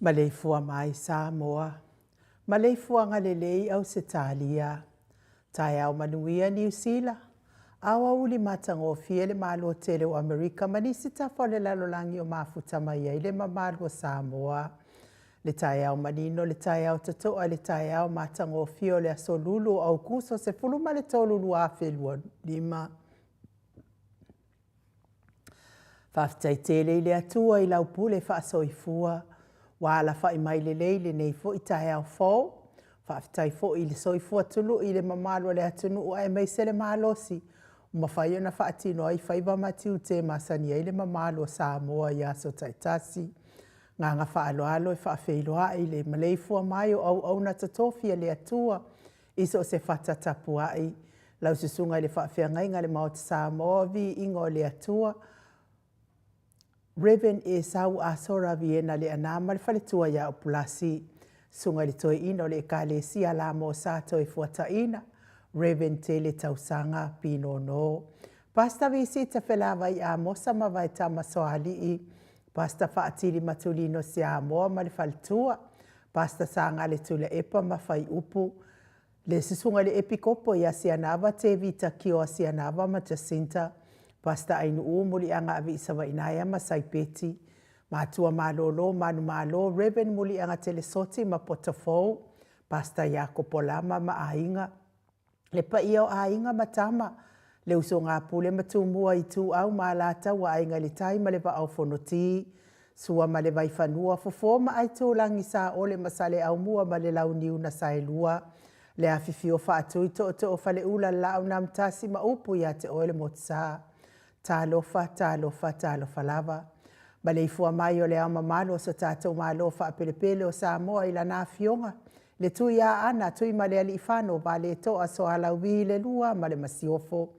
Maleifua mai Samoa, maleifuaga lelei Ausetalia, taeao manuia Niu Sila, aoauli matagofie le Malo tele o Amerika ma nisi tafa o le lalolagi o mafuta mai ai le mamalu o Samoa. Le taeao manino, le taeao totoa, le taeao matagofie o le Aso Lulu o Aukuso 13 2025. Faafetai tele i le Atua i lau pule faasoifua ua alafai mai lelei i lenei foi taeao fou. Faafetai foi i le soifua tului i le mamalu o le atunuu aemaise le malosi ua mafai ona faatino ai faiva ma tiute e masani ai le mamalu o Samoa i aso taitasi. O le agaga faaaloalo e faafeiloai le maleifua mai o auauna totofi a le Atua i so o se fata tapuai, lau Susuga i le Faafeagaiga i le Maota Samoa, Viiga o le Atua, Rev. Esau Asora Viena Leaana ma le faletua ia Upulasi, Susuga i le Toeaina o le Ekalesia Lamor Sa Toefuataiga, Rev. Tele Tausaga Pinono, Pastor Visita Felavai Amosa ma Vaetama Soalii, Pastor Faatili Matulino Siamoa ma le faletua, Pastor Sagale Tuilaepa ma Faiupu, le Susuga i le Epikopo ia Sianava Tevita Kioa Sianava ma Jacinta, Pastor Ainuu Muliaga Aviisavainaea ma Saipeti, Matua Malolo Manumalo Rev. Muliaga Telesoti ma Potofou, Pastor Iakopo Lama ma Aiga, le paia o Aiga ma Tama, le usoga a Pule ma Tumua, Ituau ma Alataua, Aiga i le Tai ma le Vaa o Fonoti, Sua ma le Vaifanua, Fofo ma Aitulagi, Saole ma Saleaaumua ma le Launiu na Saelua, le afifio o Faatui Tootoo o Faleula, le Laau na Amotasi ma upu ia te oe le Motusa. Talofa, talofa, talofa lava. Maleifua mai o le Ao Mamalu o so tatou Malo faapelepele o Samoa i lana Afioga, le Tuiaana Tuimalealiifano Vaaletoa Sualauvi II ma le Masiofo,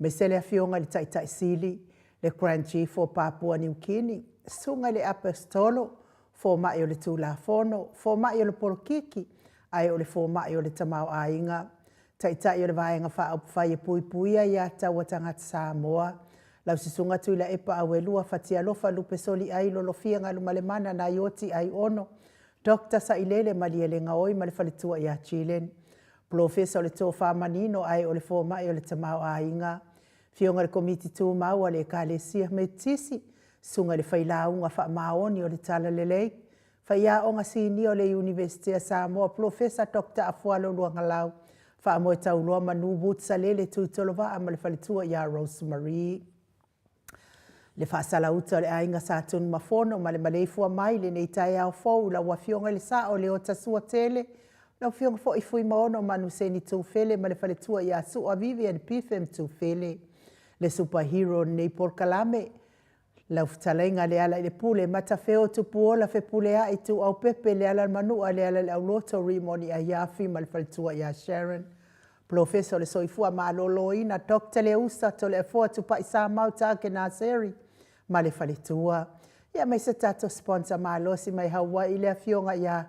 aemaise le Afioga i le Taitai Sili, le Grand Chief o Papua Niu Kini, Susuga i le Aposetolo, Fomai o le Tulafono, Fomai o le Polokiki, ae o le Fomai o le Tamaoaiga, Taitai o le Vaega Faaupufai e Puipuia Aia Tatau a Tagata Samoa, lau Susuga Tuilaepa Auelua Fatialofa Lupe Soliai Lolofia Galumalemana Naioti Aiono Dr. Sailele Malielegaoi ma le faletua ia Gillian, Polofesa o le Tofa Manino ae o le Fomai o le Tamaoaiga, Afioga i le Komiti Tumau a le Ekalesia Metotisi, Susuga i le Failauga Faamaoni o le Talalelei, Faiaoga Sinia o le Iunivesite a Samoa, Polofesa Doctor Afualo Luagalau, Faamoetauloa Manu Woods Salele Tuitolovaa ma le faletua ia Rose Marie. Le faasalauta o le aiga Sa Tunumafono ma le maleifua mai i lenei taeao fou i lau Afioga i le Sao Leota Suatele, lau Afioga foi Fuimaono Manuseni Tufele ma le faletua ia Sua Vivian Betham Tufele. Le super hero o lenei polokalame, lau fetalaiga Lealailepule Matafeo Tupuola Fepuleai Ituau Pepe Lealailemanua Lealaileauloto Rimoni Aiafi ma le faletua ia Sharon. Polofesa o le Soifua Maloloina Doctor Leusa Toleafoa Tupai Samau Take Naseri ma le faletua. Ia aemaise tatou sponsor malosi mai Hawaii le afioga ia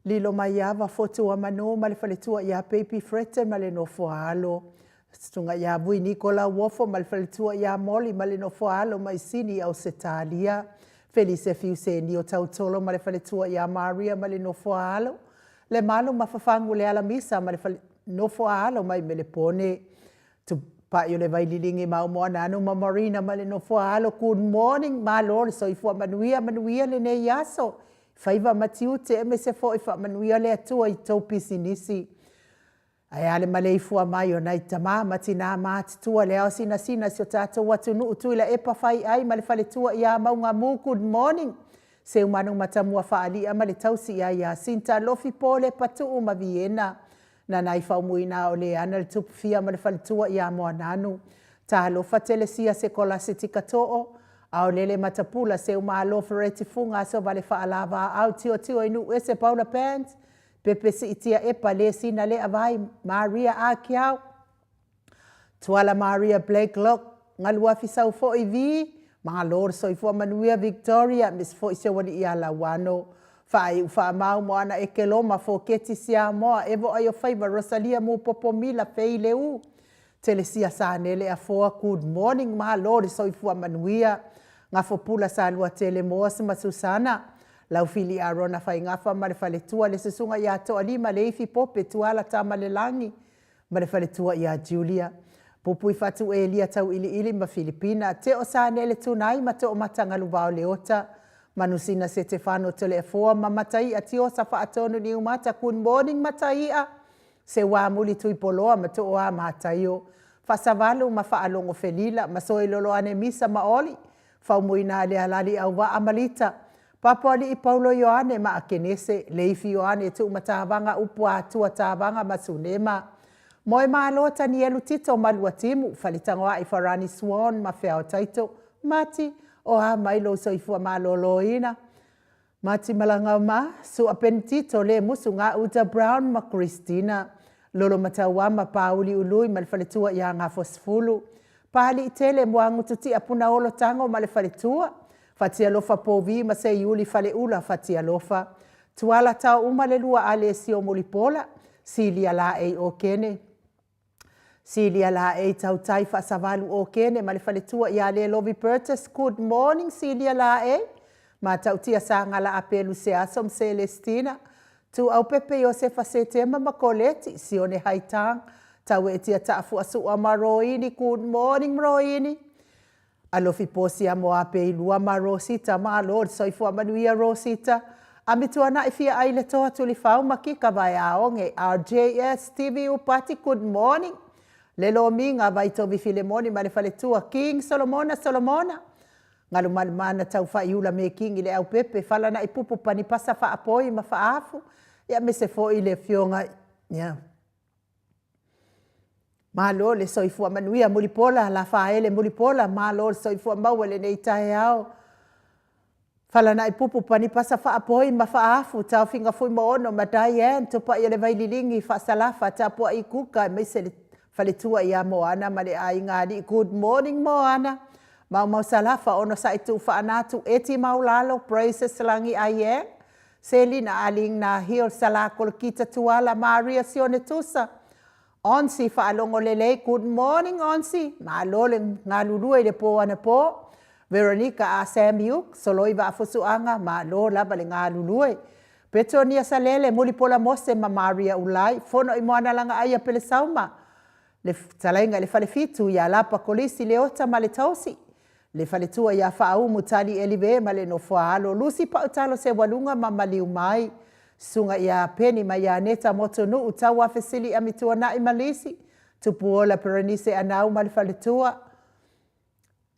Lilomaiava Fotuamanu ma le faletua ia Baby Fretton ma le nofo a alo. Susuga ia Vui Nikola Uofo ma le faletua ia Molly ma le nofo a alo mai Sini i Ausetalia. Felise Fiuseni o Tautolo ma le faletua ia Maria ma le nofo a alo. Lemalu Mafafagu Lealamisa ma le nofo a alo mai Melepone. Tupai o le Vaililigi ma Moananu ma Marina ma le nofo a alo. Good morning, malo le soifua manuia, manuia lenei aso. Faiva ma tiute aemaise foi faamanuia le Atua i tou pisinisi. Ae a le maleifua mai o nai tama ma tina matutua le ao sinasina si o tatou atunuu Tuilaepa Faiai ma le faletua ia Maugamu. Good morning. Seumanu Matamua Faalia ma le tausi ia Iasinta Lofi Pole Patuu ma Viena. Nanai Faumuina o Leana le Tupufia ma le faletua ia Moananu. Talofa Telesia Sekolasi Tikatoo, Aolele Matapula Seumalo Fereti Fuga Asovale Faalavaau Tiotio i Nuuese Paula Pants Pepe Siitia Epa Lesina Leavai Maria Akiau Tuala Maria Blakelock Galuafi Saufo'i vii Malo le soifua manuia Victoria Miss foi Seuali'i ia Lauano Faaiu Faamau Moana Ekeloma Foketi Siamoa Evo Aiofaiva Rosalia Mupopo Mila Fei Leu Telesia Sanele Afoa Good morning Malo le soifua manuia Gafopula Saluatele Moas ma Susana. Laufili Arona Faigafa ma le faletua, le Susuga ia Toalima Leifi Pope Tuala Tamalelagi ma le faletua ia Julia. Puipuifatu Elia Tauiliili ma Filipina, Teo Sanele Tunai ma Toomata Galuvao Leota, Manusina Setefano Toleafoa ma Mataia Tiosa Faatonu Niumata. Good morning Mataia. Seuamuli Tuipoloa ma Tooa Mataio, Faasavalu ma Faalogo Felila ma Soeloloane Misa ma Oli, Faumuina Lealali Auvaa ma Lita, Papoalii Paulo Ioane ma Akenese, Leifi Ioane Tuumatavaga Upu Atua Tavaga ma Sunema, Moemalo Tanielu Tito ma Luatimu, Faletagoai Farani Swan ma Feao Taito, Mati, O a mai lou soifua maloloina? Mati Malagauma, Sua Penitito le Musu Gauta Brown ma Christina, Lolo Matauama Pauli Ului ma le faletua ia Gafosefulu, Paaliitele Muagututia Punaolo Tago ma le faletua, Fatialofa Povi ma Seiuli Faleula Fatialofa, Tuala Taouma le lua Alesio Mulipola, Silia Laei Okene, Silia Laei Tautai Faasavalu Okene ma le faletua ia Lelovi Bertus. Good morning Silia Laei. Matautia Sagala Apelu Seaso ma Celestina, Tuaupepe Iosefa Setema ma Koleti, Sione Haitang, Taueetia Taafuasua ma Roini. Good morning Roini. Alofi Posia Moape Ilua ma Rosita, Malo le soifua manuia Rosita. Amituanai Fia Ai le Toa Tulifau ma Kika Vaeaoge, RJS TV Upati. Good morning. Le Lomiga Vaitovi Filemoni ma le faletua, King Solomona Solomona. Galumalumana Taufaiula Mekingi le Aupepe, Falana'i Pupu Panipasa Faapoi ma Faafu, ia aemaise foi le Afioga ia Malo le soifua manuia Mulipola Lafaele Mulipola, malo le soifua maua i lenei taeao. Falana'i Pupu Panipasa Faapoi ma Faafu, Taofiga Fuimaono ma Diane Tupai o le Vaililigi Faasalafa Tapua'i Kuka aemaise le faletua ia Moana ma le aiga alii. Good morning Moana. Maumau Salafa Onosai Tuufaanatu Eti Maulalo Praises Lagi Aieng Selina Aling Na Hill Sala Kolokita Tuala Maria Sione Tusa Onsi Faalogo Lelei. Good morning Onsi. Malo le galulue i le po anapo. Veronica A Sam Yuk Soloi Vaafusuaga, malo lava le galulue. Petonia Salele Mulipola Mose ma Maria Ulai Fono i Moanalagaai a Pelesauma, le fetalaiga i le Falefitu ia Lapa Kolisi Leota ma le Tausi, le faletua ia Faaumu Tali Elive ma le Nofoaalo Lusi Pautalo Seualuga ma Maliu Mai, Susuga ia Peni ma ia Aneta Motonuu Tauafesili Amituanai ma Lisi, Tupuola Perenise Anau ma le faletua.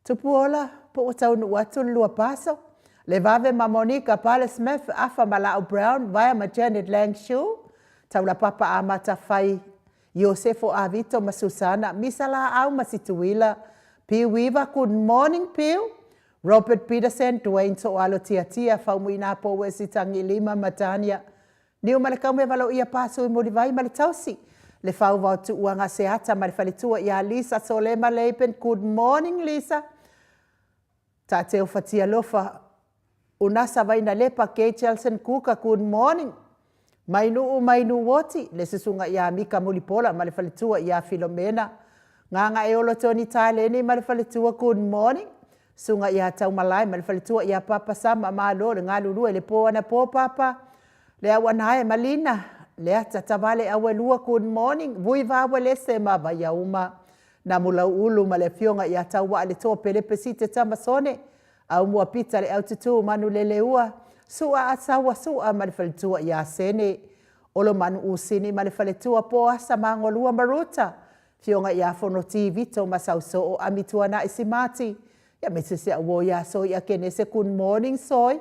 Tupuola, po ua taunuu atu le lua paso. Le vave ma Monica Pale Smith, Afa ma Laau Brown, Vaea ma Janet Lang Shue, Taulapapa Amata Fai, Iosefo Avito ma Susana, Misa Laau ma Situila, Piu Weaver, good morning Piu, Robert Peterson, Dwayne Toalo Tiatia, Faumuina Powesi Tagilima ma Tania, Niu ma le Kaumeva Loia Pasu i Mulivai ma le Tausi, le Fauvao Tuuaga Seata ma le Faletua ia Lisa Solema Leipen, good morning Lisa, Taateu Fatialofa Unasa Vainalepa Kay Chelson Kuka, good morning. Mainuu Mainuoti, le Susuga ia Mika Mulipola ma le Faletua ia Filomena Gagaeolo Tony Taleni ma le Faletua, good morning. Susuga ia Taumalae ma le Faletua ia Papa Sama, malo le galulue i le po anapo Papa. Le Auanae ma Lina, Leata Tavale Auelua, good morning. Vui Vawelese ma Vaiauma. Namulauulu ma le Afioga ia Tauwaaletoa Pelepe Site Tamasone, Aumua Pita le Aututu Manuleleua, Sua Asaua Sua ma le Faletua ia Sene, Olomanu Usini ma le Faletua Poasa Magolua ma Ruta, Afioga ia Fonoti Vito ma Sausoo Amituanai Simati, ia me se auo ia Soi Akenese. Good morning Soi.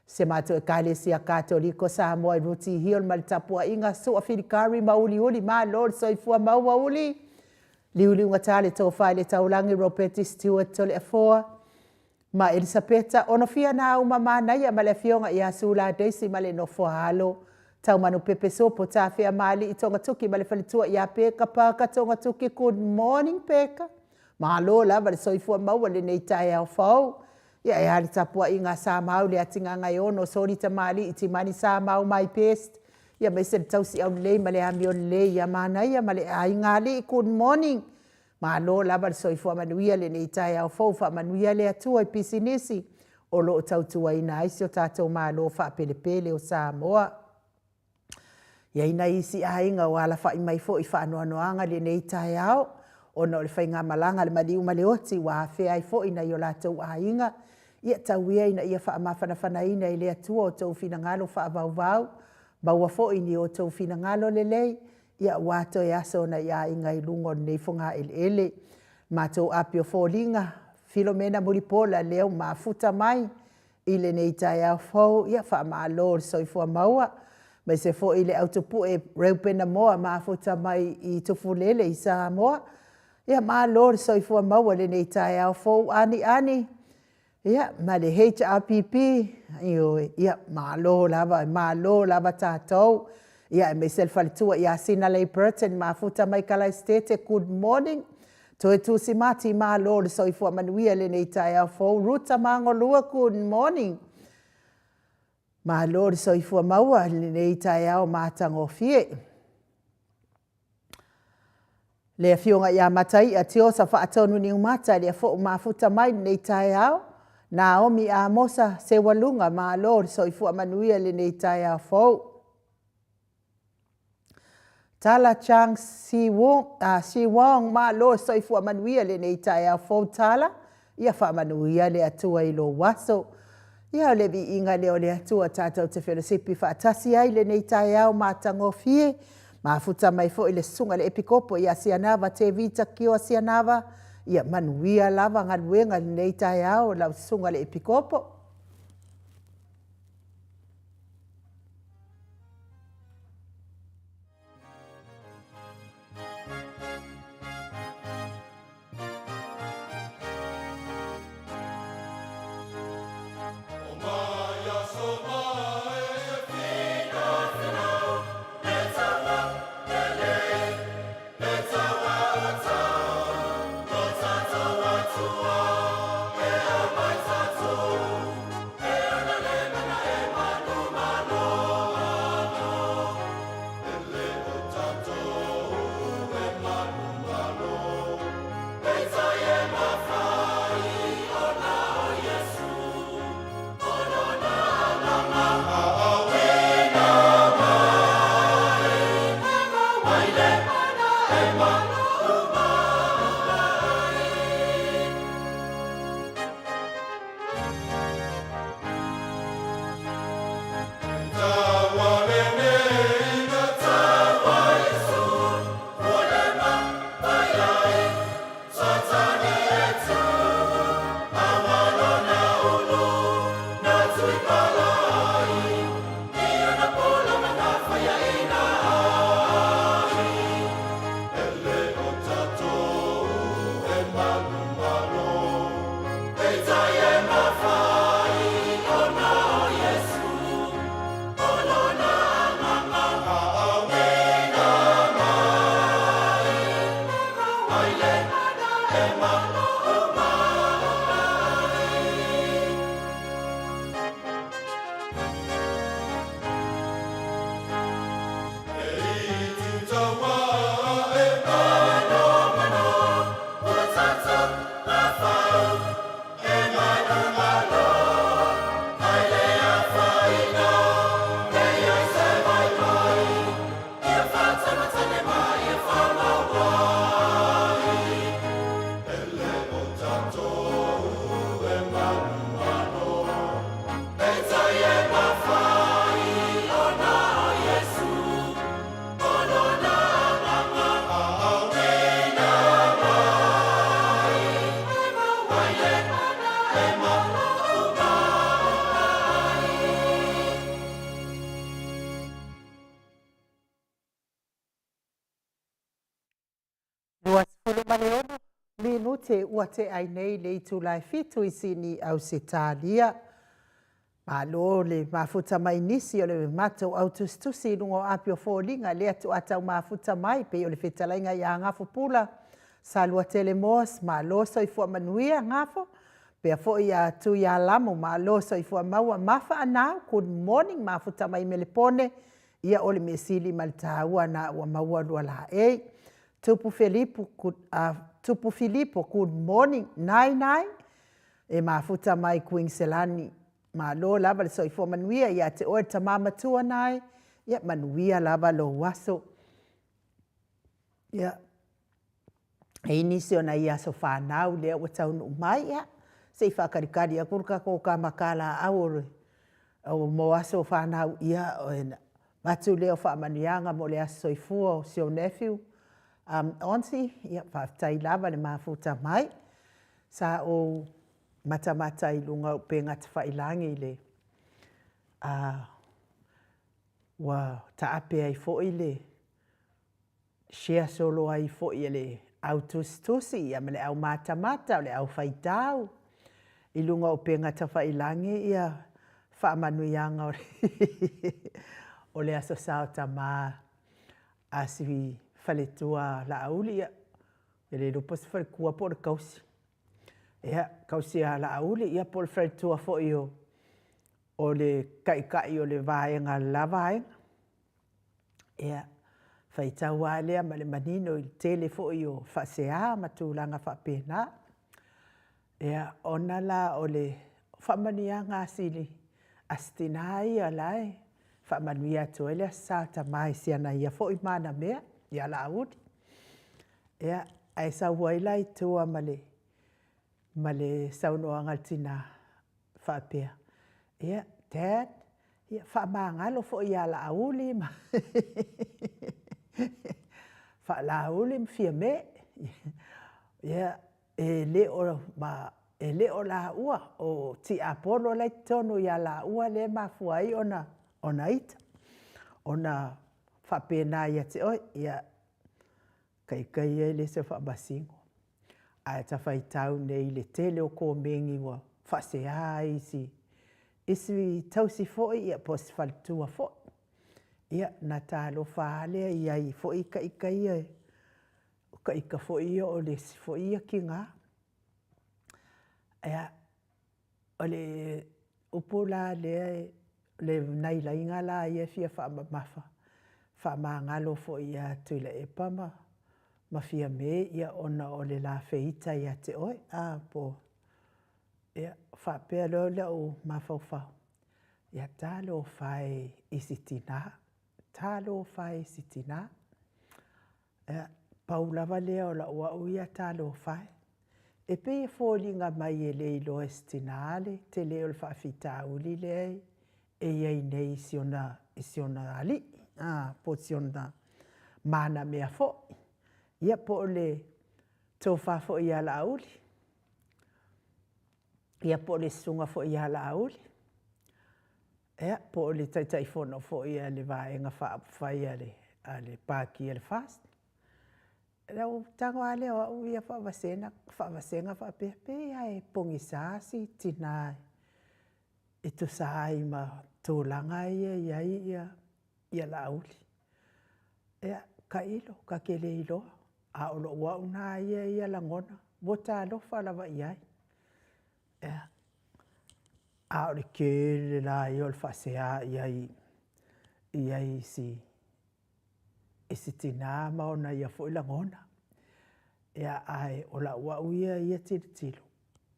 Se matou Ekalesia Katoliko Samoa i Ruti Hill ma le tapuaiga Sua Filikari ma Uliuli, malo le soifua maua Uli. Liuliugata le tofa i le taulagi Ropeti Stewart Toleafoa ma Elisapeta Onofia Nauma Manaia ma le afioga ia Sula Daisy ma le nofo a alo Taumanu Pepe Sopo Tafea Maali'i Togatoki ma le faletua ia Peka Parker Togatoki. Good morning Peka. Malo lava le soifua maua lenei taeao fou. Ia e a le tapuaiga a Samau le Atigagaeono Soli Tamalii Timani Samau my best. Ia aemaise le tausi aulelei ma le amio lelei ia Manaia ma le aiga alii. Good morning. Malo lava le soifua manuia lenei taeao fou. Faamanuia le Atua i pisinisi. o lo o tautuaina ai si o tatou Malo faapelepele o Samoa. E i ai nai isi aiga ua alafai mai foi i faanoanoaga i lenei taeao ona o le faigamalaga a le maliu ma le oti ua afea ai foi nai o latou aiga. Ia tau ia ina ia faamafanafanaina e le Atua outou finagalo faavauvau, maua foi ni outou finagalo lelei aua toe aso o nai aiga i luga o lenei fogaeleele. Matou api o foliga, Filomena Mulipola lea ua mafuta mai i lenei taeao fou, ia faamalo le soifua maua, aemaise foi le au Tupue Reupena Moa mafuta mai i Tufulele i Samoa, ia malo le soifua maua i lenei taeao fou Ani Ani, ia ma le HRPP, ioe, ia malo lava, malo lava tatou. Ia aemaise le faletua ia Sinalei Burton, mafuta mai Kalaesetete, good morning. Toetusi Mati, malo le soifua manuia i lenei taeao fou. Ruta Magolua, good morning. Malo le soifua maua i lenei taeao matagofie. Le Afioga ia Mataia Tiosa Faatonu Niumata, lea foi ua mafuta mai i lenei taeao. Naomi Amosa Seualuga, malo le soifua manuia i lenei taeao fou. Tala Chang Si Wong, malo le soifua manuia i lenei taeao fou Tala, ia faamanuia le Atua i lou aso. Ia o le viiga lea o le Atua tatou te felosipi faatasi ai i lenei taeao matagofie. Mafuta mai foi le Susuga i le Epikopo ia Sianava Tevita Kioa Sianava, ia manuia lava galuega i lenei taeao lau Susuga i le Epikopo. 26 minute ua tea ai nei le itula e 7 i Sini, Ausetalia. Malo le mafuta mai nisi o le matou au tusitusi i luga o api o foliga lea tuaa tau mafuta mai pei o le fetalaiga ia Gafo Pula, Saluatele Moss, malo soifua manuia Gafo, pea foi ia Tuialamu, malo soifua maua, Mafa Anau, good morning, mafuta mai Melepone, ia o le measili ma le taua na ua maua lua laei. Tupu Filipo, good, uh, Tupu Filipo, good morning, nai nai. E mafuta mai Kuiniselani. Malo lava le soifua manuia ia te oe le tama matua na e, ia manuia lava lou aso. Ia, e i ai nisi o nai aso fanau lea ua taunuu mai, ia, se i faatalitali atu le tatou kamakalaau o le mo aso fanau, ia, ona avatu lea o faamanuiaga mo le aso soifua o si ou nephew, Onsi, ia faafetai lava le mafuta mai. Sa ou matamata i luga o upega tafailagi i le ua taape ai foi le share solo ai foi e le au tusitusi ma le au matamata, o le au faitau i luga o upega tafailagi faamanuiaga o le Aso Sa o Tama a si faletua a Laauli. Ia, ou te le iloa po o se faletua po o le tausi. Ia, tausi ia Laauli, ia po o le faletua foi o le taitai o le vaega a le la vaega. Ia, faitau lava lea ma le manino i le tele foi o faasea ma tulaga faapena. Ia, ona la o le faamanuiaga a si tina ia o la e faamanuia atu ai le Aso Sa o Tama i si ana ia foi manamea ia Laauli. Ia, ae sau ai la i tua ma le saunoaga a le tina e faapea, ia, Dad, ia faamagalo foi ia Laauli ma Laauli ma Fiame. Ia, e le o laua, o tiapolo la e i totonu ia laua lea e mafua ai ona ita, ona faapena ia te oe. Ia, ta ita ia e le o se faamasino, ae ta faitau nei i le tele o komeni ua faasea ai i si tausi foi po o si faletua foi. Ia, ona ta alofa lava lea i ai foi ta ita ia, o ta ita foi ia o le isi foi ia tina. Ia, o le upu la lea, nai laina la ia e fia faamamafa, faamagalo foi ia Tuilaepa ma Fiame ona o le la feita ia te oe, a, po o… Ia, faapea loa lea o lou mafaufau, ia talofa e i si tina, talofa e i si tina. Ia, pau lava lea o lau au ia talofa e. E pei e foliga mai e le iloa e si tina le tele o le faafitauli lea e i ai nei i si ona alii, po o si ona manamea foi, ia po o le tofa foi ia Laauli, ia po o le susuga foi ia Laauli, ia po o le Taitaifono foi a le Vaega Faaupufai a le Pati a le FAST. Ona ou tago lava lea o au ia faavasega faapea, pei lava e pogisa si tina e tusa ai ma tulaga ia e i ai Laauli. Ia, tailo, ta te le iloa, a o lou au lena ia lagona, ua ta alofa lava i ai. Ia, a o le tele la ia o le faasea i ai i si tina ma ona ia foi lagona. Ia, ae o lau au ia tilotilo,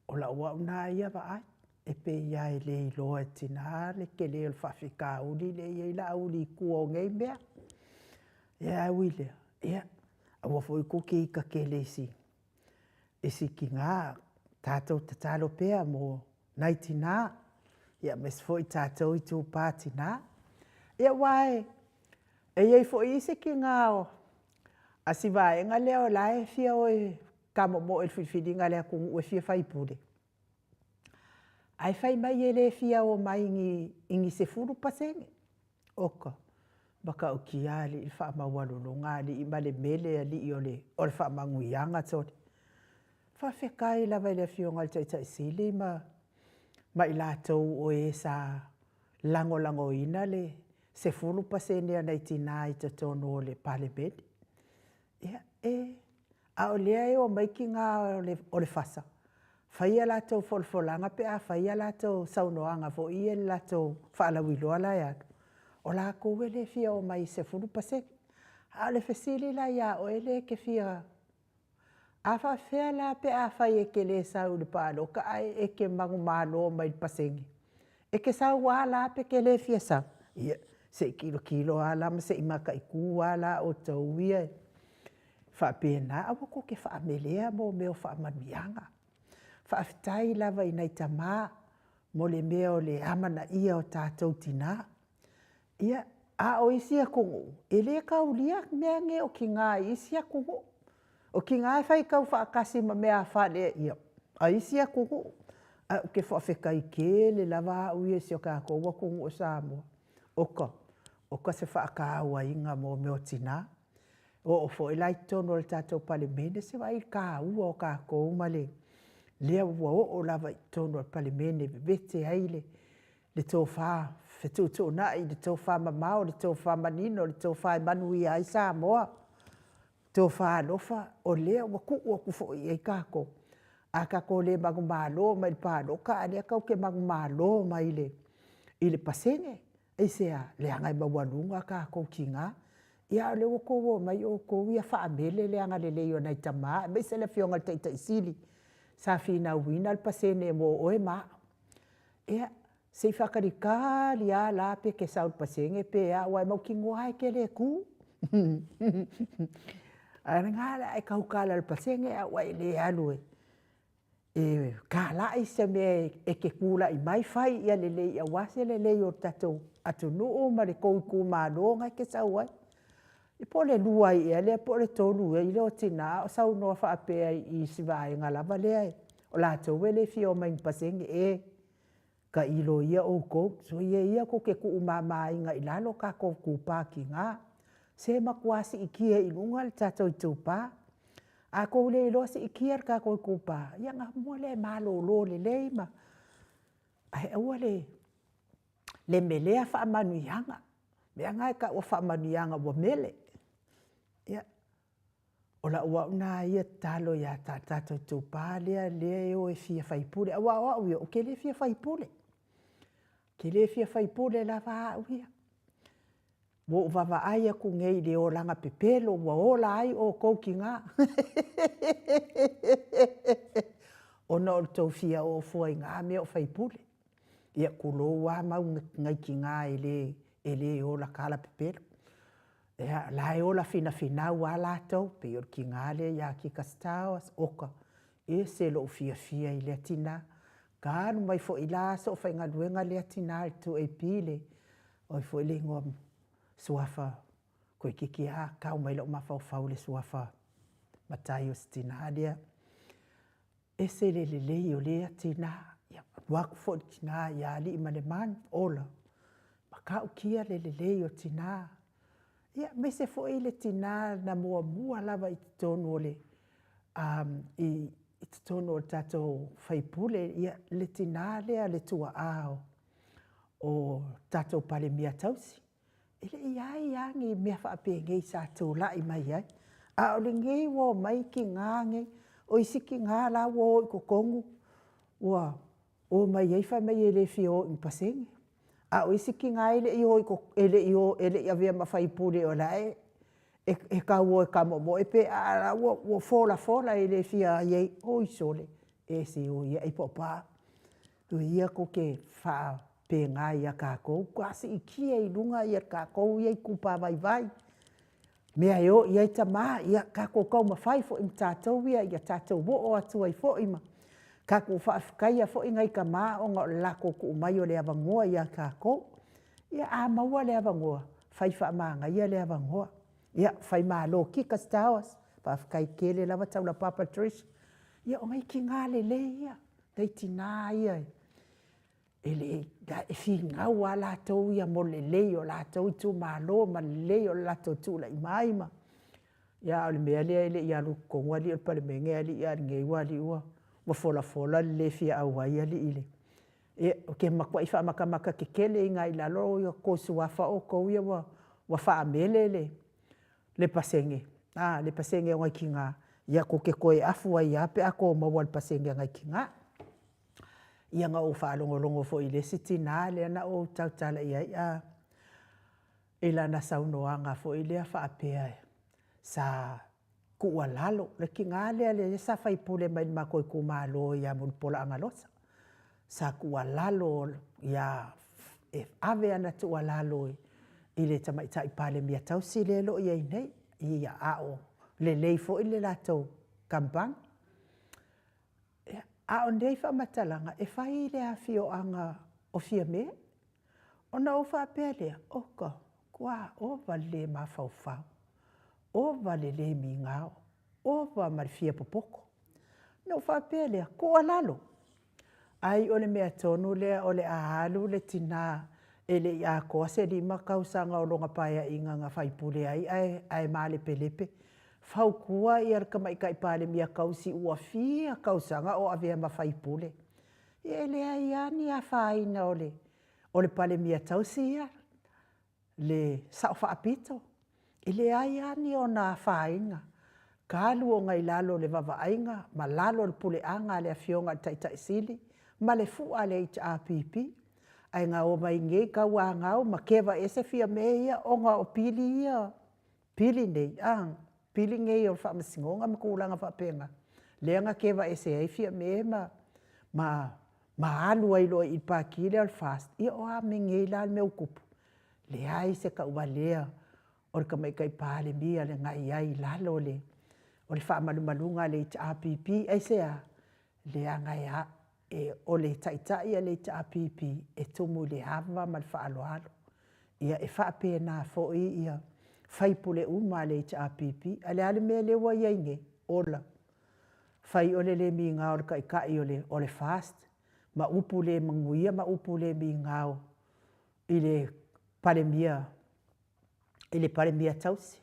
o lau au lena ia vaai, e pei lava e le iloa e le tina le tele o le faafitauli lea e i ai Laauli i tua o nei mea. Ia ae ui i lea, ia, aua foi tou te ita tele i si tina, tatou tatalo pea mo nai tina, aemaise foi tatou itupa tina. Ia aua e i ai foi isi tina a si vaega lea o la e fia o e tamomoe i le filifiliga a le atunuu e fia faipule, ae fai mai e le fia omai i ni 10%. Oka, matautia alii le faamaualuluga alii ma le mele alii o le faamanuiaga sole. Faafetai lava i le Afioga i le Taitai Sili ma i latou o e sa lagolagoina le 10% a nai tina i totonu o le Palemene. Ia, e, a o lea e omai tina o le FASA fai a latou folafolaga pe a fai a latou saunoaga foi ia i le latou faalauiloa la e alu, o latou e le fia omai i le 10%. A o le fesili la ia oe lea e te fia… A faapefea la pe afai e te le sau i le palota ae e te manumalo mai i le pasene? E te sau lava la pe e te le fia sau? Ia, se i tilotilo lava la ma se i mataitu lava la outou ia e faapena. Aua tou te faamelea mea o faamanuiaga. Faafetai lava i nai tama mo le mea o le amanaia o tatou tina. Ia, a o isi atunuu, e le taulia mea nei o tina i isi atunuu. O tina e faitau faatasi ma meafale a isi atunuu. Ae ou te faafetai tele lava au ia i si o tatou atunuu o Samoa, oka, oka se faatauaina mo mea o tina. E oo foi la i totonu o le tatou Palemene, se i vaai i le taua o tatou ma le lea ua oo lava i totonu o le Palemene e vevete ai le tofa fetuutuunai, le tofamamao, le tofa manino, le tofa e manuia ai Samoa, tofa alofa, o lea ua tuu atu foi i ai tatou. A tatou le manumalo mai le palota, a o lea tatou te manumalo mai i le pasene. Aisea? Leaga e maualuga tatou tina. Ia a o lea ua outou omai outou ia faamele le agalelei o nai tama aemaise le Afioga i le Taitai Sili sa finauina le pasene mo oe ma au. Ia, se i faatalitali lava la pe te sau i le pasene pe a, aua e mautinoa lava e te le tu. A o lena o le a e tautala i le pasene ae ua e le alu e talai se mea e te tulai mai fai ia lelei aua se lelei o le tatou atunuu ma le tou itumalo lena e te sau ai. Ia po o le lua ai ea lea po o le tolu ai lea o tina a o saunoa faapea i si vaega lava lea o latou e le fia omai i ni pasene. E, tailo ia outou, soia ia tou te tuumamaina i lalo tatou itupa tina. Se matua siitia i luga le tatou itupa. A tou le iloa siitia le tatou itupa, ia ona mua lea e malolo lelei ma… Ae aua le melea faamanuiaga. O mea na e tau o faamanuiaga ua mele. Ia, o lau au lena ia tatalo ia le tatou itupa lea e o e fia faipule, aua o au ia, ou te le fia faipule. Ou te le fia faipule lava au ia. Ua ou vaavaai atu nei i le olaga pepelo ua ola ai outou tina, ona o le tou fia o fua i na mea o faipule. Ia, tulou lava mau nai tina e le ola talapepelo. Ia, o la e ola finafinau lava latou, pei o le tina lea ia Kika Stowers, oka, e ese lou fiafia i lea tina, talu mai foi la aso o faigaluega lea tina i le 2AP le, o ai foi le igoa suafa, toeitiiti lava tau mai lou mafaufau i le suafa matai o si tina lea. E ese le lelei o lea tina, ia alu atu foi le tina ia Aliimalemanu, ola, e matautia le lelei o tina, aemaise foi le tina na muamua lava i totonu o le i totonu o le tatou sui usufono, le tina lea le tuaa o le tatou Palemia tausi. E le i i ai lava ni mea faapenei sa tulai mai ai, a o lenei ua omai tina nei, o isi tina la ua o i totonu ua omai ai fai mai e le fia o i ni pasene, a o isi tina e le i o e le i avea ma sui usufono o la e tau o e tamoemoe pe a, a o la e ua folafola e le fia i ai. Oi sole, e se o ia ai paupaa. Soia tou te faapena ia tatou, matua siitia i luga tatou ia itupa vaivai, mea e o i ai tama, ia tatou taumafai foi ma tatou ia ia tatou oo atu ai foi ma tatou faafetaia foi nai tama ona o le latou tuu mai o le avanoa ia tatou. Ia a maua le avanoa, fai faamanaia le avanoa. Ia, Faimalo Kika Stowers, faafetai tele lava Taulapapa Patricia. Ia o nai tina lelei ia, nai tina ia e finau lava latou ia mo le lelei o latou itumalo ma le lelei o le latou tulai mai ma… Ia, a o le mea lea e le i alu i totonu alii o le Palemene alii, a o lenei ua alii ua folafola le le fia auai alii i le… Ia, ou te matuai faamatamata teteleina i lalo tou suafa outou ia ua faamele le pasene, a, le pasene o nai tina, ia tou te toe afu ai lava pe a outou maua i le pasene a nai tina. Ia na ou faalogologo foi i le isi tina lea na ou tautala i ai a i lana saunoaga foi lea faapea sa. tuualalo, le tina lea lea sa faipule mai le matou itumalo ia Mulipola Anarosa, sa tuualalo ia e ave ana tuualalo i le Tamaitai Palemia tausi lea o lo o i ai nei, ia a o lelei foi le latou kamupani. Ia, a o nei faamatalaga, e fai i le afioaga o Fiame. Ona ou faapea lea, oka, ua ova le le mafaufau, ova le le migao, ova ma le fia popoto. Ona ou faapea lea, tuualalo, ai o le mea tonu lea o le a alu le tina e le i atoa se 5 tausaga o lona Paeaiga na faipule ai ae malepelepe, fautua le Tamaitai Palemia tausi ua fia tausaga o avea ma faipule. Ia e leai lava ni afaina o le Palemia tausi ia, le Sao Faapito, e leai lava ni ona afaina, talu ona i lalo o le vaavaaiga ma lalo o le puleaga a le Afioga i le Taitai Sili ma le fua a le HRPP. Ae na omai nei tauanau ma keva ese Fiame ia ona o pili ia, pili nei a, pili nei o le Faamasinoga ma tulaga faapena, lea na keva ese ai Fiame ma alu ai loa i i le Pati lea o le FAST. Ia o a mea nei la ua tupu? Leai se tauvalea o le Tamaitai Palemia na i ai i lalo o le faamalumaluga a le HRPP. Aisea? Leaga o le taitai a le HRPP e tumu i le ava ma le faaaloalo. Ia e faapena foi sui usufono uma a le HRPP. A o le a le mea lea ua i ai nei? Ola, fai o le le migao o le Taitai o le FAST ma upu le manuia ma upu le migao i le Palemia, i le Palemia tausi,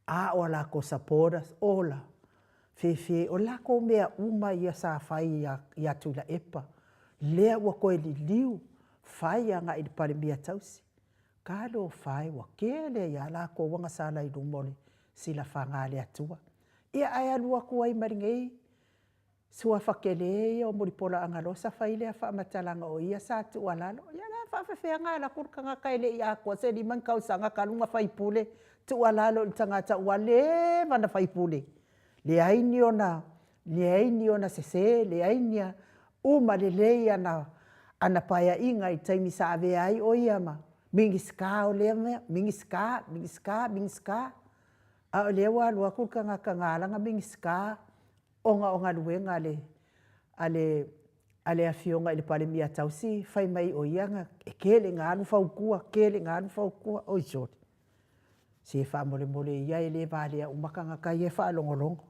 a o a latou supporters, ola, fefe, o latou mea uma ia sa fai ia Tuilaepa, lea ua toe liliu fai agai i le Palemia tausi. Talofa e, ua tele ai lava latou agasala i luma o le silafaga a le Atua. Ia ae alu atu ai ma lenei suafa tele ia o Mulipola Anarosa fai lea faamatalaga o ia sa tuualalo. Ia o le a faapefea ona alu atu le tagata e le i atoa se 5 ni tausaga talu ona faipule tuualalo i le tagata ua leva ona faipule, leai ni ona, leai ni ona sese, leai ni ona, uma lelei ana Paeaiga i le taimi sa avea ai o ia ma Minisita o lea mea, Minisita, Minisita, Minisita, a o lea ua alu atu le tagata na ala ona Minisita ona o galuega a le Afioga i le Palemia tausi fai mai o ia na tele ina alu fautua, tele ina alu fautua. Oi sole, se faamolemole ia e le valea uma tagata ia e faalogologo.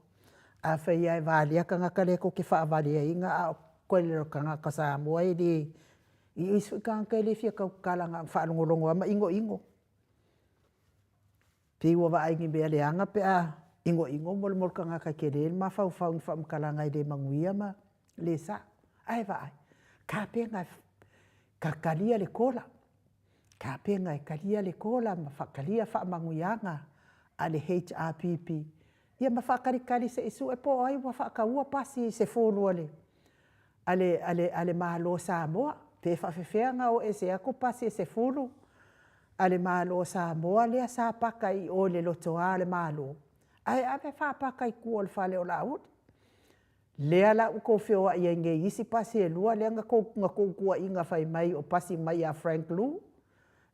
Afai lava e valea tagata ia tou te faavaleaina, a o le tele o tagata Samoa e le, e ese foi tagata e le fia tautala na ona faalogologo lava ma inoino. Pei ua vaai i ni mea leaga pe a inoino le tagata e tele le mafaufau i ni faamatalaga e le manuia ma le sao. Ae vaai, tapena, talia le kola, tapena e talia le kola ma talia faamanuiaga a le HRPP, ia ma faatalitali se i sue po o ai ua faataua pasi se 10 a le Malo o Samoa, pe faapefea ona o ese atu pasi se 10 a le Malo o Samoa lea sa paka i o i le lotoa o le Malo, ae ave faapaka i tua o le fale o Laauli. Lea la ua outou feoai ai nei i isi pasi e 2 lea na outou tuuaina fai mai o pasi mai ia Frank Lu,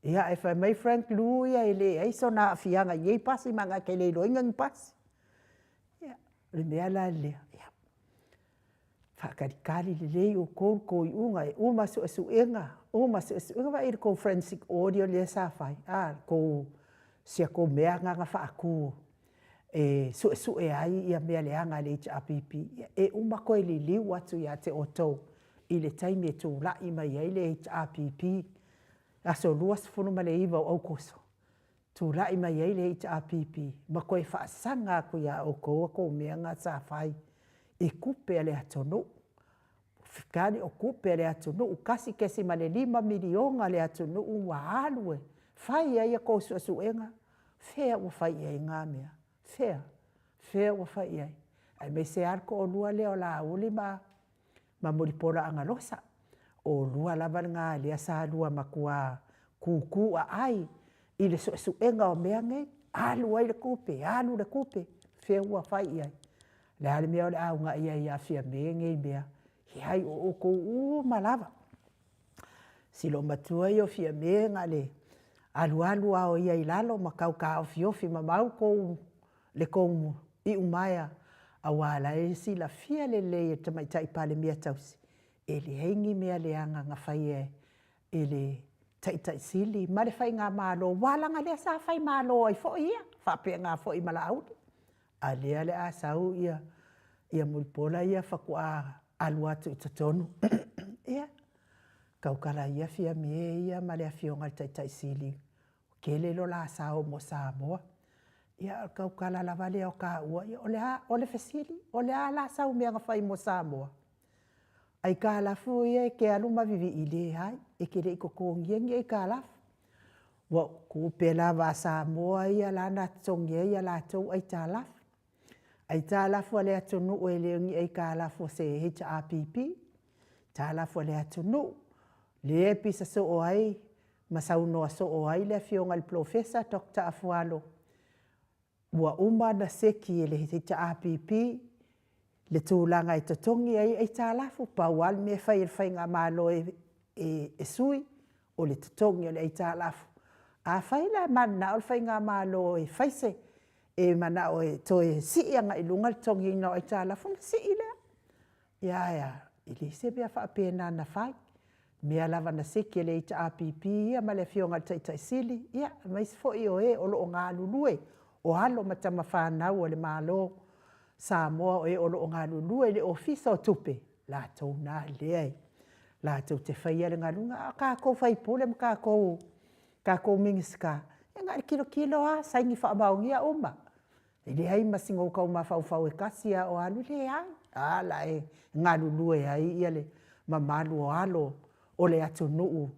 ia ae fai mai Frank Lu ia e leai sona aafiaga i nei pasi ma na te le iloaina ni pasi. Ia, o le mea la lea, ia, faatalitali lelei outou i le tou iuga, e uma suesuega, uma suesuega. Vaai i le tou forensic audio lea sa fai, a, si a tou mea lena na faatu e suesue ai mea leaga a le HRPP. Ia, e uma toe liliu atu ia te outou i le taimi e tulai mai ai le HRPP, aso 29 o Aokuso, tulai mai ai le HRPP ma toe faasaga atu ia outou a outou mea na sa fai i tupe a le atunuu. O tupe a le atunuu, $1.5 miliona a le atunuu ua alu e fai ai a outou suesuega. Fea ua fai i ai na mea? Fea? Fea ua fai i ai? Aemaise lava le toalua lea o Laauli ma Mulipola Anarosa, o oulua lava lena lea sa lua matua tutu aai i le suesuega o mea nei, alu ai le tupe, alu le tupe. Fea ua fai i ai? O le a le mea o le a uunai ai ia Fiame nei mea? Leai, o outou uma lava. Si loomatua ia o Fiame na o le alualu lava o ia i lalo ma tau taofiofi mamao le tou iumaea, aua o la e silafia lelei e le Tamaitai Palemia tausi, e leai ni mea leaga na faia e le Taitai Sili ma le faigamalo, aua leaga o lea sa faimalo ai foi ia, faapena foi ma Laauli. A o lea o le a sau Mulipola ia faatoa alu atu i totonu. Ia, tautala ia Fiame ia ma le Afioga i le Taitai Sili, ua tele lo la sao mo Samoa. Ia, o le tautala lava lea o taua, o le fesili, o le a la sau mea na fai mo Samoa? Aitalafu ia e te alu ma vivii, leai, e te le i totogia ni aitalafu. Ua o tupe lava a Samoa ia la na totogi ai a latou aitalafu. Aitalafu a le atunuu e le o ni aitalafu a se HRPP, aitalafu a le atunuu, lea e pisa soo ai ma saunoa soo ai le Afioga i le Polofesa Dr. Afualo, ua uma ona seki e le HRPP le tulaga e totogi ai aitalafu. Pau lava le mea e fai e le faigamalo e sui, o le totogi o le aitalafu. Afai la e mananao le faigamalo e fai se, e manao e toe sii agai i luga le totogiina o aitalafu, ona sii lea. Ia ae a? E leai se mea faapena na fai. O mea lava na seki e le HRPP ia ma le Afioga i le Taitai Sili, ia aemaise foi o e o lo o galulue, o alo ma tama fanau a le Malo o Samoa o e o lo o galulue i le Ofisa o Tupe, latou na lea latou te faia le galuega, a o tatou o sui usufono ma tatou Minisita, ia na o le tilotilo lava saini faamaonia uma. E leai ma sina ou tau mafaufau e tasi lava o alu, leai. A la e galulue ai le mamalu o alo o le atunuu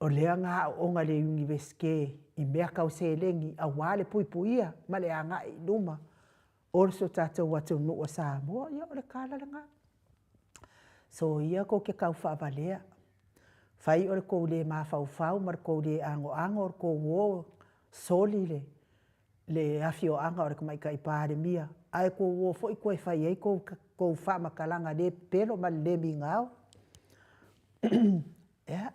o lea na aooga i le Iunivesite i mea tau seleni aua le puipuia ma le agai i luma o si o tatou atunuu o Samoa. Ia o le tala lena. Soia tou te taufaavalea, fai o le tou le mafaufau ma le tou le anoano le tou o soli le afioaga o le Tamaitai Palemia, ae tou o foi toe fai ai tou faamatalaga le pepelo ma le le migao. Ia,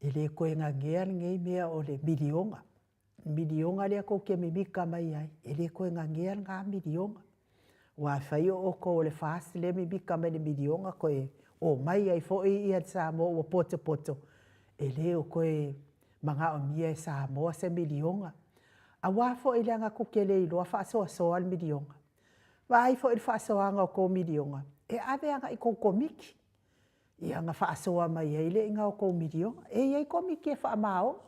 e le toe nanea lenei mea o le miliona, le miliona lea tou te mimita mai ai, e le toe nanea lena miliona. Aua e fai o outou o le FAST lea e mimita mai i le miliona toe omai ai foi Samoa ua potopoto, e le o toe manaomia e Samoa se miliona. Aua foi leaga tou te le iloa faasoasoa le miliona. Vaai foi i le faasoaina o tou miliona, e ave agai i tou Komiti, ia ona faasoa mai ai lea o tou miliona. E i ai Komiti e faamaoni,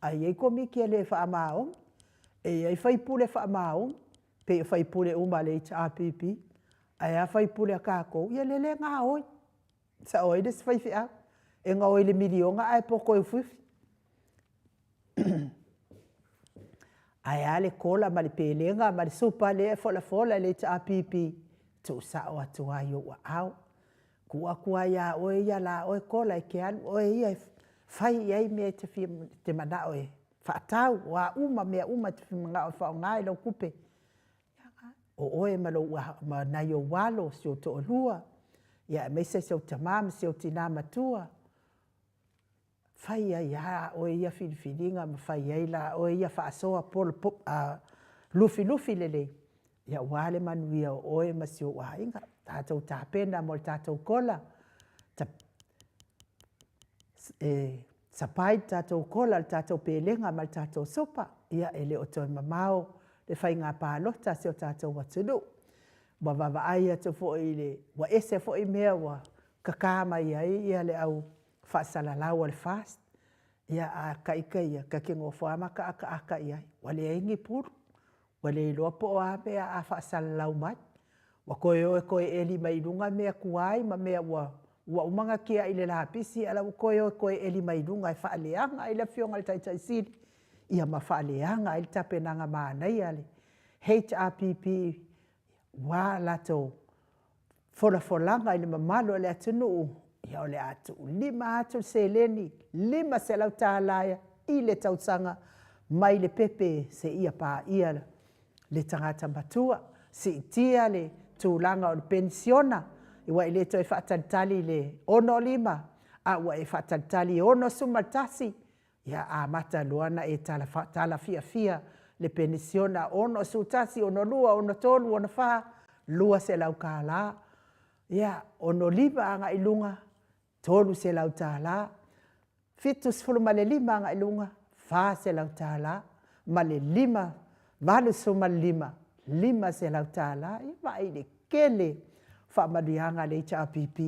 ae i ai Komiti e le faamaoni. E i ai sui usufono faamaoni, pei o sui usufono uma a le HRPP, ae a sui usufono a tatou, ia lele e gaoi. Sao ai le isi faifeau, e gaoi i le miliona ae poto e ufiufi. Ae a le kola ma le pelega ma le supa lea e folafola e le HRPP? Tuusao atu lava i ou aao. Tuu atu lava ia oe ia la oe kola e te alu oe ia e fai i ai mea e te manao e faatau, o a uma mea uma e te manao e faaaoga i lau tupe, o oe ma nai ou alo, si ou toalua, aemaise si ou tama ma si ou tina matua, fai ai lava a oe ia filifiliga ma fai ai la oe ia faasoa lufilufi lelei, aua le manuia o oe ma si ou aiga. Tatou tapena mo le tatou kola, e sapai le tatou kola, le tatou pelega ma le tatou supa. Ia, e le o toe mamao le faiga palota a si o tatou atunuu. Ua vaavaai atu foi i le… ua ese foi mea ua tata mai ai le au faasalalau a le FAST. Ia, a ita ia, ta te nofo lava ma ota ataata i ai, ua leai ni pulu, ua le iloa po o a mea a faasalalau mai. Ua toe o e toe eli mai luga mea tuai ma mea ua uma ona tiai i le lapisi, a o la e ua toe o e toe eli mai luga e faaleaga ai le Afioga i le Taitai Sili, ia ma faaleaga ai le tapenaga manaia a le HRPP aua a latou folafolaga i le mamalu o le atunuu, ia o le a tuulima atu le seleni, $500 i le tausaga. mai le pepe seia paia le tagata matua, siitia le tulaga o le penisiona, ua e le toe faatalitali i le 65, a ua e faatalitali i le 61, ia amata loa ona e tala fiafia le penisiona 61, 62, 63, 64, $200. Ia, 65 agai i luga, $300. 75 agai i luga, $400 ma le 85, $500. Ia vaai i le tele o faamanuiaga a le HRPP.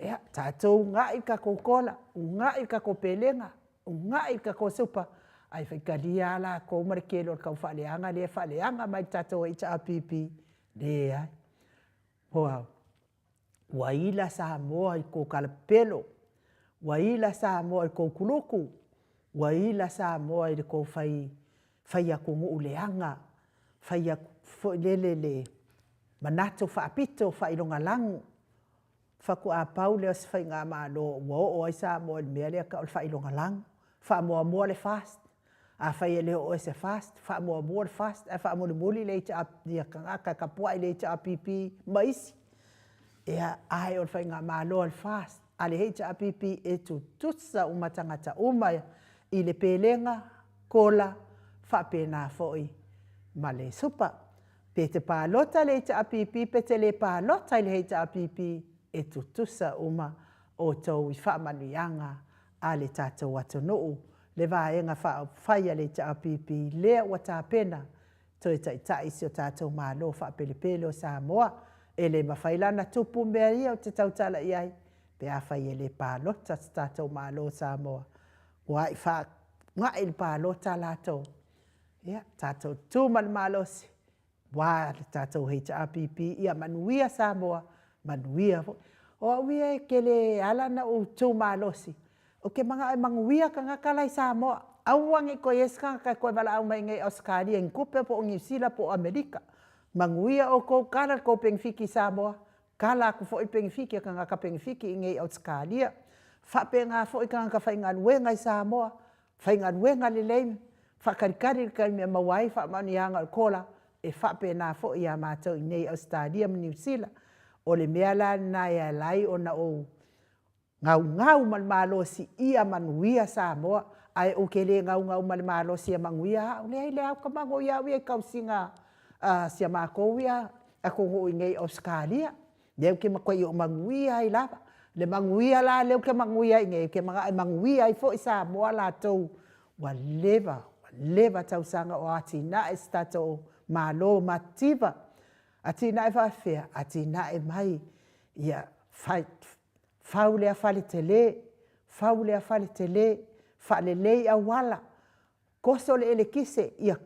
Ia, tatou uunai le tatou kola, uunai le tatou pelega, uunai le tatou supa, ae faitalia lava latou ma le tele o le taufaaleaga lea e faaleaga mai i le tatou HRPP. Leai. Ua ila Samoa i le tou talapepelo, ua ila Samoa i le tou kuluku, ua ila Samoa i le tou fai fai atunuu leaga, fai foi lele le manatu faapito faailogalanu, faatoa pau lea o se faigamalo ua oo ai Samoa i le mea lea e tau o le faailogalanu. Faamuamua le FAST, afai e le o oe o se FAST, faamuamua le FAST ae faamulimuli le tagata e tapuai i le HRPP ma isi. Ia, ae o le faigamalo a le FAST, a le HRPP, e tutusa uma tagata uma i le pelega, kola, faapena foi ma le supa. Pe te palota i le HRPP pe te le palota i le HRPP, e tutusa uma outou i faamanuiaga a le tatou atunuu, le Vaega Faaupufai a le HRPP lea ua tapena toe taitai si o tatou Malo faapelepele o Samoa. E le mafai la ona tupu mea ia ou te tautala i ai pe afai e le palota se tatou Malo o Samoa, ua fagai i le palota latou. Ia, tatou tu ma le malosi aua le tatou HRPP, ia manuia Samoa, manuia foi. O au ia e tele, e ala ona ou tu malosi, ou te manao e manuia tagata la e i Samoa, aua ne i toe i ai se tagata e toe valaau mai i Ausetalia i ni tupe po o Niu Sila po o Amerika. Manuia outou, tala le tou penefiti i Samoa, tala atu foi le penefiti a tagata penefiti i inei i Ausetalia. E faapena foi tagata faigaluega i Samoa, faigaluega lelei, faatalitali i le taimi e maua ai faamanuiaga o le kola, e faapena foi ia matou i inei i Ausetalia ma Niu Sila. O le mea la lena e ala ai ona ou naunau ma le malosi ia manuia Samoa, ae ou te le naunau ma le malosi ia manuia au. Leai, o lea lava ou te manuia au ia i tausiga a si a matou ia atunuu i inei i Ausetalia, lea ou te matuai ou manuia ai lava. Le manuia la lea ou te manuia ai i inei, ou te manao e manuia ai foi Samoa latou ua leva, ua leva tausaga o atinae se tatou Malo matitiva. Atinae faapefea? Atinae mai ia fau lea fale tele, fau lea fale tele, faalelei auala, toso le elekise ia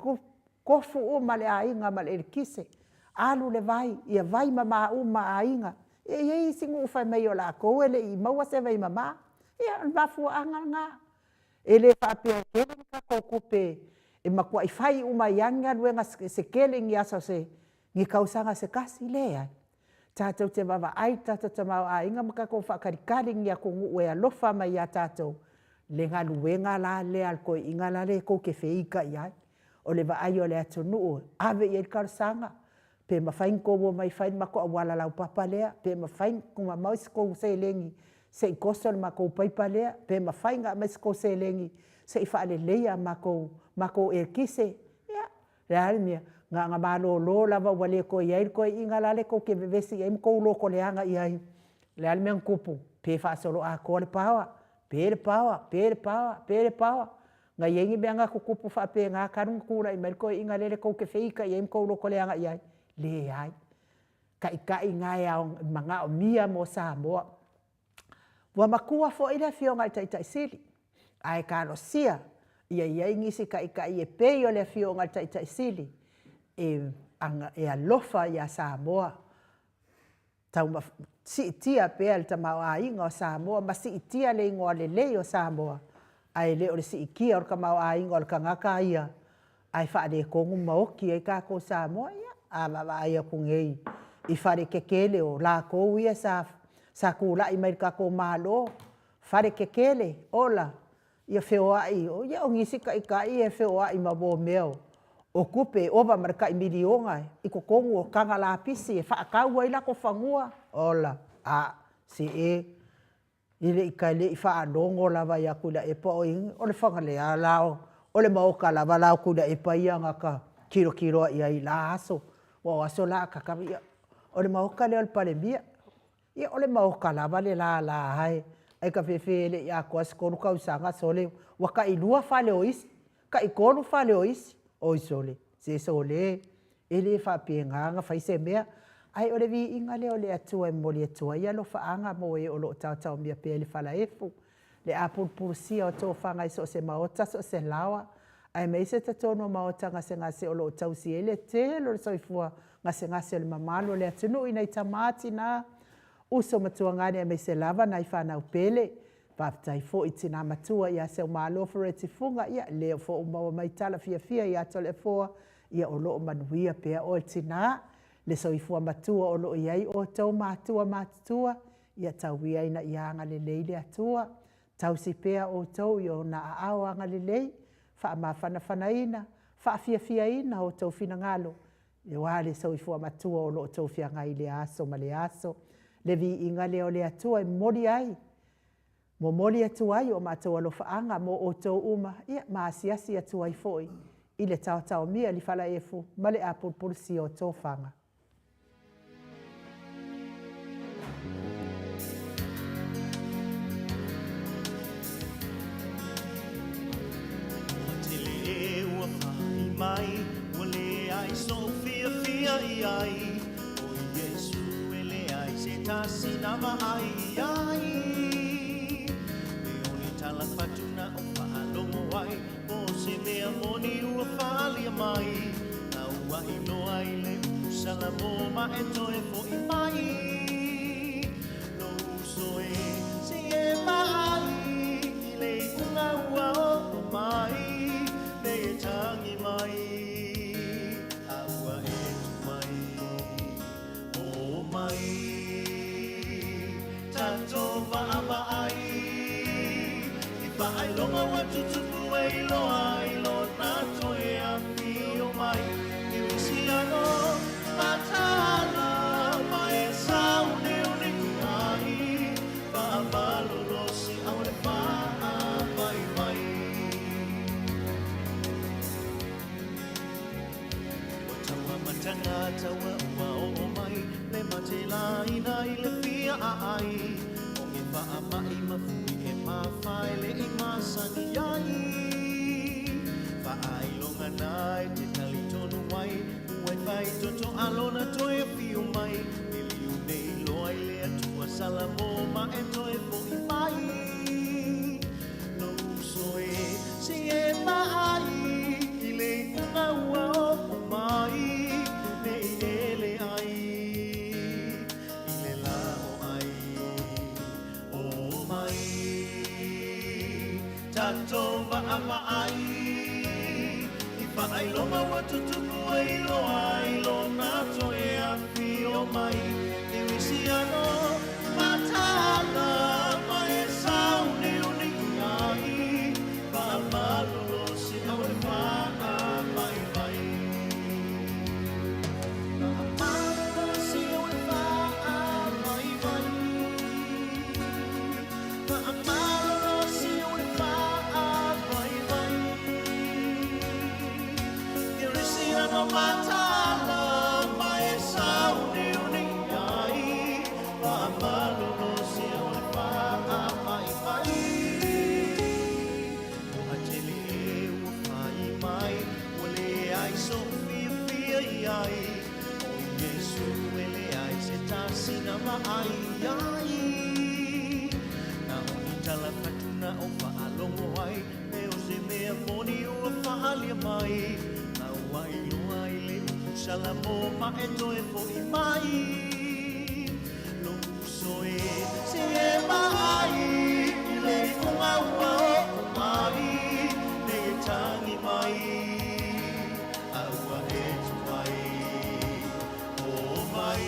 tofu uma le aiga ma le elekise, alu le vai ia vaimama uma aiga. E i ai isi nuu fai mai o latou e le i maua se vaimama. Ia o le mafuaaga lena. E le faapea e tele ni tatou tupe e matuai fai uma ai lava ni galuega se tele i ni aso se ni tausaga se tasi, leai. Tatou te vaavaai i le tatou tamaoaiga ma tatou faatalitali i ni atunuu e alofa mai ia tatou, le galuega la lea a le toeaina lale tou te feitai ai, o le vaai o le atunuu e ave i ai le talosaga, pe mafai ona outou omai e fai le matou auala laupapa lea, pe mafai ona aumai se tou seleni se i toso le matou paipa lea, pe mafai ona aumai se tou seleni se i faaleleia matou eletise. Ia, o le a le mea? Na ona malolo lava ua le toe i ai le toeaina lale tou te vevesi i ai ma tou lotoleaga i ai. O le a le mea na tupu? Pe faasoloatoa le power, pe le power, pe le power, pe le power. Na i ai ni mea na tutupu faapena talu ona tulai mai le toeaina lele tou te feitai i ai ma tou lotoleaga i ai? Leai. Taitai na e manaomia mo Samoa. Ua matua foi le Afioga i le Taitai Sili, ae talosia ia i ai nisi taitai e pei o le Afioga i le Taitai Sili e alofa ia Samoa, siitia pea le tamaoaiga o Samoa ma siitia le igoa lelei o Samoa, ae le o le siitia o le tamaoaiga o le tagata ia ae faaletonu ma oti ai tatou Samoa. Ia, a vaavaai atu nei i fale tetele o latou ia sa tulai mai i le tatou Malo, fale tetele, ola. Ia feoai, ia o nisi taitai e feoai ma mea o tupe e ova ma le tai miliona i totonu o taga lapisi e faatau ai latou fanua. Ola, a, se e le i faalogo lava ia Tuilaepa o i ai ni… O le Fugalei la, o le maota lava la o Tuilaepa ia na ta tilotilo lava i ai i la aso, aua o aso la a ta ia, o le maota lea o le Palemia. Ia o le maota lava le lala e, ae ta fefe e le i atoa se 3 tausaga, sole, ua tailua fale o isi, taitolu fale o isi. Oi sole, se sole, e le faapena ona fai se mea. Ae o le viiga lea o le Atua e momoli atu ai alofaaga mo e o lo o taotaomia pea i le falaefu, le apulupulusia o tofaga i so o se maota so o se laoa, aemaise totonu o maota gasegase o lo o tausi ai le tele o le soifua gasegase o le mamalu o le atunuu i nai tama, tina, uso ma tuagane aemaise lava nai fanau pele. Faafetai foi i le tina matua ia Seumalo Fareti Fuga, ia o lea foi ua maua mai tala fiafia ia Toleafoa, ia o lo o manuia pea oe tina. Le soifua matua o lo o i ai outou matua matutua, ia tau ia ina ia agalelei le Atua, tausi pea outou i ona aao agalelei, faamafanafanaina, faafiafiaina outou finagalo, aua le soifua matua o lo o outou feagai i lea aso ma lea aso. Le viiga lea o le Atua e momoli ai, momoli atu ai o matou alofaaga mo outou uma, ia ma asiasi atu ai foi i le taotaomia i le falaefu ma le apulupulusia o tofaga. Ua tele e ua fai mai, ua leai so'u fiafia i ai, O Iesu e leai se tasi na vaai i ai. E o ni tala fatu na ou faalogo ai, Po o se mea moni ua faaalia mai, A ua iloa i le upu Salamo ma e toe fo'i mai. Lou uso e, se i e vaai i le iuga ua oo mai, Nei e tagi mai, a ua e tu mai. O mai, tatou vaavaai i faailoga ua tutupu e iloa ai lona toe afio mai. Kerisiano mataala ma e sauniuni ai, faamalolosi au le faavaivai. Ua tau amataga taua ua oo mai, Le mate laina i le fia aai, O ge faamai ma fui e mafae le i masani ai. Faailoga na e te talitonu ai, Ua e faitoto a lona toe afio mai, Liliu nei loa i le Atua Salamo ma e toe fo'i mai. Lou uso e, se i e vaai i le iuga ua oo mai, Ne i ele ai i le la o ai. O mai, tatou vaavaai i faailoga ua tutupu e iloa ai lona toe afio mai. Kerisiano mataala ma e sauniuni ai, faamalolosi au le faavaivai. Faamalolosi au le faavaivai. Faamalolosi au le faavaivai. Kerisiano mataala ma e sauniuni ai, faamalolosi au le faavaivai. Ua tele e ua fai mai, ua leai so'u fiafia i ai, O Iesu e leai se tasi na vaai i ai. Na o ni tala fatu na ou faalogo ai, E o se mea moni ua faaalia mai, A ua iloa i le upu Salamo ma e toe fo'i mai. Lou uso e, se i e vaai i le iuga ua oo mai, Nei e tagi mai, a ua e tu mai. O mai,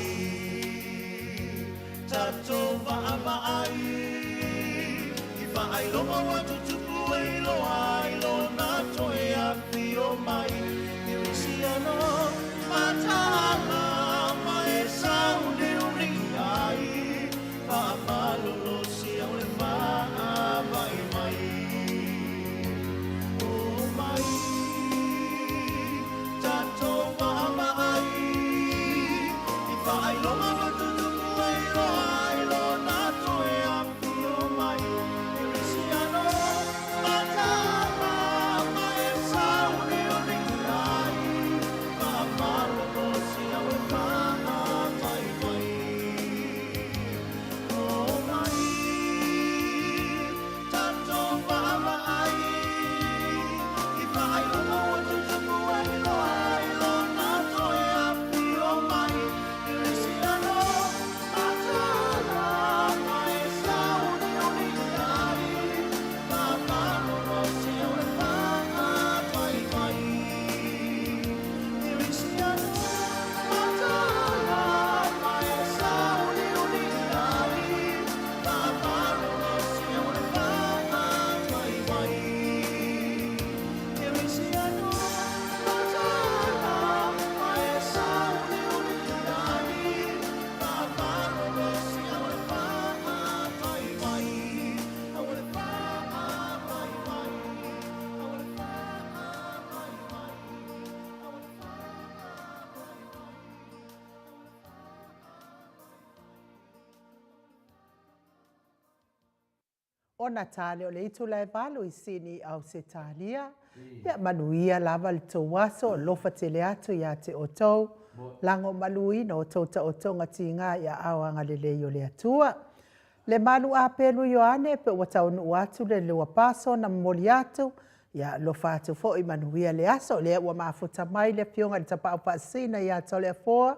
tatou vaavaai i faailoga ua tutupu. e iloa ai lona toe afio mai. Kerisiano mataala ma e sauniuni ai, faamalolosi au le faavae mai. Omai tatou vaavaai i faailoga ua tutupu e iloa ai lona toe afio mai. Kerisiano mataala ma e sauniuni ai, faamalolosi au e faavae mai. Omai tatou vaavaai i faailoga ua tutupu e iloa ai lona toe afio mai. Kerisiano mataala ma e sauniuni ai, faamalolosi au e faavae mai. Kerisiano mataala ma e sauniuni ai, faamalolosi au e faavae mai. Kerisiano mataala ma e sauniuni ai, faamalolosi au e faavae mai. Au e faavae mai. Au e faavae mai. Au e faavae mai. O Natale o le itula e 8 i Sini, Ausetalia. Ia manuia lava le tou aso, alofa tele atu ia te outou, lagomaluina o tou taotoga tiga i aao agalelei o le Atua. Le malu apelu Ioane pe ua taunuu atu le lua paso na momoli atu, ia alofa atu foi manuia le aso. Lea ua mafuta mai le afioga i le Tapaau Faasisina ia Toleafoa,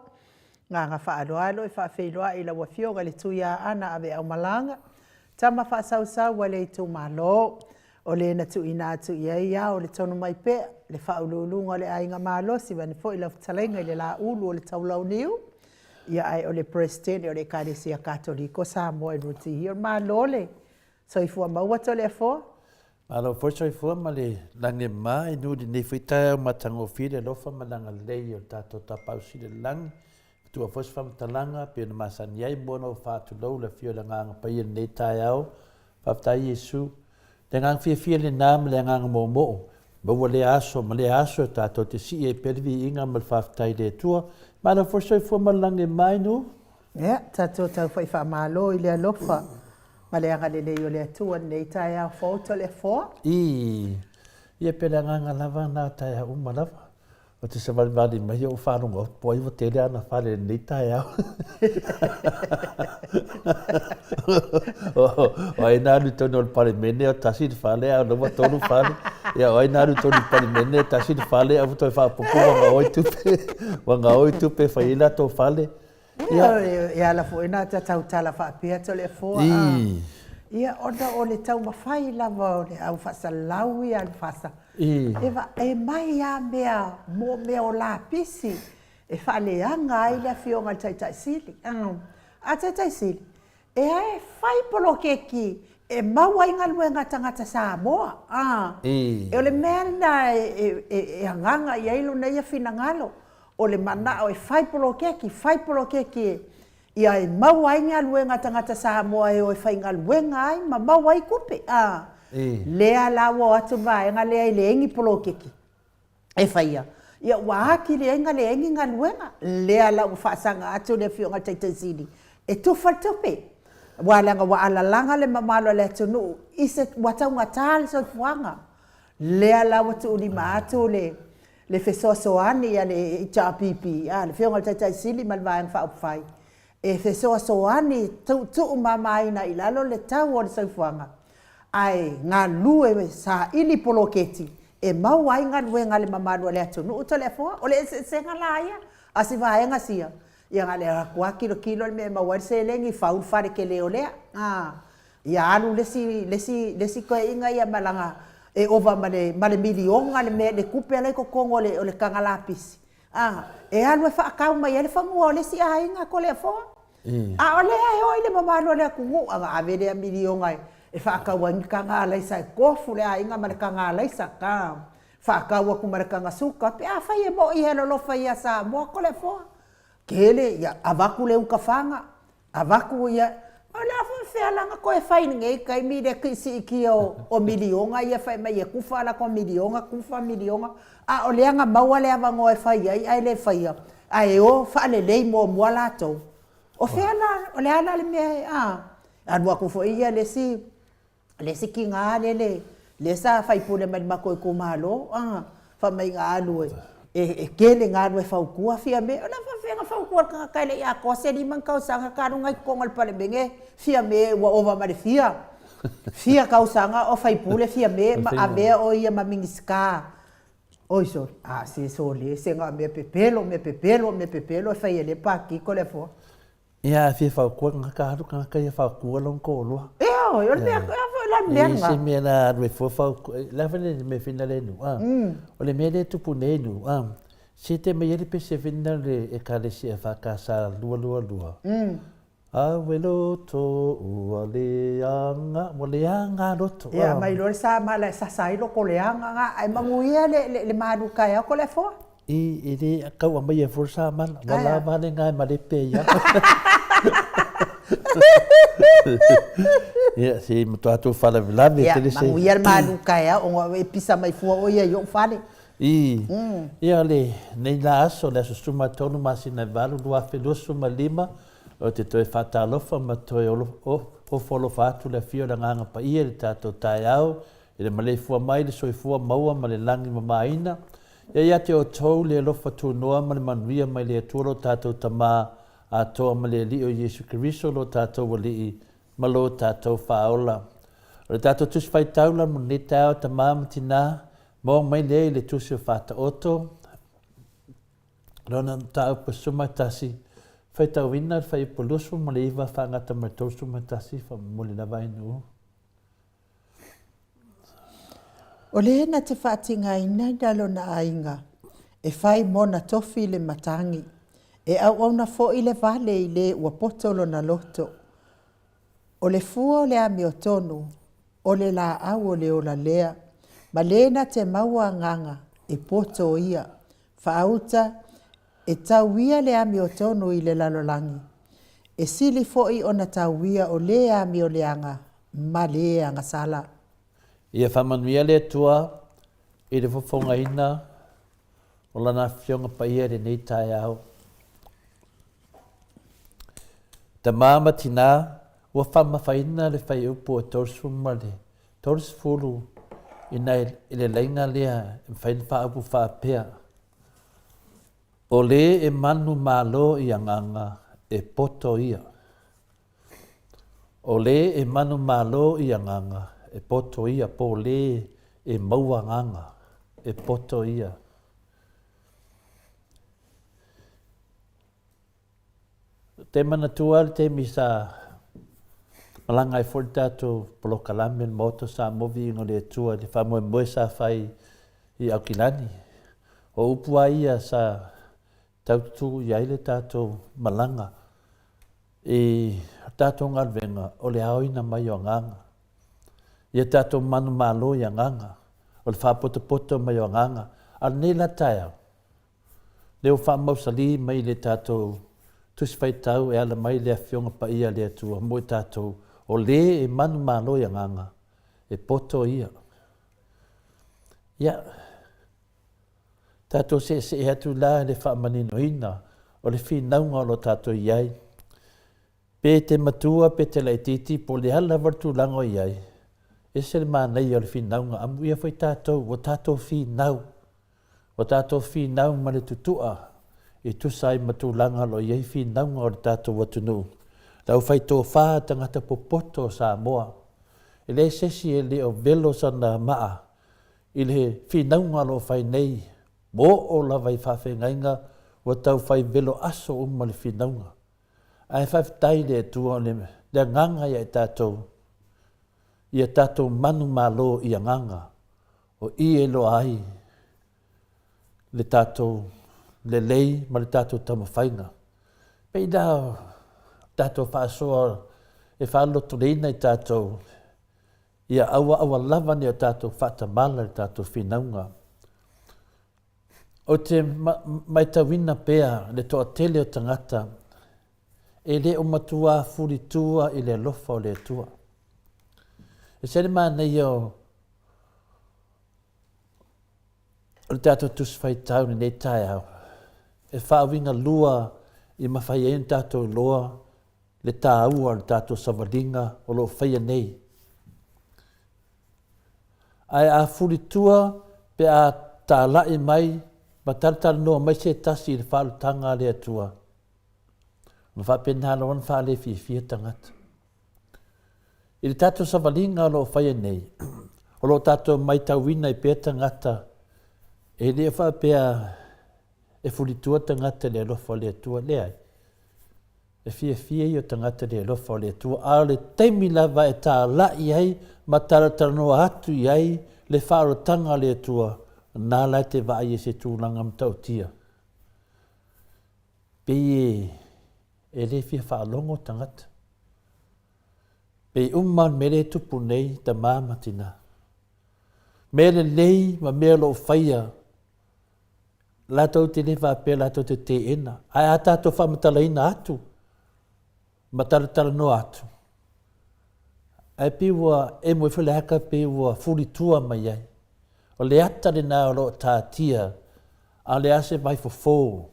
Agaga faaaloalo e faafeiloai i lau Afioga i le Tuiaana Aveaumalaga, tama faasausau a le itumalo. O le na tuuina atu i ai ao o le tonu mai pea, le faauluuluga o le aiga malosi vaeane foi lau fetalaiga i le Laulu o le Taulauniu, ia ae o le Peresetene o le Ekalesia Katoliko Samoa i Rutihia. Malo le soifua maua Toleafoa. Malo foi le soifua ma le lagi e mama i nuu i lenei foi taeao matagofie le alofa ma le agalelei o le tatou Tapaau Sili i le Lagi. Matua foi se faamatalaga pei ona masani ai mo ona ou faatulou le afio o le Agaga Paia i lenei taeao. Faafetai Iesu. Le agaga fiafia lena ma le agaga moomoo, maua lea aso ma lea aso e tatou te sii ai pea le viiga ma le faafetai i le Atua. Malo foi le soifua ma le lagi e mama i nuu. Ia, tatou tau fai faamalo i le alofa ma le agalelei o le Atua i lenei taeao fou Toleafoa. Ii, Ia pe le agaga lava na o taeao uma lava. Ou te savalivali mai ou faalogo atu po o ai ua tele ana fale i lenei taeao. O ai na alu i totonu o le Palemene o tasi le fale a o lea ua tolu fale. Ia o ai na alu i totonu o le Palemene tasi le fale ae ua toe faaopoopo ua gaoi tupe, ua gaoi tupe e fai ai latou fale. Ia, e ala foi na ta tautala faapea Toleafoa a. Ia, ona o le taumafai lava o le au faasalalau ia a le FASA, e mai lava mea mo mea o lapisi e faaleaga ai le Afioga i le Taitai Sili. A Taitai Sili, E a e fai poloketi e maua ai galuega a tagata Samoa, a. O le mea lena e agaga i ai lona ia finagalo, o le manao e fai poloketi, fai poloketi e ia e maua ai galuega a tagata Samoa e o e faigaluega ai ma maua ai tupe, a. Lea la ua o atu le vaega lea e leai ni poloketi. e faia, ia ua atili ai na leai ni galuega. Lea la ua faasaga atu le Afioga i le Taitai Sili e tufa le tupe, aua leaga ua alalaga le mamalu o le atunuu i se, ua taugata le soifuaga. Lea la ua tuulima atu le le fesoasoani a le HRPP, a le Afioga i le Taitai Sili ma le Vaega Faaupufai e fesoasoani e tuutuumamaina i lalo le tau o le soifuaga, ae galue saili poloketi e maua ai galuega a le mamalu o le atunuu Toleafoa. O le eseesega la ia a si vaega sia, ia na o le alu atu lava tilotilo le mea e maua ai le seleni, fau le fale tele o lea. Ia alu le isi, le isi, le isi toeaina ia ma lana, e ova ma le, ma le miliona le mea, le tupe la e i totonu o le, o le taga lapisi, a, e alu e faatau mai ai le fanua o le isi aiga Toleafoa. A o lea e oi le mamalu o le atunuu, ona ave lea miliona e E faatau ai ni taga alaisa e tofu le aiga ma le taga alaisa, ta faatau atu ma le taga suka, pe afai e mo'i e alolofa ia Samoa Toleafoa. Tele, ia avatu le uta faga, avatu ia, o le a foi fea la na toe fai i lenei taimi le siisiitia o miliona ia fai mai e tufa a latou miliona, tufa miliona, a o lea na maua le avanoa e fai ai ae le faia, ae o faalelei muamua latou. O fea la, o le a la le mea e, a? Alu atu foi ia le isi, le isi tina lele, lea sa faipule mai le matou itumalo, a, fai mai na alu e, e tele na alu e fautua Fiame. O le a faapefea ona fautua i le tagata e le i atoa se 5 ni tausaga talu ona i totonu o le Palemene, Fiame ua ova ma le fia, fia tausaga o faipule Fiame ma avea o ia ma Minisita. Oi sole, a se sole, se na o mea pepelo, mea pepelo, mea pepelo e fai e lea Pati Toleafoa. Ia a fia fautua le tagata, alu le tagata ia fautua lona toalua. Ioe, o le mea, a foi la le mea lena. E leai se mea la alu ai fua fautua, o le a foi le mea foi lea nuu, a. O le mea lea e tupu nei nuu, a, se te aumai ai le pese foi lena o le Ekalesia EFKS 222. Aue loto ua leaga, ua leaga loto. Ia aumai loa le samala e sasa ai loko leaga na, ae manuia le malu taeao Toleafoa. I, e le tau aumaia fua le samala, ua lava lena e malepe ai lava. Ia, se i matua tou faalavelave tele se. Ia, manuia le malu taeao ona e pisa mai fua oe ia i ou fale. I, ia lenei la aso, le aso 13 masina e 8, 2025, ou te toe faatalofa ma toe ofo alofa atu le afio o le Agaga Paia i le tatou taeao, i le maleifua mai le soifua maua ma le lagi mamaina. Ia ia te outou le alofa tunoa ma le manuia mai le Atua lo tatou Tama atoa ma le Alii o Iesu Keriso lo tatou Alii ma lo tatou Faaola. O le tatou Tusi Faitau la mo lenei taeao, tama ma tina, maua mai lea i le Tusi o Faataoto, lona mataupu 11, faitauina le fuaiupu 29 faagata ma le 31, faamomoli lava ai nuu. O le na te faatigaina ina lona aiga, e fai mona tofi le matagi, e auauna foi le vale i le ua poto lona loto. O le fua o le amiotonu, o le laau o le ola lea, ma le na te maua agaga e poto ia, faauta e tauia le amiotonu i le lalolagi, e sili foi ona tauia o le amioleaga ma le agasala. Ia faamanuia le Atua i le fofogaina o Lana Afioga Paia i lenei taeao. Tama ma tinā, ua faamamafaina le fuaiupu e 30 ina i le laina lea e mafai ona faaupu faapea, O lē e manu malo i agaga e poto ia. O lē e manu malo i agaga e poto ia po o lē e maua agaga e poto ia. Te manatua le taimi sa malaga ai foi le tatou polokalame le Maota o Samoa Viiga o le Atua i le faamoemoe sa fai i Aukilani. O upu lava ia sa tau tutu i ai le tatou malaga i le tatou galuega o le aoina mai o agaga. Ia tatou manumalo i agaga, o le faapotopoto mai o agaga. A o lenei la taeao, Lea ua faamausali mai le tatou Tusi Faitau e ala mai le Afioga Paia a le Atua mo i tatou, o le e manumalo i agaga, e poto ia. Ia, tatou seesee atu la i le faamaninoina o le finauga o lo o tatou i ai. Pe te matua, pe te laitiiti, po o le a lava le tulaga o i ai, ese le manaia o le finauga, amuia foi tatou, ua tatou finau. Ua tatou finau ma le tutua e tusa ai ma tulaga o lo o i ai finauga o le tatou atunuu, le aufaitofa tagata popoto o Samoa. E leai se isi e le o velo sana maa i le finauga o lo o fai nei, ua oo lava i faafeagaiga ua tau fai velo aso uma le finauga. Ae faafetai i le Atua o le agaga ia i tatou, ia tatou manumalo i agaga O i e iloa ai le tatou lelei ma le tatou taumafaiga. Pei la o tatou faasoa e faalolotoleina i tatou. Ia aua aua lava ne o tatou faatamala i le tatou finauga. Ou te maitauina pea le toatele o tagata e le o matuā fulitua i le alofa o le Atua. E ese le manaia o le tatou Tusi Faitau i lenei taeao, e faauigalua i mafai ai ona tatou iloa le taua o le tatou savaliga o lo o faia nei. Ae a fulitua pe a talai mai ma talatalanoa mai se tasi i le faalutaga a le Atua, ona faapena loa ona faalefiafia tagata. I le tatou savaliga o lo o faia nei, o lo o tatou maitauina ai pea tagata e le o faapea e fulitua tagata i le alofa o le Atua, leai. E fiafia ia o tagata i le alofa o le Atua, a o le taimi lava e talai ai ma talatalanoa atu i ai le faaolataga a le Atua, na la e te vaai ai i se tulaga matautia. Pei e le fia faalogo tagata. Pei uma le mea lea e tupu nei, tama ma tina. Mea lelei ma mea o lo o faia, latou te le faapea latou te teena. Ae a tatou faamatalaina atu ma talatalanoa atu, ae pei ua emo ifo le ata pei ua fulitua mai ai. O le ata lena o lo o tatia, a o le a se vaifofo,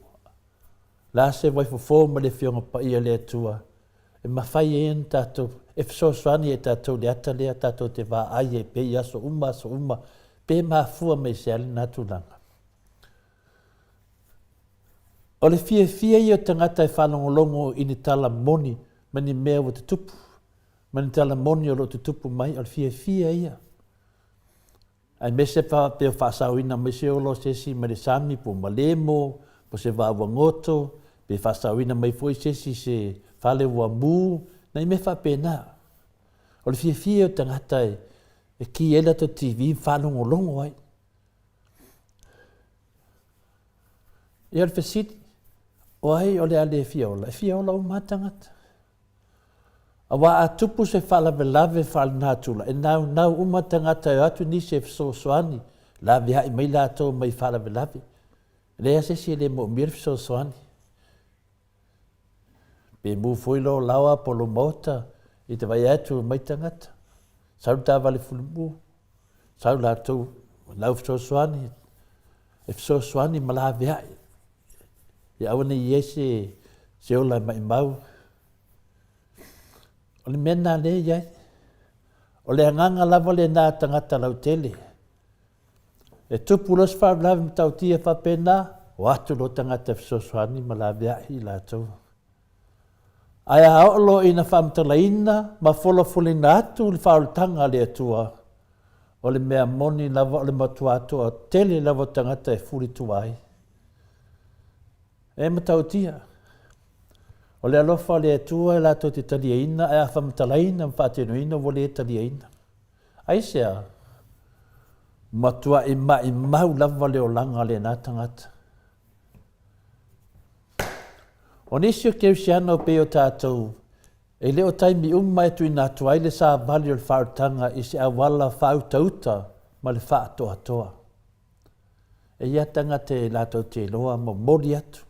le a se vaifofo ma le Afioga Paia a le Atua e mafai ai ona tatou, e fesoasoani ai tatou i le ata lea tatou te vaai ai pea i aso uma aso uma, pe mafua mai i se a lena tulaga. O le fiafia ia o tagata e faalogologo i ni tala moni ma ni mea ua tutupu, ma ni tala moni o lo o tutupu mai, o le fiafia ia. Aemaise pe a faapea ua faasaoina mai se ola o se isi mai le sami po o malemo po o se vaa ua goto, pe faasaoina mai foi se isi i se fale ua mu, nai mea faapena. O le fiafia ia o tagata e ki ai latou TV ma faalogologo ai. Ia o le fesili, o ai o le a le fia ola? E fia ola uma lava tagata. Aua a tupu se faalavelave faalenatura, e naunau uma tagata e o atu nisi e fesoasoani, laveai mai latou mai faalavelave. E leai lava se isi e le moomia le fesoasoani. Pe mu foi lou laoa po o lou maota i te vaai atu mai tagata, sau le taavale fulumu, sau latou lau fesoasoani, e fesoasoani ma laveai. Ia aua ne i i ai se, se ola e maimau. O le mea lena lea e i ai. O le agaga lava lena a tagata lautele. E tupu loa se faalavelave matautia faapena, o atu loa tagata e fesoasoani ma laveai i latou. Ae a oo loa ina faamatalaina ma folafolaina atu le faaolataga a le Atua, o le mea moni lava o le matua toatele lava o tagata e fulitua ai. E matautia, o le alofa o le Atua e latou te taliaina, ae a faamatalaina ma faatinoina ua le taliaina. Aisea? Matuai maimau lava le olaga o lena tagata. O nisi o Kerisiano pei o tatou, e le o taimi uma e tuuina atu ai le savali o le faaolataga i se auala faautauta ma le faatoatoa. E i ai tagata e latou te iloa momoli atu.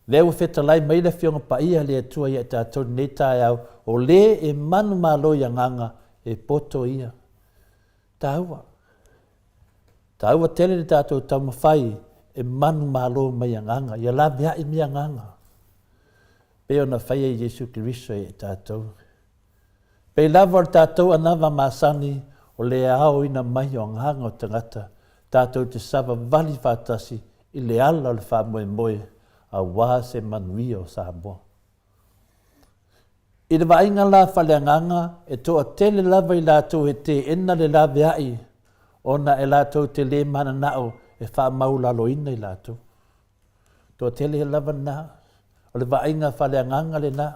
Lea ua fetalai mai le Afioga Paia a le Atua ia i tatou i lenei taeao, o le e manumalo i agaga, e poto ia. Taua. Taua tele le tatou taumafai e manumalo mai agaga, ia laveai mai agaga, pei ona faia e Iesu Keriso ia i tatou. Pei lava o le tatou anava masani o le aoina mai o agaga o tagata, tatou te savavali faatasi i le ala o le faamoemoe aua se manuia o Samoa. I le vaaiga la faaleagaga, e toatele lava i latou e teena le laveai ona e latou te le mananao e faamaualaloina i latou. Toatele lava lena, o le vaaiga faaleagaga lena.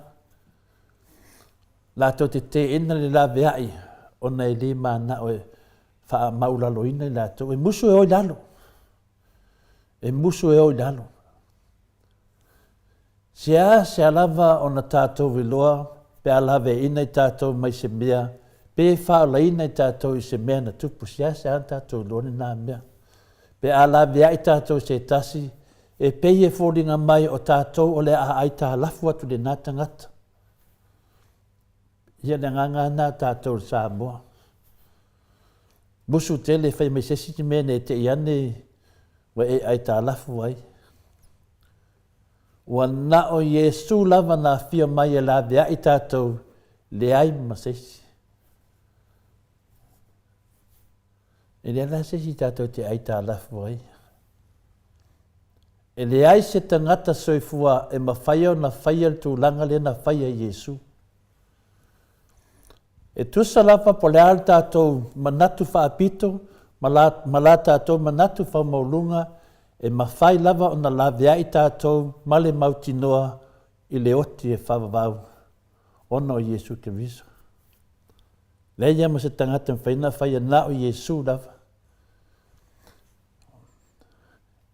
Latou te teena le laveai ona e le mananao e faamaualaloina i latou. E musu e o i lalo. E musu e o i lalo. Seasea lava ona tatou iloa pe a laveaiina i tatou mai se mea Pe faaolaina i tatou i se mea na tupu, seasea ona tatou iloa lena mea. Pe a laveai tatou i se tasi, e pei e foliga mai o tatou o le a aitalafu atu i lena tagata. Ia le agaga lava lena o tatou i Samoa. Musu tele fai mai se isi mea ne i te i ane ua e aitalafu ai. Ua na o Iesu lava na afio mai e laveai tatou, leai ma se isi. E leai la se isi tatou te aitalafu ai. E leai se tagata soifua e mafai ona faia le tulaga lea na faia e Iesu. E tusa lava po o le a le tatou manatu faapito ma la, ma la tatou manatu faumaualuga, e mafai lava ona laveai tatou ma le mautinoa i le oti e faavavau ona o Iesu Keriso. Leai lava ma se tagata e mafai ona faia na o Iesu lava.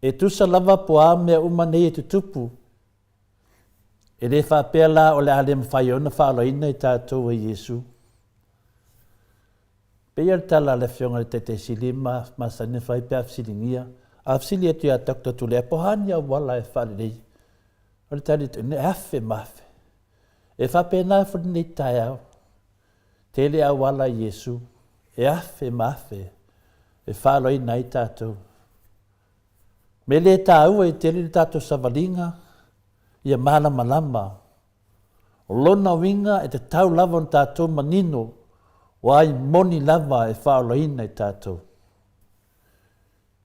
E tusa lava po o a mea uma nei e tutupu, E le faapea la o le a le mafai ona faaolaina i tatou e Iesu. Pei o le tala a le Afioga i le Taitaisili ma masani ona fai pe a fesiligia, a fesili atu ia Doctor Tulea, po o a ni auala e faalelei, o le tali atu, e afe ma afe. E faapena foi lenei taeao, tele auala i Iesu, e afe ma afe e faaolaina ai tatou. Mea le taua e tele le tatou savaliga ia malamalama. O lona uiga e tatau lava ona tatou manino o ai moni lava e faaolaina i tatou.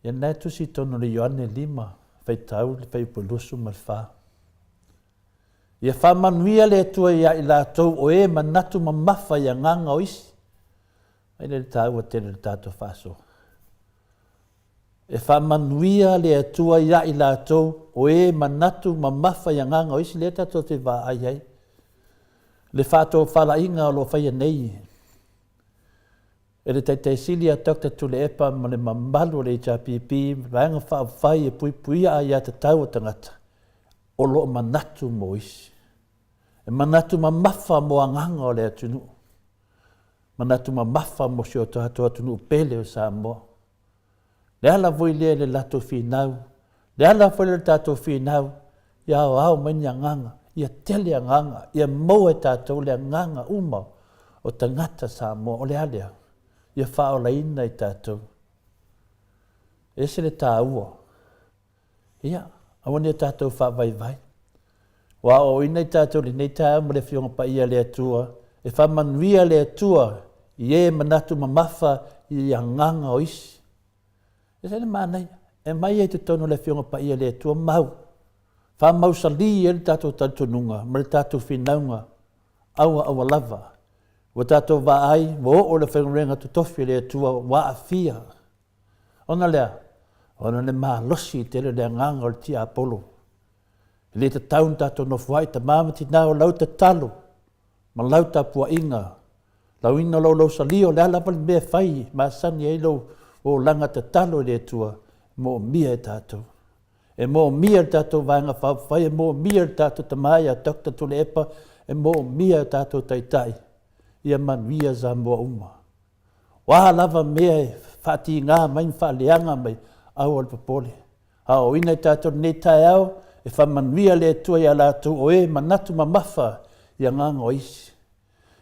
Ia lena e tusi i totonu o le Ioane 5, faitau le fuaiupu 24. Ia faamanuia le Atua ia i latou o e manatu mamafa i agaga o isi. Ai lea le taua tele o le tatou faasoa. E faamanuia le Atua ia i latou o e manatu mamafa i agaga o isi lea tatou te vaai ai. Le faatofalaiga o lo o faia nei e le Taitai Sili a Doctor Tuilaepa ma le mamalu o le HRPP, Vaega Faaupufai e Puipuia Aiatatau a Tagata, o lo o manatu mo isi. E manatu mamafa mo agaga o le atunuu. Manatu mamafa mo si o tatou atunuu pele o Samoa. Le ala foi lea i le latou finau, le ala foi lea i le tatou finau, ia aoao mai ni agaga, ia tele agaga, ia maua e tatou le agaga uma o tagata Samoa. O le a lea? Ia faaolaina i tatou. E ese le taua. Ia, aua ne i o tatou faavaivai. Ua aoaoina i tatou i lenei taeao ma le Afioga Paia a le Atua, e faamanuia le Atua i e manatu mamafa i agaga o isi. E ese le manaia, e aumai ai i totonu o le Afioga Paia a le Atua mau, faamausali ai le tatou talitonuga ma le tatou finauga aua aua lava. Ua tatou vaai, ua oo le faigaluega totofi a le Atua ua aafia. Ona lea, ona o le malosi tele o le agaga o le tiapolo. E le tatau ona tatou nofoai, tama ma tina o lau tatalo ma lau tapuaiga, lauina o lou lausalia, o le a lava le mea e fai e masani ai lou olaga tatalo i le Atua, e moomia e tatou. E moomia e le tatou Vaega Faaupufai, e moomia e le tatou tama ia Doctor Tuilaepa, e moomia e tatou Taitai, ia manuia Samoa uma. O a lava mea e faatiga mai ma faaleaga mai, aua le popole. Aoaoina i tatou i lenei taeao, e faamanuia le Atua ia latou o e manatu mamafa i agaga o isi.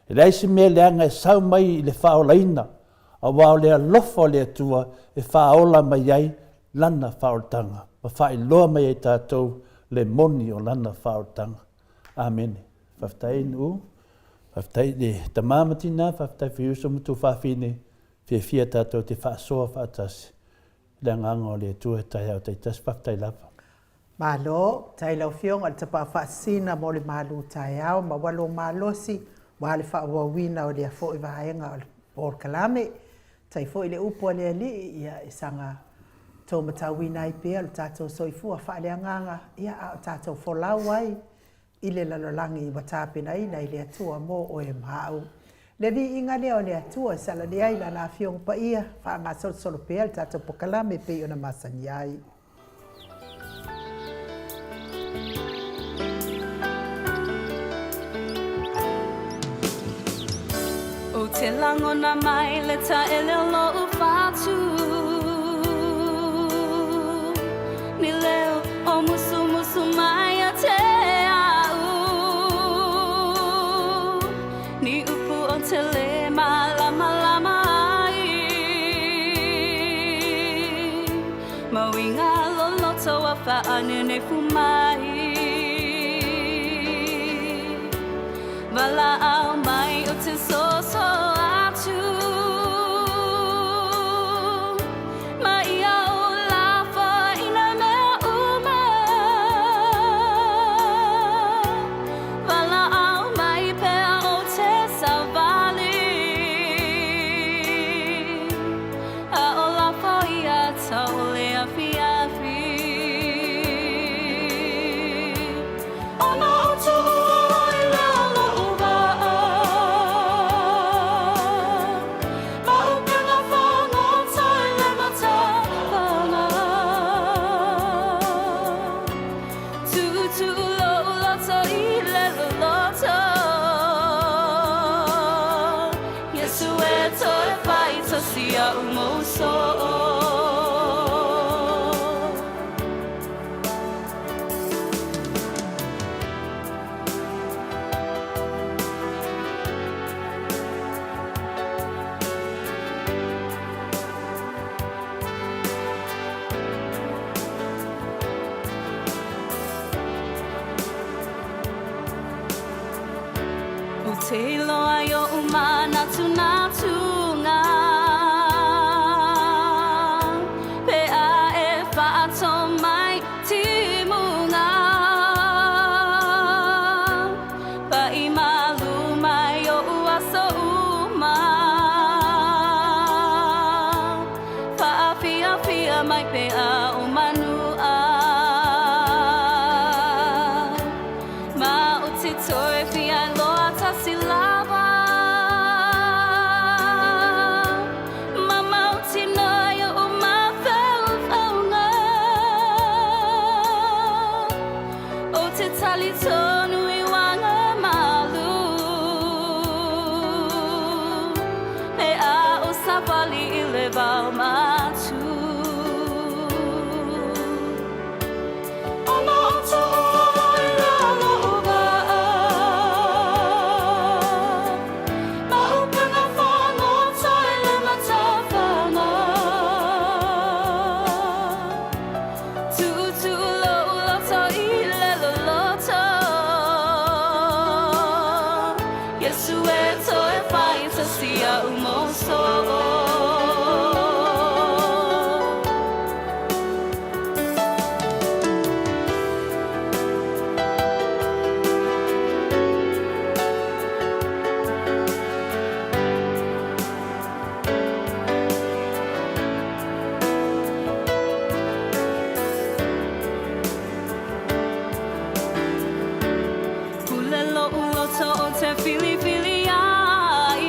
E leai se mea leaga e sau mai i le faaolaina, aua o le alofa o le Atua e faaola mai ai Lana faaolataga, ma faailoa mai ai tatou le moni o Lana faaolataga. Amene. Faafetai Nu'u. Faafetai i le tama ma tina, faafetai foi i uso ma tuafafine, fiafia tatou te faasoa faatasi i le agaga o le Atua i taeao taitasi. Faafetai lava. Malo, tai lau Afioga i le Tapaau Faasisina mo le malu taeao ma ua lou malosi aua le faaauauina o lea foi vaega o le polokalame. Tai foi le upu a le Alii, ia e saga tou matauina ai pea lo tatou soifua faaleagaga, ia a o tatou folau ai i le lalolagi ua tapenaina e le Atua mo oe ma au. Le viiga lea o le Atua e salalea ai Lana Afioga Paia, faagasolosolo pea le tatou pokalame e pei ona masani ai. Ou te te lagona mai le taele o loʻu fatu. Ni leo o musumusu mai ia te a'u. Ni upu ou te lē mālamalama ai. Ma uiga loloto ua faanenefu mai. Valaau mai ou te soso atu. Ma ia ou lafoina mea uma. Valaau mai pea ou te savali. A o lafo ia tau le afiafi. Ona ou tuua ai lea o loʻu waʻa. Ma ʻupena fagota i le matafaga. Tuʻutuʻu loʻu loto i le loloto. Iesu e toe fai tasi iaʻu mou soo. Ou te iloa i oʻu manatunatuga. Pe a e faato mai timuga. Paʻi malū mai oʻu aso uma. Faafiafia mai pea o manuʻa. Ma ou te toe fia iloa tasi lava. Ma mautinoa i oʻu mafaufauga. Ou te talitonu i uaga malu. Pe a ou savali i le vao matu. Ona ou tuua ai lea o loʻu waʻa. Ma ʻupena fagota i le matafaga. Tuʻutuʻu loʻu loto i le loloto. Iesu e toe fai tasi iaʻu mou soo. Pule loʻu loto ou te filifili ai.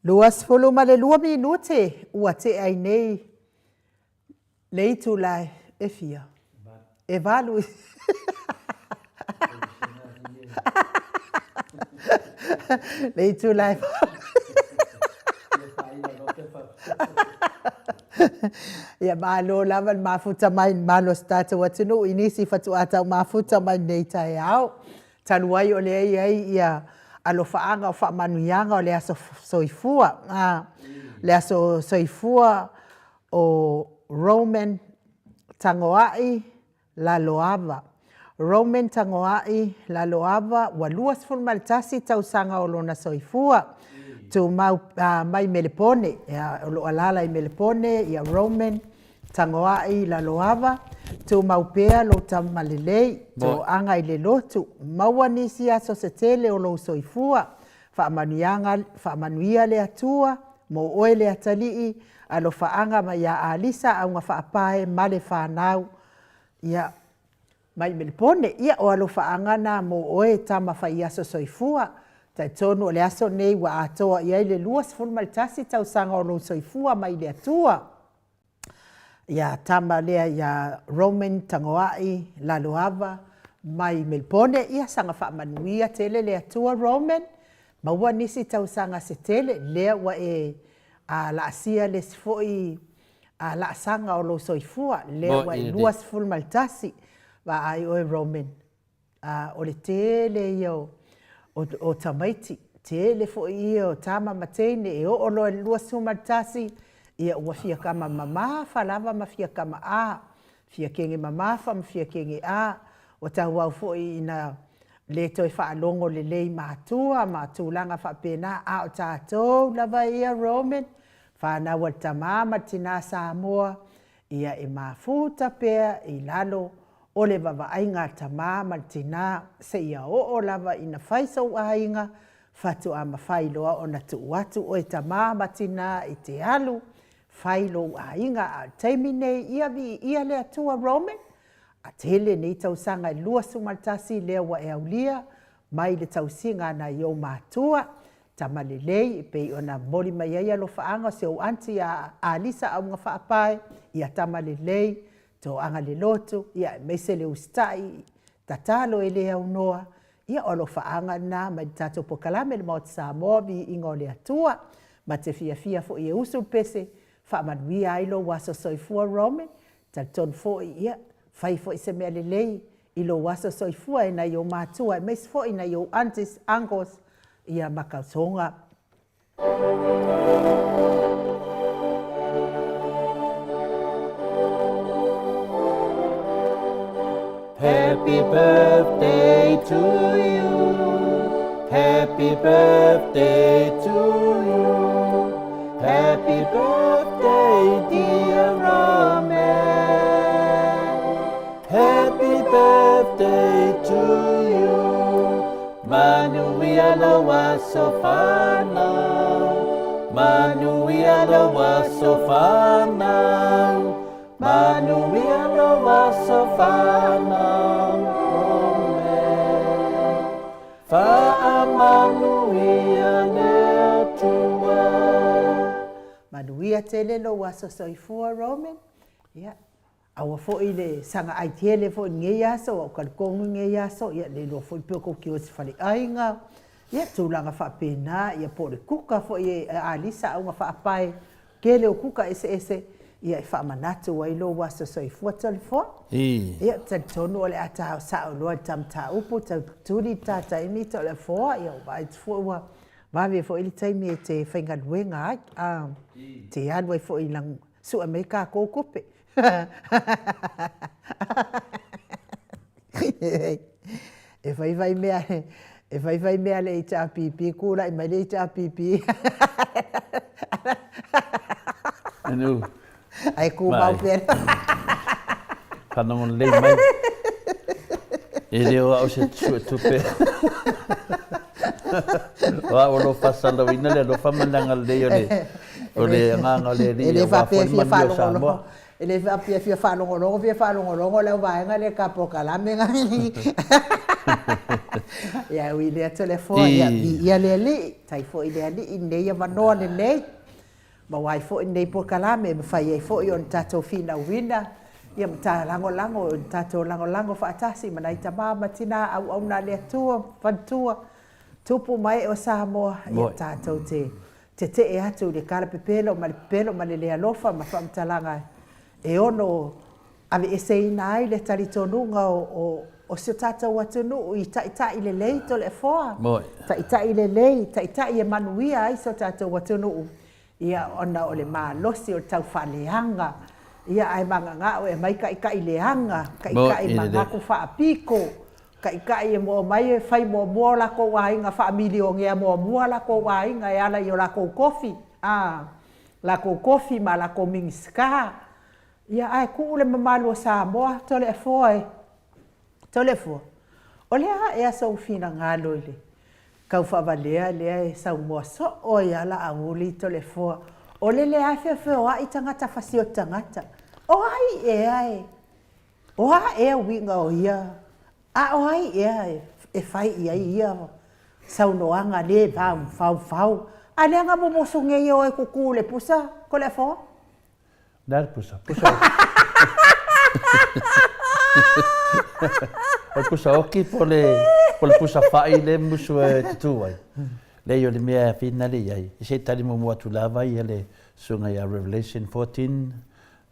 22 minute ua tea ai nei le itula e fia? E valu. Le itula e valu. Ia malo lava le mafuta mai le malu o se tatou atunuu i nisi faatoa tau mafuta mai lenei taeao. Talu ai o lea e i ai ia alofaaga o faamanuiaga o le aso soifua, a, le aso soifua o Roman Tagoai Laloava. Roman Tagoai Laloava ua 21 tausaga o lona soifua. Tumau mai Melepone, o lo o alaala i Melepone ia Roman Tagoai Laloava, tumau pea lou tama lelei, toaga i le lotu, maua nisi aso se tele o lou soifua, faamanuiaga, faamanuia le Atua mo oe le atalii, alofaaga mai ia Alisa Augafaapae ma le fanau. Ia, mai Melepone. Ia, o alofaaga na mo oe tama fai aso soifua. Talitonu o le aso lenei ua atoa i ai le 21 tausaga o lou soifua mai le Atua. Ia tama lea ia Roman Tagoai Laloava mai Melepone, ia saga faamanuia tele le Atua Roman, maua nisi tausaga se tele, lea ua e a, laasia le isi foi a, laasaga o lou soifua, lea ua e 21. Vaai oe Roman, A, o le tele ia o, o, o tamaiti, tele foi ia o tama ma teine e oo loa i le 21, ia ua fia kama mamafa lava ma fia kama a, fia kege mamafa ma fia kege a. Ua tauau foi ina le toe faalogo lelei matua ma tulaga faapena, a o tatou lava ia Roman, fanau a le tama ma le tina Samoa, ia e mafuta pea i lalo o le vavaaiga a le tama ma le tina seia oo lava ina fai sou aiga, faatoa mafai loa ona tuu atu oe tama ma tina i te alu fai lou aiga. A o le taimi nei, ia viia le Atua Roman, a tele nei tausaga e 21 lea ua e aulia mai le tausiga a nai ou matua, tama lelei e pei ona momoli mai ai alofaaga o si ou aunty ia Alisa Augafaapae, ia tama lelei, toaga le lotu, ia aemaise le usitai, tatalo e le aunoa, ia o alofaaga na mai le tatou polokalame le Maota Samoa, Viiga o le Atua. Ma te fiafia foi e usu le pese, faamanuia ai lou aso soifua Roman, talitonu foi, ia, fai foi se mea lelei i lou aso soifua e nai ou matua aemaise foi nai ou aunties, uncles, ia ma kausoga. Happy birthday to you Happy birthday to you Happy birthday dear Roman Happy birthday to you Manuia lou aso fanau Manuia lou aso fanau Manuia lou aso fanau Amen Faamanuia le Atua. Manuia tele lou aso soifua Roman. Ia, Aua foi le saga ai tele foi i lenei aso, ua ou talitonu i lenei aso, ia le iloa foi pe o tou tio i se faleaiga, ia tulaga faapena, ia po o le kuka foi e alisa auga faapae, tele o kuka eseese, ia e faamanatu ai lou aso soifua Toleafoa. Ia talitonu o le a ta sao loa i le ta mataupu, tau tuli le ta taimi Toleafoa, ia ua vaai atu foi ua vave foi le taimi e te faigaluega ai, a, te alu ai foi i Sue mai kākou tupe. E fai fai mea, e fai fai mea le HRPP, kūlaʻi mai le HRPP. Anu. Ai kūmau pea. Whanongo lelei mai. E le o au se sue tupe. O au o lo whasalawina le alofa ma le agalelei o le O le agaga o le Alii aua foi le manuia o Samoa. E le faapea e fia faalogologo, fia faalogologo le au vaega lea i ka polokalame. Ia, ui lea Toleafoa, ia, viia le Alii, tai foi le Alii i lenei avanoa lenei. Maua ai foi lenei polokalame e mafai ai foi ona tatou finauina ia ma ta lagolago, ona tatou lagolago faatasi ma nai tama ma tina auauna a le Atua, faletua, tupu ma ee o Samoa, ia tatou te tetee atu i le kalapepelo ma le pepelo ma le le alofa ma faamatalaga e ono aveeseina ai le talitonuga o si o tatou atunuu i taitai lelei Toleafoa, taitai lelei, taitai e manuia ai si o tatou atunuu, ia ona o le malosi o le taufaaleaga, ia ae magagao e aumai taitai leaga, taitai manatu faapito, taitai e omai e fai muamua o latou aiga faamilionea muamua latou aiga e ala i o latou tofi, a, latou tofi ma latou Minisita. Ia ae tuu le mamalu o Samoa, Toleafoa e. Toleafoa, o le a ea sou finagalo i le tau faavalea lea e saumoa soo ai lava Laauli Toleafoa, o le lea e feofeoai tagata fasioti tagata. O ai ea e, o a ea uiga o ia, a o ai ea e fai i ai ia saunoaga le mafaufau? A lea na mumusu nei oe e tutu i le pusa, Toleafoa? Le a le pusa? Pusa oki. O le pusa oki po o le, po o le pusa fa'i lea e musu e tutū ai. Leai, o le mea e finale i ai, se i tali muamua atu lava ia le susuga ia Revelation 14,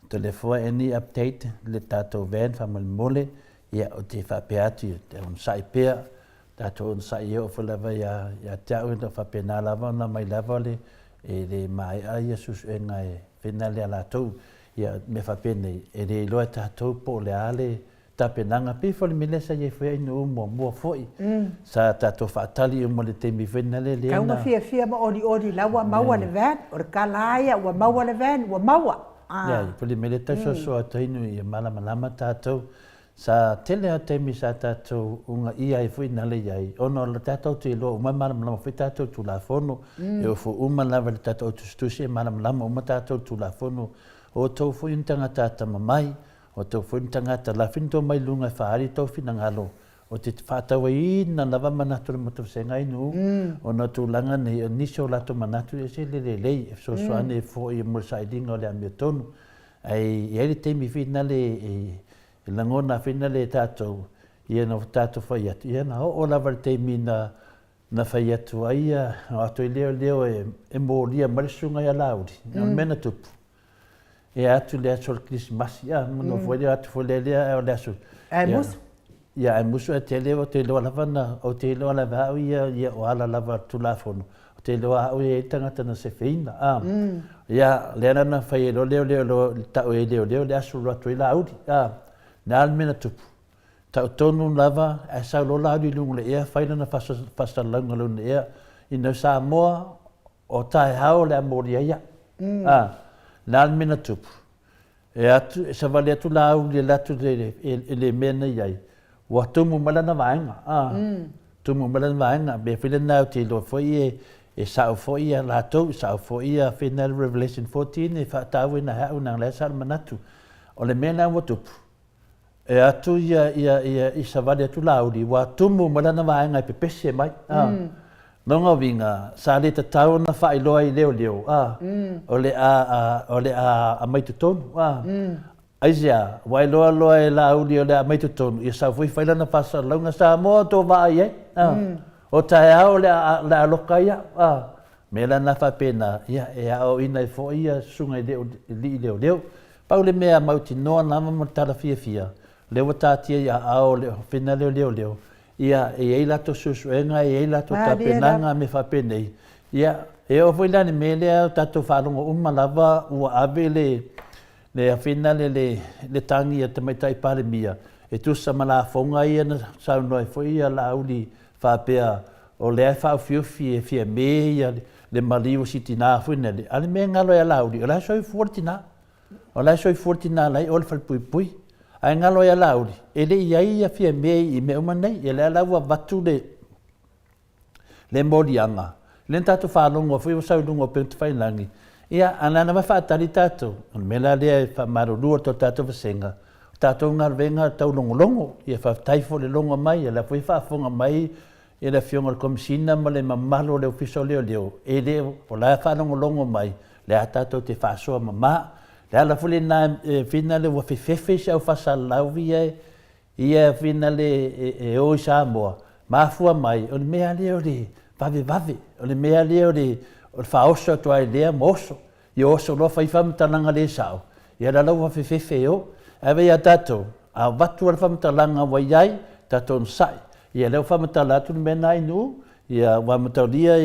Toleafoa any update le tatou van faamolemole, ia ou te faapea atu, ia onosai pea, tatou onosai e oo foi lava ia, ia te au, e faapena lava ona aumai lava le, e le maea ia suesuega e finale a latou. Ia, mea faapenei, e le iloa e tatou po o le a le tapenaga, pei foi o le mea lea sa i ai foi Ainuu muamua foi, sa tatou faatali uma i le taimi foi lea na... Tau na fiafia ma olioli la ua maua le van, o le tala lava ia, ua maua le van, ua maua. Leai, po o le mea lea e tau soasoa atu ai Ainuu ia malamalama tatou. Sa tele lava taimi sa tatou ugaia ai foi na le i ai, ona o le tatou te iloa uma e malamalama foi tatou i le Tulafono, e oo foi uma lava i le tatou au tusitusi e malamalama uma tatou i le Tulafono. O outou foi ni tagata atamamai, o outou foi ni tagata la foi ni tou mai luga e faaali tou finagalo, ou te faatauaina lava manatu o le matou vasega i nuu, ona o tulaga nei, o nisi o latou manatu e ese le lelei, e fesoasoani ai foi mo le sailiga o le amiotonu. Ae i ai le taimi foi nale e lagona foi nale e tatou, ia na tatou fai atu, ia na oo lava i le taimi na na fai atu ai ia, na o atu ai lea leo e molia mai le susuga ia Laauli, o le mea na tupu, e atu i le aso o le Kerisimasi, a, ona foi lea atu foi lea lea, ae o le aso. Ae musu. Ia, ae musu ae tele, ou te iloa lava na, ou te iloa lava au ia, ia o ala lava o le Tulafono, ou te iloa au e i ai le tagata na sefeina, a. Ia, lea la na fai ai loa leoleo loa, tau e leoleo le aso alu atu ai Laauli, a. Le a le mea na tupu? Tau tonu lava, ae sau loa Laauli i luga o le ea, fai lana faasalalauga i lona ea, ina Samoa, o taeao o le a molia ai au. A, le a le mea na tupu? E atu, e savali atu Laauli e alu atu i le mea na i ai, ua tumu mai lana vaega, a, tumu mai lana vaega. Mea foi lena ou te iloa foi e, e sao foi ia latou, e sao foi ia Final Revelation 14 e faatauaina e au, leaga o la e sa le manatu. O le mea lena ua tupu, E atu ia, ia, ia, i savali atu Laauli, ua tumu mai lana vaega e pepese mai, a. Lona uiga, sa le tatau ona faailoa i leoleo, a, o le a, a, o le a aumai totonu, a. Aisea? Ua iloa loa e Laauli o le a aumai totonu, ia sau foi fai lana faasalalauga, Samoa o tou vaai ai, a. O taeao o le a, le a loka ai au, a. Mea la na faapena, ia, e aoaoina ai foi ia susuga i alii leoleo. Pau le mea mautinoa lava ma le tala fiafia, o lea ua taatia i aao o le Ofisa lea o Leoleo, ia, e i ai latou suesuega, e i ai latou tapenaga, mea faapenei. Ia, e oo foi la i le mea lea ua tatou faalogo uma lava ua ave le, le afina le, le, le tagi a le Tamaitai Palemia e tusa ma lafoga ia na saunoa ai foi Laauli faapea o lea e faaofiofie e Fiame ia le maliu o si tina foi nele, a o le mea e galo ia Laauli, o la e soifua le tina. O la e soifua le tina la e i o i le falepuipui. Ae galo ia Laauli, e le i i ai ia Fiame i mea uma nei. Ia lea la ua avatu le, le moliaga, lea na tatou faalogo foi ua sau i luga o upega tafailagi, ia, a na ona faatali tatou. O le mea la lea e faamalulu atu i le tatou vasega, o tatou galuega taulogologo, ia faafetai foi le logo mai, o la foi e faafofoga mai. le Afioga i le Komesina ma le mamalu o le Ofisa o Leoleo, e le o la e faalogologo mai, lea tatou te faasoa mama. Le ala foi lena e fina le ua fefefe si au faasalalau ia ia fina le e o i Samoa, mafua mai o le mea lea o le vavevave, o le mea lea o le faaoso atu ai lea ma oso. Ia oso loa fai faamatalaga le sao, ia la la ua fefefe e o. Ae vaai ia tatou, a avatu lava le faamatalaga ua i ai, tatou onosai. Ia lea ua faamatala atu le mea lena i Nuu, ia ua mataulia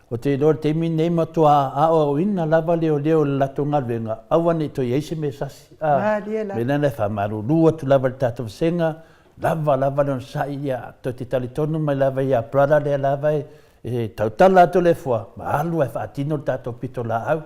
ou te iloa i le taimi lenei matua aoaoina lava leoleo i le latou galuega, aua ne i toe i ai se mea sasi. A, mea lena e faamalulu atu lava i le tatou vasega, lava lava le onosai, ia tou te talitonu mai lava ia brother lea lava e E tautala atu le fua, ma alu ae faatino le tatou pitolaau.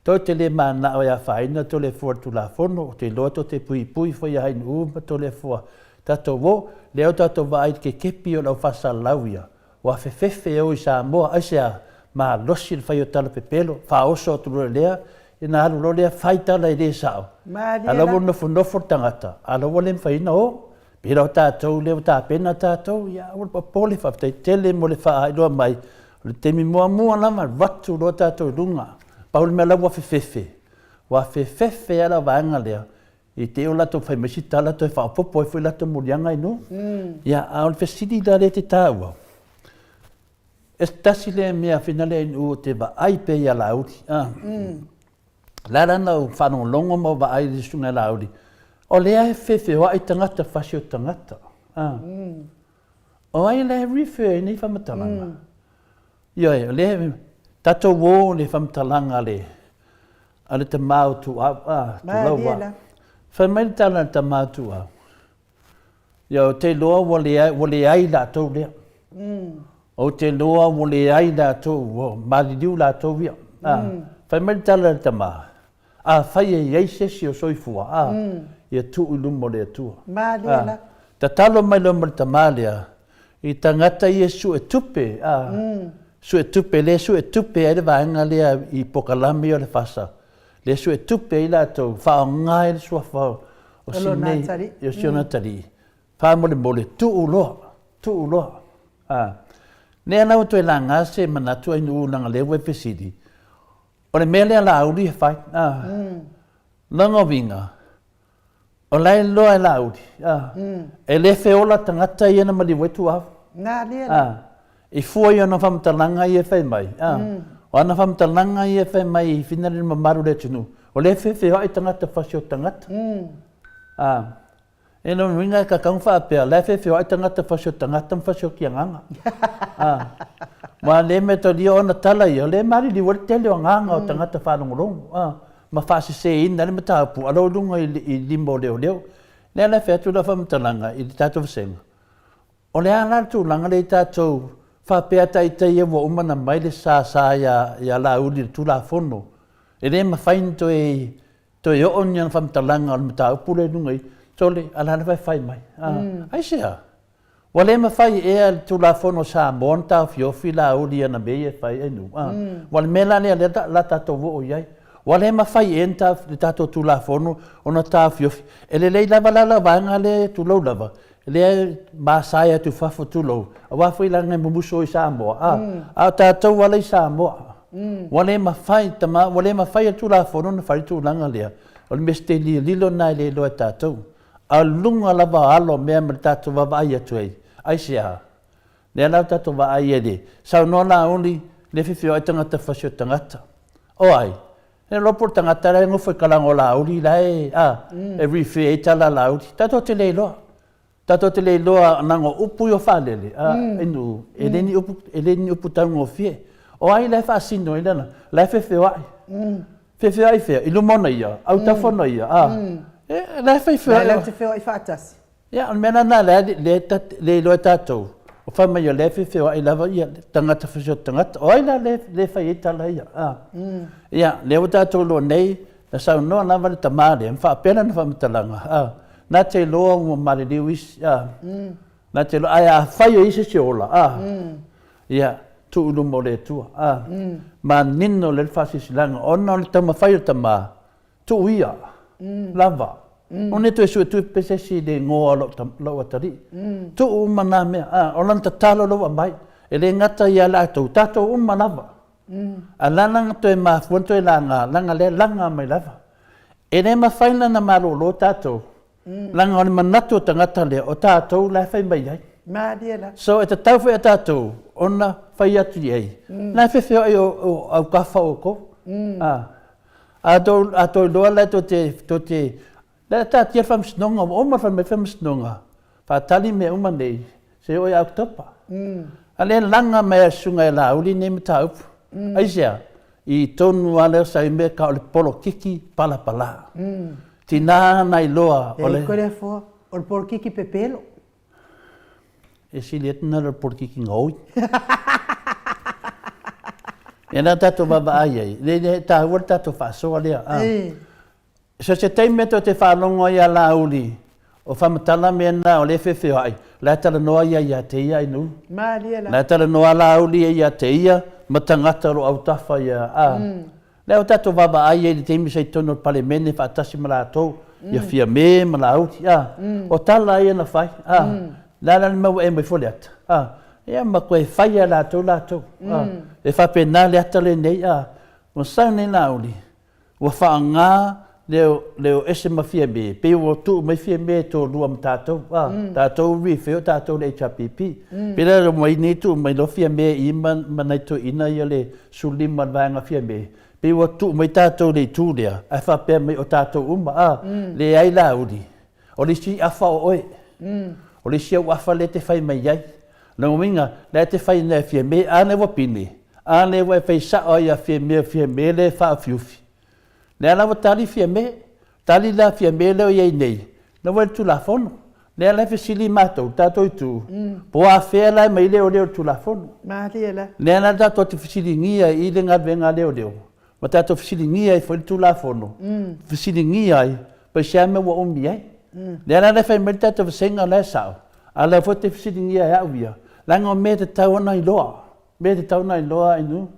Tou te le mananao e afaina Toleafoa i le Tulafono, ou te iloa tou te puipui foi ia Hainuu ma Toleafoa. Tatou o, lea ua tatou vaai i le kekepi o le au faasalalau ia, ua afefefe e o i Samoa, aisea? Malosi le fai o tala pepelo, faaoso atu loa i lea, ona alu loa lea fai tala e le sao. A o la ua nofonofo le tagata, a o la ua le mafai ona o. Pei o tatou lea ua tapena tatou, ia aua le popole, faafetai tele mo le faailoa mai. O le taimi muamua lava, avatu loa tatou i luga. Pau le mea la ua fefefe, ua fefefe lava le vaega lea, i te i ua latou fai mai se tala toe faaopoopo ai foi latou moliaga i nuu. Ia, a o le fesili la lea e te taua, e tasi lea mea finale i nuu ou te vaai pea ia Laauli, a. O le ala na ou faalogologo ma ou vaai i le Susuga ia Laauli, o lea e fefeoai tagata fasi o tagata. A. O ai la e refer ai nei faamatalaga? Ioe, o lea tatou o le faamatalaga a le a le tama o Tuuau, a, tulou a. Fai mai le tala a le tama o Tuuau, Ia, ou te iloa ua leai, ua leai latou lea. Ou te iloa ua leai latou, ua maliliu latou ia. A, fai mai le tala a le tama, afai e i ai se isi o soifua, a, ia tuu i luma o le Atua. Malie la. Tatalo mai loa ma le tama lea, i tagata ia e suetupe, a, suetupe, lea e suetupe ai le vaega lea i polokalame ia o le FASA, lea e suetupe ai latou, faaaoga ai le suafa o Sinei, o si ona atalii, faamolemole, tuu loa, tuu loa. A, lea la ua toe laga se manatu Ainuu leaga o lea ua e fesili, o le mea lea Laauli e fai, a, lona uiga, O la e iloa e Laauli, e le feola tagata ia na maliu ai Tuaau. I fua i ana faamatalaga ia e fai mai, o ana faamatalaga ia e fai mai i finagalo le mamalu o le atunuu, o lea e feofeoai tagata fasi o tagata. E lona uiga e tatau ona faapea, o la e feofeoai tagata fasi o tagata ma fasi o tiagaga. Aua o lea e mataulia o ana tala ia, o lea e maliliu ai le tele o agaga o tagata faalogologo. ma faaseseina ai le mataupu a lo luga i lima o leoleo. Lea la e fai atu lau faamatalaga i le tatou vasega, o le a la le tulaga lea i tatou faapea taitai ia ua uma ona mai le sa sa ia Laauli i le Tulafono, e le mafai ona toe toe oo ni ana faamatalaga o le mataupu lea i luga i, sole, a o le a lava e fai mai? Aisea? Ua le mafai ea e le Tulafono a Samoa ona taofiofi Laauli i ana mea ia e fai ai nuu? A. Ua le mea la lea lea la tatou oo i ai. Ua le mafai ea le tatou Tulafono ona taofiofi. E lelei lava la lau vaega lea tulou lava, lea e masae atu i fafo tulou, aua foi leaga e mumusu i Samoa, a. A o tatou lava la i Samoa, ua le mafai, tama, ua le mafai e le Tulafono ona fai le tulaga lea. O le mea seteni lilo lena e le iloa e tatou. A o luga lava o alo o mea ma le tatou vaavaai atu ai, aisea? Lea la ua tatou vaai ai i le saunoa Laauli, le fefe o ai tagata fasi o tagata. O ai? E iloa po o le tagata la e nofo i kalaga o Laauli la e, a, e refer ai tala a Laauli. Tatou te le iloa. Tatou te le iloa leaga o upu ia o faalele, a, i nuu, e le ni upu, e le ni upu taugofie. O ai la e faasino ai lana, la e fefeoai. Fefe ai fea? I luma ona ia, autafa ona ia, a. E, la e fai feoai. La e te feoai faatasi. Ia, o le mea lena lea le iloa e tatou, o fai mai o lea e fefeoai lava ia tagata fasioti tagata. O ai la lea e fai ai tala ia, a. Ia, lea ua tatou iloa nei, na saunoa lava le tama lea ma faapea lana faamatalaga, a, na te iloa ua maliliu isi, a. Na te iloa, ae afai o i ai se isi o ola, a. Ia, tuu i luma o le Atua. A, manino lelei le faasilasilaga, ona o le taumafai o le tama, tuu ia, lava. Ona e toe suetupe pe se isi i le igoa o lou atalii. Tuu uma na mea. A, o lana tatalo lea ua aumai. E le gata ia latou, tatou uma lava. A la na toe mafua ona toe laga, leaga lea e laga mai lava. E le mafai la ona malolo tatou, leaga o le manatu o tagata lea, o tatou la e fai mai ai. Malie la. So e tatau foi ia tatou ona fai atu i ai, la e feofeoai o autafa o outou. A tou iloa la tou te, tou te, la e taatia le faamasinoga, ua uma ona fai mai le faamasinoga, faatali mea uma nei, seia oo ia Oketopa. A lea e laga mai lava e le Susuga ia Laauli lenei mataupu. Aisea? I tonu lava lea o Saime ka o le polokiki palapala. Tina na iloa o le. E Toleafoa, o le polokiki pepelo. E sili atu na le polokiki gaoi. Ia na tatou vaavaai ai, le le taua le tatou faasoa lea. So se taimi tou te faalogo ai ia Laauli o faamatala mea na o lea e feofeoai, la e talanoa ia ia te ia Ainuu. Malie la. La e talanoa Laauli ia ia te ia ma tagata o lo o autafa ia a. Lea ua tatou vaavaai ai i le taimi sa i totonu o le Palemene faatasi ma latou, ia Fiame ma Laauli a. O tala ia na fai a. Le a la le mea ua e aumai foi le ata a. Ia ma toe fai lava e latou latou a. E faapena le ata lenei a. Ua sau nei Laauli Ua faaaoga le le o ese ma Fiame, pei ua tuu mai Fiame e toalua ma tatou, a, tatou refill tatou le HRPP. Pei la ua mai nei tuu mai loa Fiame i ma ma nai toeaiina ia le 15 o le vaega Fiame, pei ua tuu mai tatou i le itu lea, ae faapea mai o tatou uma, a, leai Laauli, o le isi afa o oe. O le isi au afa lea e te fai mai ai. O lona uiga, la e te fai nei a Fiame, a lea ua pine, a lea ua e fai sao ai ia Fiame o Fiame lea e faaufiufi. Lea la ua tali Fiame, tali la Fiame lea o i ai nei, lea ua i le Tulafono. Lea la e fesili matou, le tatou itu, po o afea la e aumai ai leoleo i le Tulafono. Malie la. Lea la tatou te fesiligia i le galuega a leoleo, ma tatou fesiligia ai foi le Tulafono, fesiligia ai pe se a mea ua umi ai. Lea la e fai mai le tatou vasega la e sao, a o lea foi te fesiligia e au ia, leaga o mea e tatau ona iloa, mea e tatau ona iloa Ainuu.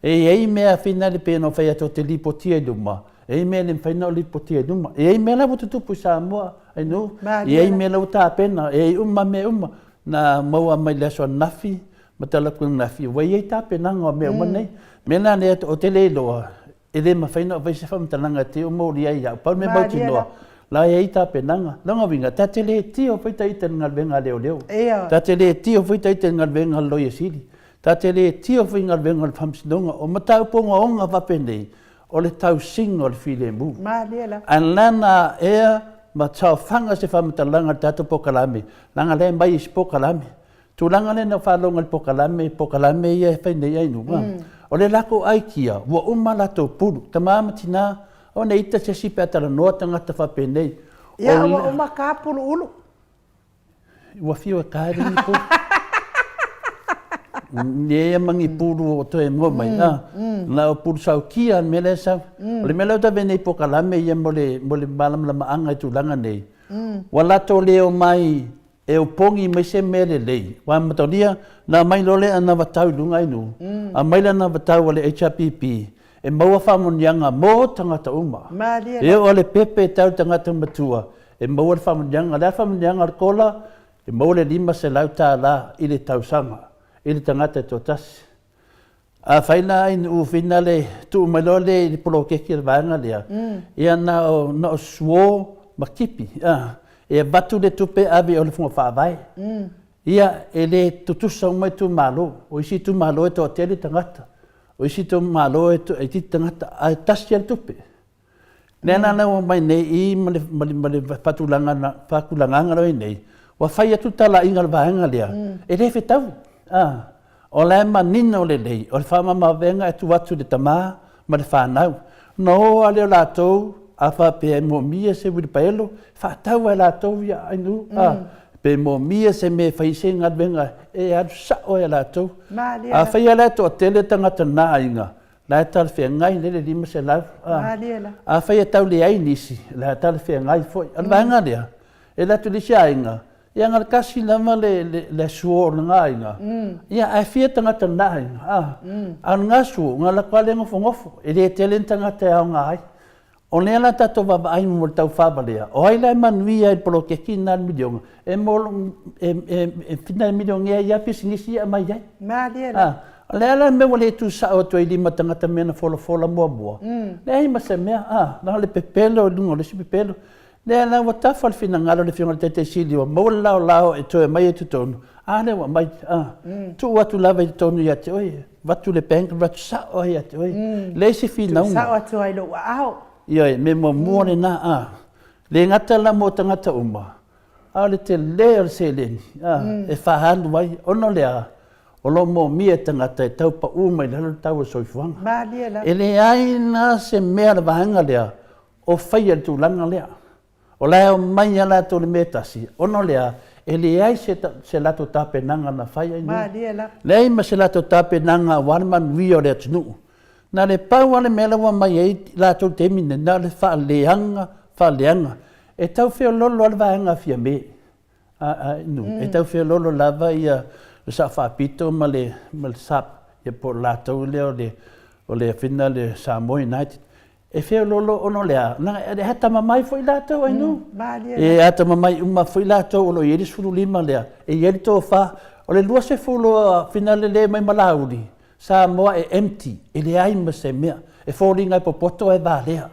E i ai mea finale pei ona ou fai atu ou te lipotia i luma, e i ai mea e le mafai ona ou lipotia i luma. E i ai mea la ua tutupu i Samoa Ainuu, e i ai mea la ua tapena, e i ai uma mea uma na maua mai le aso ananafi ma talaatu ananafi, ua i ai tapenaga o mea uma nei. O le mea la lea ou te le iloa, e le mafai ona fai se faamatalaga e te i ua molia ai au. Pau le mea mautinoa, la e i ai tapenaga. Lona uiga, ta te le tio foi ta ita i le galuega a leoleo. Ta te le tio foi ta ita i le galuega a le Loia Sili. Ta te le tio foi i galuega o le Faamasinoga. O mataupu ogaoga faapenei, o le tausiga o le filemu. Ae lana ea ma saofaga se faamatalaga i le tatou polokalame, leaga o lea e aumai i isi polokalame. Tulaga lea na ou faalogo i le polokalame, polokalame ia e fai nei ai nuu, o le latou aikia, ua uma latou pulu, tama ma tina, ona ita se isi pe a talanoa tagata faapenei. Ia, ua uma ka pulu ulu. Ua fiu e ka e ni pulu. Nei ma ni pulu o toe mua mai. Na o pulu saukia le mea lea e sau. O le mea lea ou te ave nei polokalame ia mo le, mo le malamalamaaga i tulaga nei. Ua latou le omai E opogi mai se mea lelei, aua matalia, na aumai loa le anavatau i luga i nuu, aumai le anavatau a le HRPP e maua faamanuiaga mo tagata uma. E oo lava le pepe e tau i le tagata matua e maua le faamanuiaga. O le a le faamanuiaga o le kola? E maua le $500 i le tausaga i le tagata e toatasi. Afai la i nuu finale tuu mai loa le i le poloketi a le vaega lea, ia na o na o suo ma tipi, a, e avatu le tupe e ave i o le Fono Faavae. Ia, e le tutusa uma itumalo. O isi itumalo e toatele tagata, o isi itumalo e itiiti tagata, ae tasi lava le tupe. Lea la ua aumai nei i ma le, ma le, ma le faatulagaga lea ua i ai nei, ua fai atu le talaiga o le vaega lea, e le fetaui. O la e manino lelei, o le faamamaavega e tuu atu i le tama ma le fanau. Ona o lava lea o latou, a faapea e moomia se uilipaelo, faatau lava e latou ia ainu, pe moomia se mea e fai ai se galuega, e alu sao lava ia latou. Afai lava la e toatele tagata o lena aiga, La e talafeagai lea le 500. Malie la. Afai e tau leai nisi, la e talafeagai foi. O le vaega lea, e alu atu i le isi aiga, ia na o le tasi lava le, le, le suo o lena aiga, ia ae fia tagata o lena aiga. A o lena suo, na o le atu lava lea nofonofo, e le tele ni tagata e aoga ai. O lea la tatou vaavaai mo le tau faavalea, o ai la e manuia i le poloketi lena a le miliona, e mo e, e, e fina e milionea ai lava pisinisi ia e aumai ai. Malie la. Ah, o le a la le mea ua le tuusao atu ai i lima tagata mea na folafola muamua? Leai ma se mea, ah, na o le pepelo i luga o le isi pepelo. Lea la ua tafa le finagalo o le Afioga i le Taitai Sili ua maua le laolao e toe aumai ai i totonu, a lea ua aumai, ah, tuu atu lava i totonu ia te oe, avatu le bank, avatu sao lava ia te oe. Leai se finauga. Tuu sao atu ai i lou aao. Ioe, mea muamua lena, ah, le gata la mo tagata uma, a o le tele o le seleni, ah, e faaalu ai, ona o le a? O lo o moomia e tagata e tau pau mai lalo le tau o le soifuaga. Malie lava. E leai la se mea a le vaega lea o faia le tulaga lea. O la e omai lava latou i le mea e tasi, ona o le a? E leai se, se latou tapenaga na fai ai nei. Leai ma se latou tapenaga aua le manuia o le atunuu. Na o le pau lava le mea la ua omai ai latou i le taimi lenei, na o le faaleaga, faaleaga. E tau feoloolo lava le vaega a Fiame. E tau feoloolo lava ia le Sao Faapito ma le ma le SUPP ia po o latou lea o le o le fina le Samoa United. E feoloolo ona o le a? Leaga e atamamai foi latou ainu. E atamamai uma foi latou o lo o i ai le 15 lea, e i ai le tofa. O le 20 fina le le mai Malauli, Samoa e empty, e leai ma se mea. E foliga e popoto ae valea.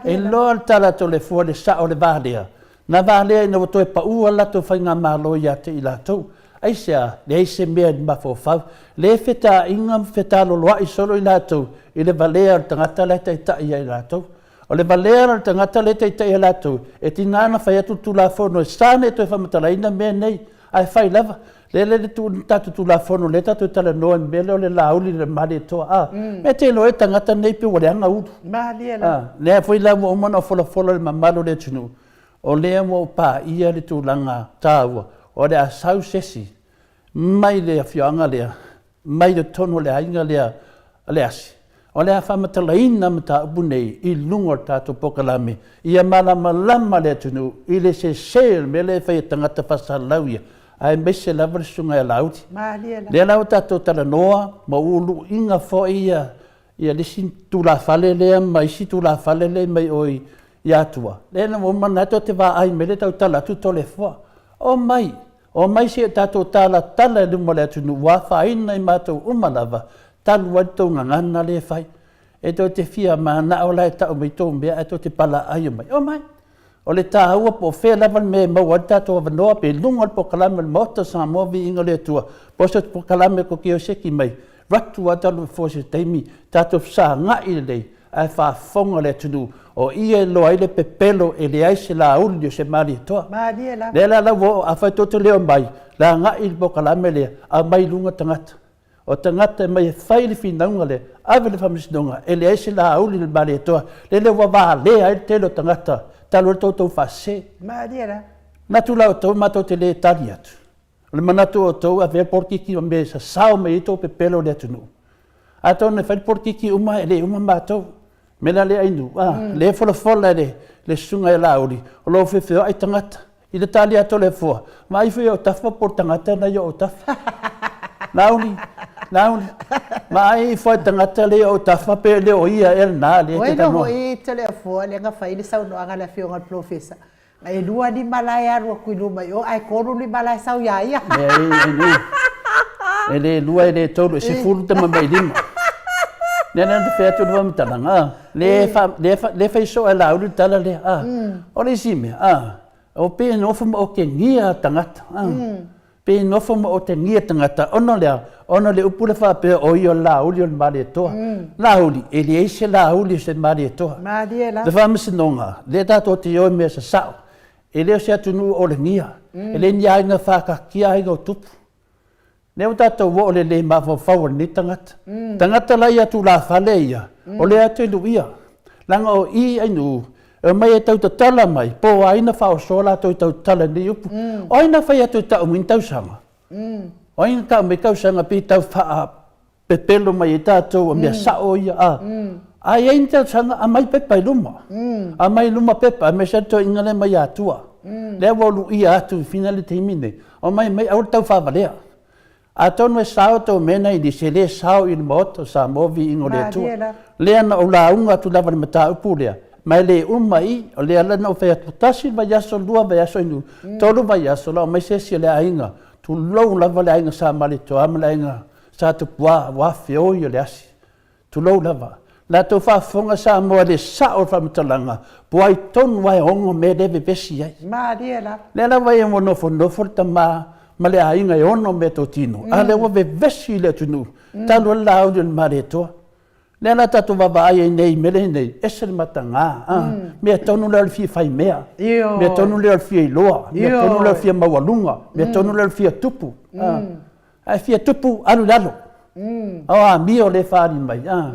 E iloa le tala a Toleafoa i le sao o le valea, na valea ina ua toe pau a latou faigamalo ia te i latou. Aisea? Leai se mea i le mafaufau. Le fetaiga ma fetaloloai solo i latou i le valea o le tagata la e taitai ia i latou. O le valea o le tagata lea e taitai ia latou, e tiga ona fai atu le Tulafono e sa nei toe faamatalaina mea nei, ae fai lava. Lea le tuu le tatou Tulafono lea tatou te talanoa i le mea lea o le Laauli le Malietoa, a. Mea te iloa ai tagata nei pei ua leaga ulu. Malie lava. A, lea foi la ua uma ona folafola i le mamalu o le atunuu, o lea ua ou paia le tulaga taua, o le a sau se isi mai le afioaga lea, mai totonu o le aiga lea a Leasi, o le a faamatalaina mataupu nei i luga o le tatou polokalame, ia malamalama le atunuu i le sese o le mea lea e fai e tagata faasalalau ia, aemaise lava le susuga ia Laauli. Lea la ua tatou talanoa ma ua uluiga foi ia ia le isi tulafale lea ma isi tulafale lea mai o i Atua, lea na ua uma na tou te vaai mai lea tautala atu Toleafoa. Omai, Omai se i tatou talatala i luma o le atunuu ua afaina i matou uma lava, talu ai le tou gagana lea e fai. E tou te fia manao la e tau mai tou mea ae tou te palaaio mai. Omai! O le taua po o fea lava le mea e maua ai le tatou avanoa, pe i luga o le polokalame o le Maota o Samoa Viiga o le Atua, po o se polokalame kokioseki mai, avatu lava talu se taimi tatou fesagai lelei ae faafofoga le atunuu, o ia e iloa ai le pepelo e leai se lauli o se Malietoa. Malie lava. Lea la la ua oo, afai tou te le omai, le agai i le polokalame lea, aumai i luga tagata. O tagata e omai e fai le finauga lea, ave i le faamasinoga, e leai se lauli i le Malietoa, lele ua valea ai le tele o tagata, talu ai le toutou faasese. Malie lava. Manatu la outou matou te le tali atu. O le manatu o outou, avea le polokiki ma mea e sasao mai ai tou pepelo i le atunuu. Atonu e fai le polokiki uma, e le uma matou. Mea la lea Ainu, a, lea e folafola e le, le susuga ia Laauli, o lo o feofeoai tagata. I le tali atu a le Afoa, vaai ifo i ou tafa po o le tagata lena i ou tafa. Laauli, Laauli, vaai ifo i le tagata lea i ou tafa pe le o ia ea lena lea e te talanoa. Ua iloa foi Toleafoa lea na fai le saunoaga a le afioga i le Polofesa, E lua lima la e alu atu i luma i o, ae tolu lima la e sau iā ia. Leai, e e le lua, e le tolu, e 10 tama mai lima. Lea la na fai atu le faamatalaga, a, le fa, le fa, le fai soo e Laauli le tala lea, a. O le isi mea, a, o pei e nofo ma otegia tagata, a. Pei e nofo ma otegia tagata, ona o le a? Ona o le upu lea faapea, o ia o le Laauli o le Malietoa. Laauli, e leai se Laauli o se Malietoa. Malie la. Le faamasinoga, lea tatou te o i mea sasao, e le o se atunuu olegia, e le ni aiga faakakia aiga o tupu. Lea ua tatou oo i le le mafaufau o lenei tagata. Tagata la ia tulafale ia, o lea atu e luia. Leaga o i Ainuu, e omai e tau tatala mai, po o ai na faaosoa latou e tau tatala i nei upu. O ai na fai atu e tau mai ni tausaga? O ai na tau mai tausaga pei tau faapepelo mai ai tatou o mea sao ia, a? A i ai ni tausaga, aumai pepa i luma. Aumai i luma pepa, aemaise lava le toeaina lea mai Atua. Lea ua luia atu i fina le taimi lenei, aumai mai, aua le tau faavalea. Atonu e sao tou mea na i nisi, e le sao i le Maota o Samoa viiga o le Atua. Lea na ou lauga atu lava i le mataupu lea, Ma e le uma i, o lea la na ou fai atu, tasi le vaiaso, lua vaiaso inu, tolu vaiaso, lau mai se isi o le aiga, tulou lava le aiga Sa Malietoa ma le aiga Sa Tupua, ua feoi o le asi. Tulou lava. Latou faafofoga Samoa i le sao o le faamatalaga, po ai tonu lava e ono mea lea e vevesi ai. Malie lava. Lea lava ia ua nofonofo le tama ma le aiga e ono meatotino, a lea ua vevesi le atunuu, talu ai le Laauli o le Malietoa. Lea la tatou vaavaai ai nei i mea lea nei, ese le mataga, a, mea tonu lea o le fia fai mea, mea tonu lea o le fia iloa, mea tonu lea o le fia maualuga, mea tonu lea o le fia tupu, a. Ae fia tupu, alu i lalo. A o amio lea e faaali mai, a.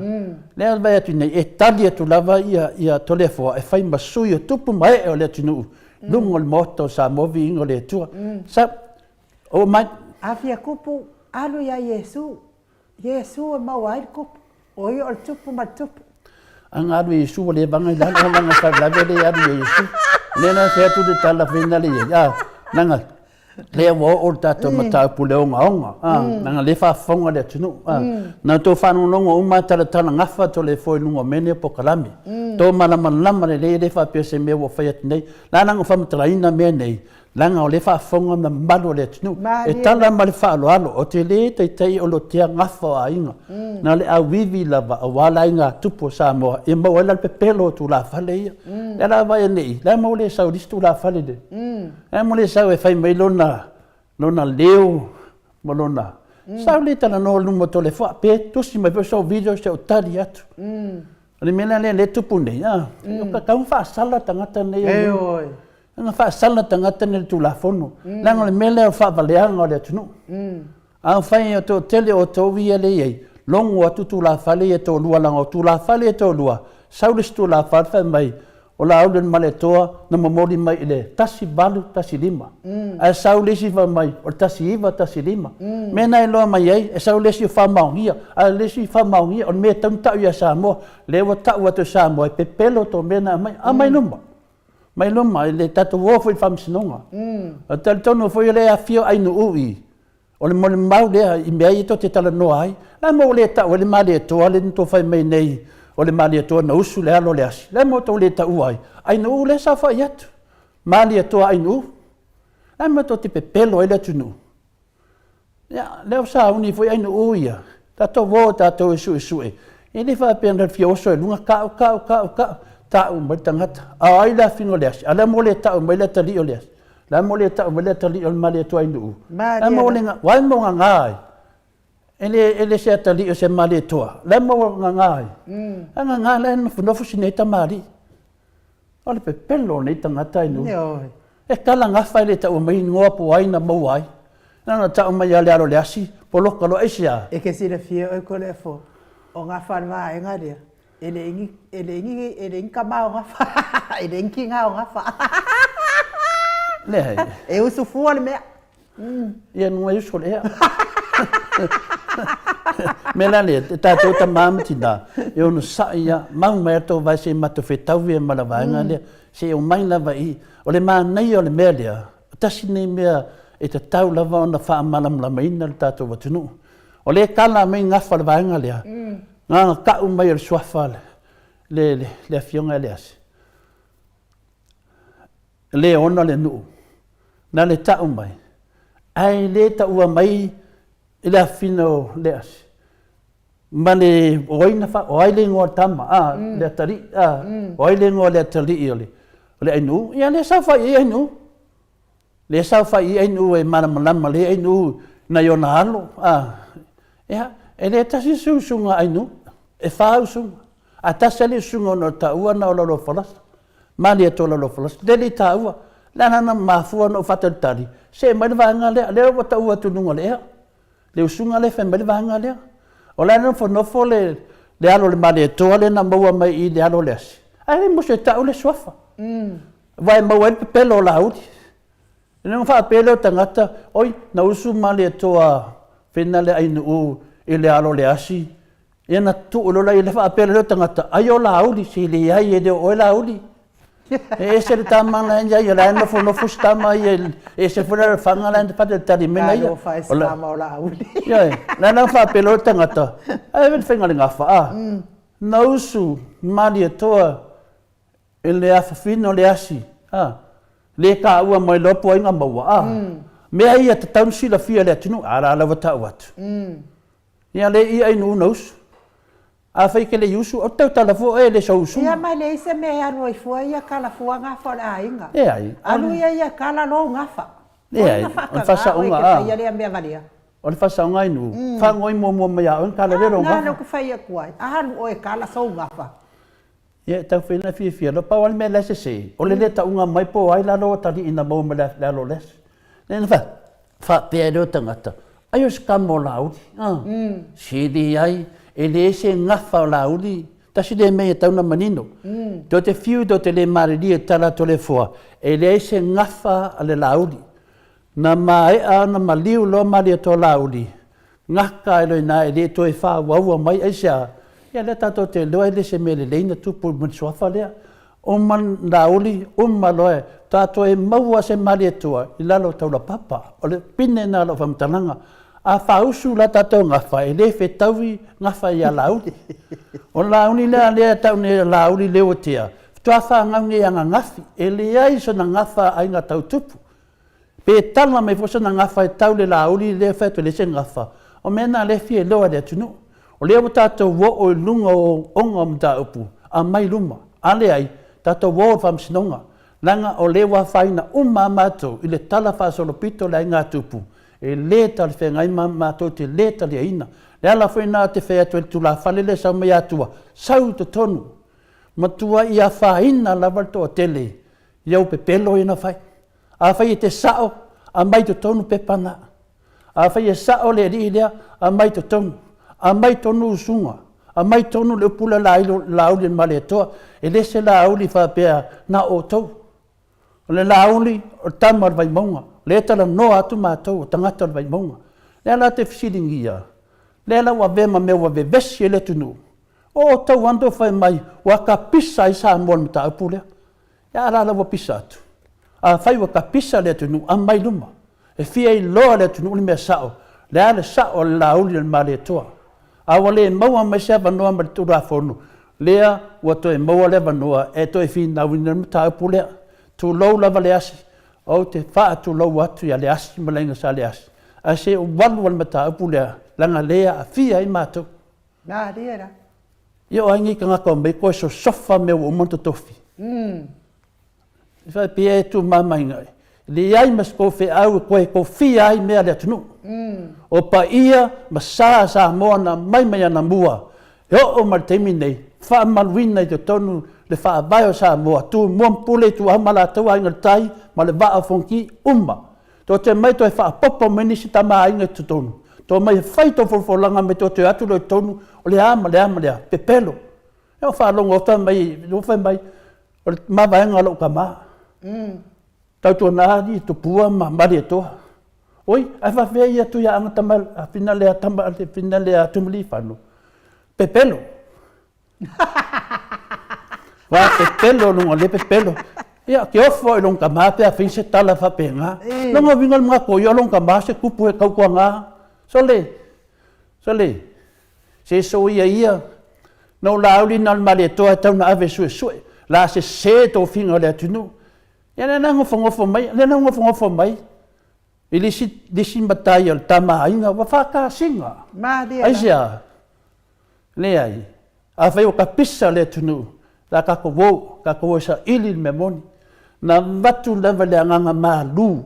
Lea e vaai atu nei, e tali atu lava ia, ia Toleafoa e fai ma sui o tupu ma ee o le atunuu i luga o le Maota o Samoa, viiga o le Atua. Sa, oo mai. A fia tupu, alu ia Iesu. Iesu e maua ai le tupu, o ia o le tupu ma le tupu. A na alu e Iesu ua le vaga i lalo, a laga faalavelave le alu e Iesu. Lea la fai atu le tala fena le iai, a, laga, lea ua oo le tatou mataupu le ogaoga, a, laga lea faafofoga le atunuu, a. Na outou faalogologo uma a talatala gafa Toleafoa i luga o mea nei o polokalame. Tou malamalama lelei e le faapea o se mea ua fai atu nei. La laga faamatalaina mea nei, leaga o lea e faafofoga le mamalu o le atunuu. E tala ma le faaaloalo, ou te le taitai o lotea gafa o aiga, na o le auivi lava aua le aiga tupu o Samoa ia maua ai la le pepelo o tulafale ia. Lea la vaai nei, le a mo le sau i le isi tulafale lea? Le a mo le sau e fai mai lona, lona leo ma lona, sau le talanoa i luma o Toleafoa, pe tusi mai foi sou video se i ou tali atu. O le mea la lea lea e tupu nei, a, e tatau ona faasala tagata nei. Ona faasala tagata nei i le Tulafono, leaga o le mea lea o le faavaleaga o le atunuu. Afai e toatele outou ia lea e i ai, logo atu tulafale ia e toalua, leaga o tulafale ia e toalua, sau le isi tulafale fai mai, o Laauli o le Malietoa na momoli mai i le 1815, ae sau le isi fai mai, o le 1915. Mea na iloa mai ai, e sau le isi o faamaonia, a o le isi faamaonia, o le mea e tatau ona tau ia Samoa, lea ua tau atu e Samoa, e pepelo tou mea na aumai, aumai luma. Mai luma i le tatou o foi i le faamasinoga. Ou te talitonu foi o lea e afio Ainuu i, o le molimau lea i mea ia tou te talanoa ai. O le a le mea ua le tau ai le Malietoa lea na tou fai mai nei o le Malietoa na usu le alo o le asi? O le a le mea ua tou le taua ai? Ainuu lea e saofai atu. Malietoa Ainuu. O le a le mea tou te pepelo ai le atunuu? Ia, lea ua sauni foi Ainuu ia, tatou o tatou e suesue, e le faapea na fia oso i luga, tau, tau, tau, tau, tau mai le tagata. A o ai le afiga o le asi? A o le a mo le tau mai le atalii o le asi? O le a mo le tau mai le atalii o le Malietoa Ainuu? O le a mo le, o ai mo gaga ai? E le, e le se atalii o se Malietoa. O le a mo gaga ai? A gaga la e nofonofo si nei tamalii. O le pepelo o nei tagata i nuu. E tala gafa e le taua mai igoa po o ai na maua ai. Na ona tau mai lava le alo o le asi, poloka loa, aisea? E ke silafia oe Toleafoa, o gafa le vaega lea, e leai ni, e leai ni, e leai ni tama o gafa, e leai ni tina o gafa. Leai. E usu fua le mea. Ia nuai usu o le ea. Mea la lea, e tatou tama ma tina, e onosai ia, mau mai a tou vae se i matou fetau ia ma le vaega lea, se i omai lava i i. O le manaia o le mea lea, tasi lenei mea e tatau lava ona faamalamalamaina le tatou atunuu. O lea e tala mai gafa o le vaega lea, na ona tau mai o le suafa le, le, le Afioga ia Leasi. Le ona le nuu, na le tau mai, ae le taua mai i le afina o Leasi, ma le, o ai na fa, o ai le igoa o le tama, a, le atalii, a, o ai le igoa o le atalii o le, o le Ainuu, ia lea saofai i ai Ainuu. Lea saofai i ai Ainuu e malamalama lelei Ainuu nai ona alo, a, ia, e le tasi se usuga a Ainuu, e fa usuga, ae tasi lava le usuga ona o le taua na o Laloafalasa. Malie atu Laloafalasa, le le taua, le a la na mafua ona ou faatalitali, see mai le vaega lea, lea ua taua atu i luga o le ea, le usuga lea e fai mai le vaega lea. O la e nofonofo le, le alo o le Malietoa lea na maua mai i le alo o le asi, ae le musu e tau le suafa. Aua e maua ai le pepelo o Laauli. Ina ona faapea lea o tagata, oi, na usu Malietoa fena le Ainuu i le alo o le asi, ia na tuu loa lea faapea lea o tagata, ai o Laauli, se leai e le o oe Laauli. E ese le tama la e iai, o la e nofonofo si tama ia, e ese foi la faga la e faatalitali mai na ia. Talofa e si tama o Laauli. Ioe, la na faapea loa le tagata, ai le faiga o le gafa, a, na usu Malietoa. E le afafina o le asi, a, le taua mai loa puaiga maua, a. Mea ia tatau ona silafia e le atunuu, a la lava tau atu. Ia le ia inu una usu. Afai e te le i usu, o te tautala fua oe e le sou usuga. Ia ma e leai se mea e alu ai fua ia kala fua gafa o le aiga. Leai. Alu ia ia kala lou gafa. Leai, o le faasaoga a. Faia lea mea valea. O le faasaoga inu, faagoi muamua mai ia oe ona kala lea lou gafa. A, na lea ou te fai atu ai, alu oe e kala sou gafa. Ia e tau fai ina fiafia loa, pau lava le mea la e sese, o le le tauga mai po o ai la lou atalii na maua mai le alo o le aso. Lea na faapea ai lea o tagata, ai o se tama o Laauli, a, sili ai, e leai se gafa o Laauli, tasi lea mea ia tatau ona manino. Tou te fiu tou te le malilie i le tala a Toleafoa, e leai se gafa a le Laauli. Na maea ona maliu loa Malietoa Laauli, gata ai loa i ina e le toe faaauaua mai. Aisea? Ia lea tatou te iloa e le se mea lelei na tupu ma le suafa lea. Uma Laauli, uma loa, faatoa toe maua se Malietoa i lalo o Taulapapa. O le pine lena o lau faamatalaga. A faausu la tatou gafa, e le fetaui gafa ia Laauli. O Laauli lea lea e tau nei o Laauli Leuatea, faatoa fanau nei ananafi. E leai sona gafa aiga tau tupu. Pe tala mai foi sona gafa e tau le Laauli lea e fai atu e leai se gafa, o mea na lea e fia iloa e le atunuu. O lea ua tatou oo i luga o oga o mataupu, aumai i luma. A leai, tatou o i le Faamasinoga, leaga o lea ua afaina uma lava matou i le talafaasolopito o le aiga tupu, e le talafeagai ma matou te le taliaina. O le ala foi lena ou te fai atu ai i le tulafale lea e sau mai Atua, sau i totonu, matuai afaina lava le toatele i au pepelo ia na fai. Afai e te sao, aumai i totonu pepa na. Afai e sao le alii lea, aumai i totonu. Aumai tonu usuga, aumai tonu le upu lea Laauli a le Malietoa. E le se Laauli faapea na o outou. O le Laauli, o le tama o le Vaimauga. O lea e talanoa atu matou, o tagata o le Vaimauga. O lea la ou te fesiligia, lea la ua avea ma mea ua vevesi ai le atunuu, o outou lava na tou fai mai ua tapisa ai Samoa i le mataupu lea. Ia a la la ua pisa atu? Afai ua tapisa le atunuu, aumai luma. E fia iloa le atunuu le mea sao, le a le sao o le Laauli o le Malietoa. A ua le maua mai se avanoa ma le Tulafono, lea ua toe maua le avanoa e toe finauina le mataupu lea. Tulou lava Leasi, ou te faatulou atu ia Leasi ma le Aiga Sa Leasi, ae se i ou alu a le mataupu lea, leaga lea e aafia ai matou. Malie la. Ia o ai nei tagata o mai koe sosofa mea ua uma ona totofi. E faapea e tumamaina, leai ma se tou feau e toe tofia ai mea a le atunuu. O paia ma sa a Samoa na aumai mai anamua e oo mai le taimi nei, faamamaluina i totonu le Faavae o Samoa, Tumua ma Pule, Ituau ma Alataua, Aiga i le Tai ma le Vaa o Fonoti uma. Tou te omai toe faaopoopo mai nisi tama aiga i totonu, tou omai e fai tou folafolaga mai tou te o atu loa i totonu, o le a ma le a ma le a, pepelo. Ia ua faalogo atu fai mai, ua fai mai, o le mavaega a lou tama. Tautuana alii Tupua ma Malietoa. Oi, ae faafefea ia Tuiaana tama, fina lea tama, fina lea Tumiliifano, pepelo. Wa pepelo luga le pepelo. Ia, ke ofo i long tama pe a fai se tala faapena. Longa uiga le manatu o ia o long tama se tupu he tautuaga. Sole, sole, se soia ia, na ou Laauli na o le Malietoa e tau na ave e suesue, la sese tofiga o le atunuu. Ia lea na nofonofo mai, lea na nofonofo mai i le isi, le isi matai o le Tama a Aiga ua faatasiga. Malie la. Aisea? Leai. Afai ua tapisa le atunuu, le a tatou o, tatou o e saili le mea moni. Na avatu lava le agaga malu.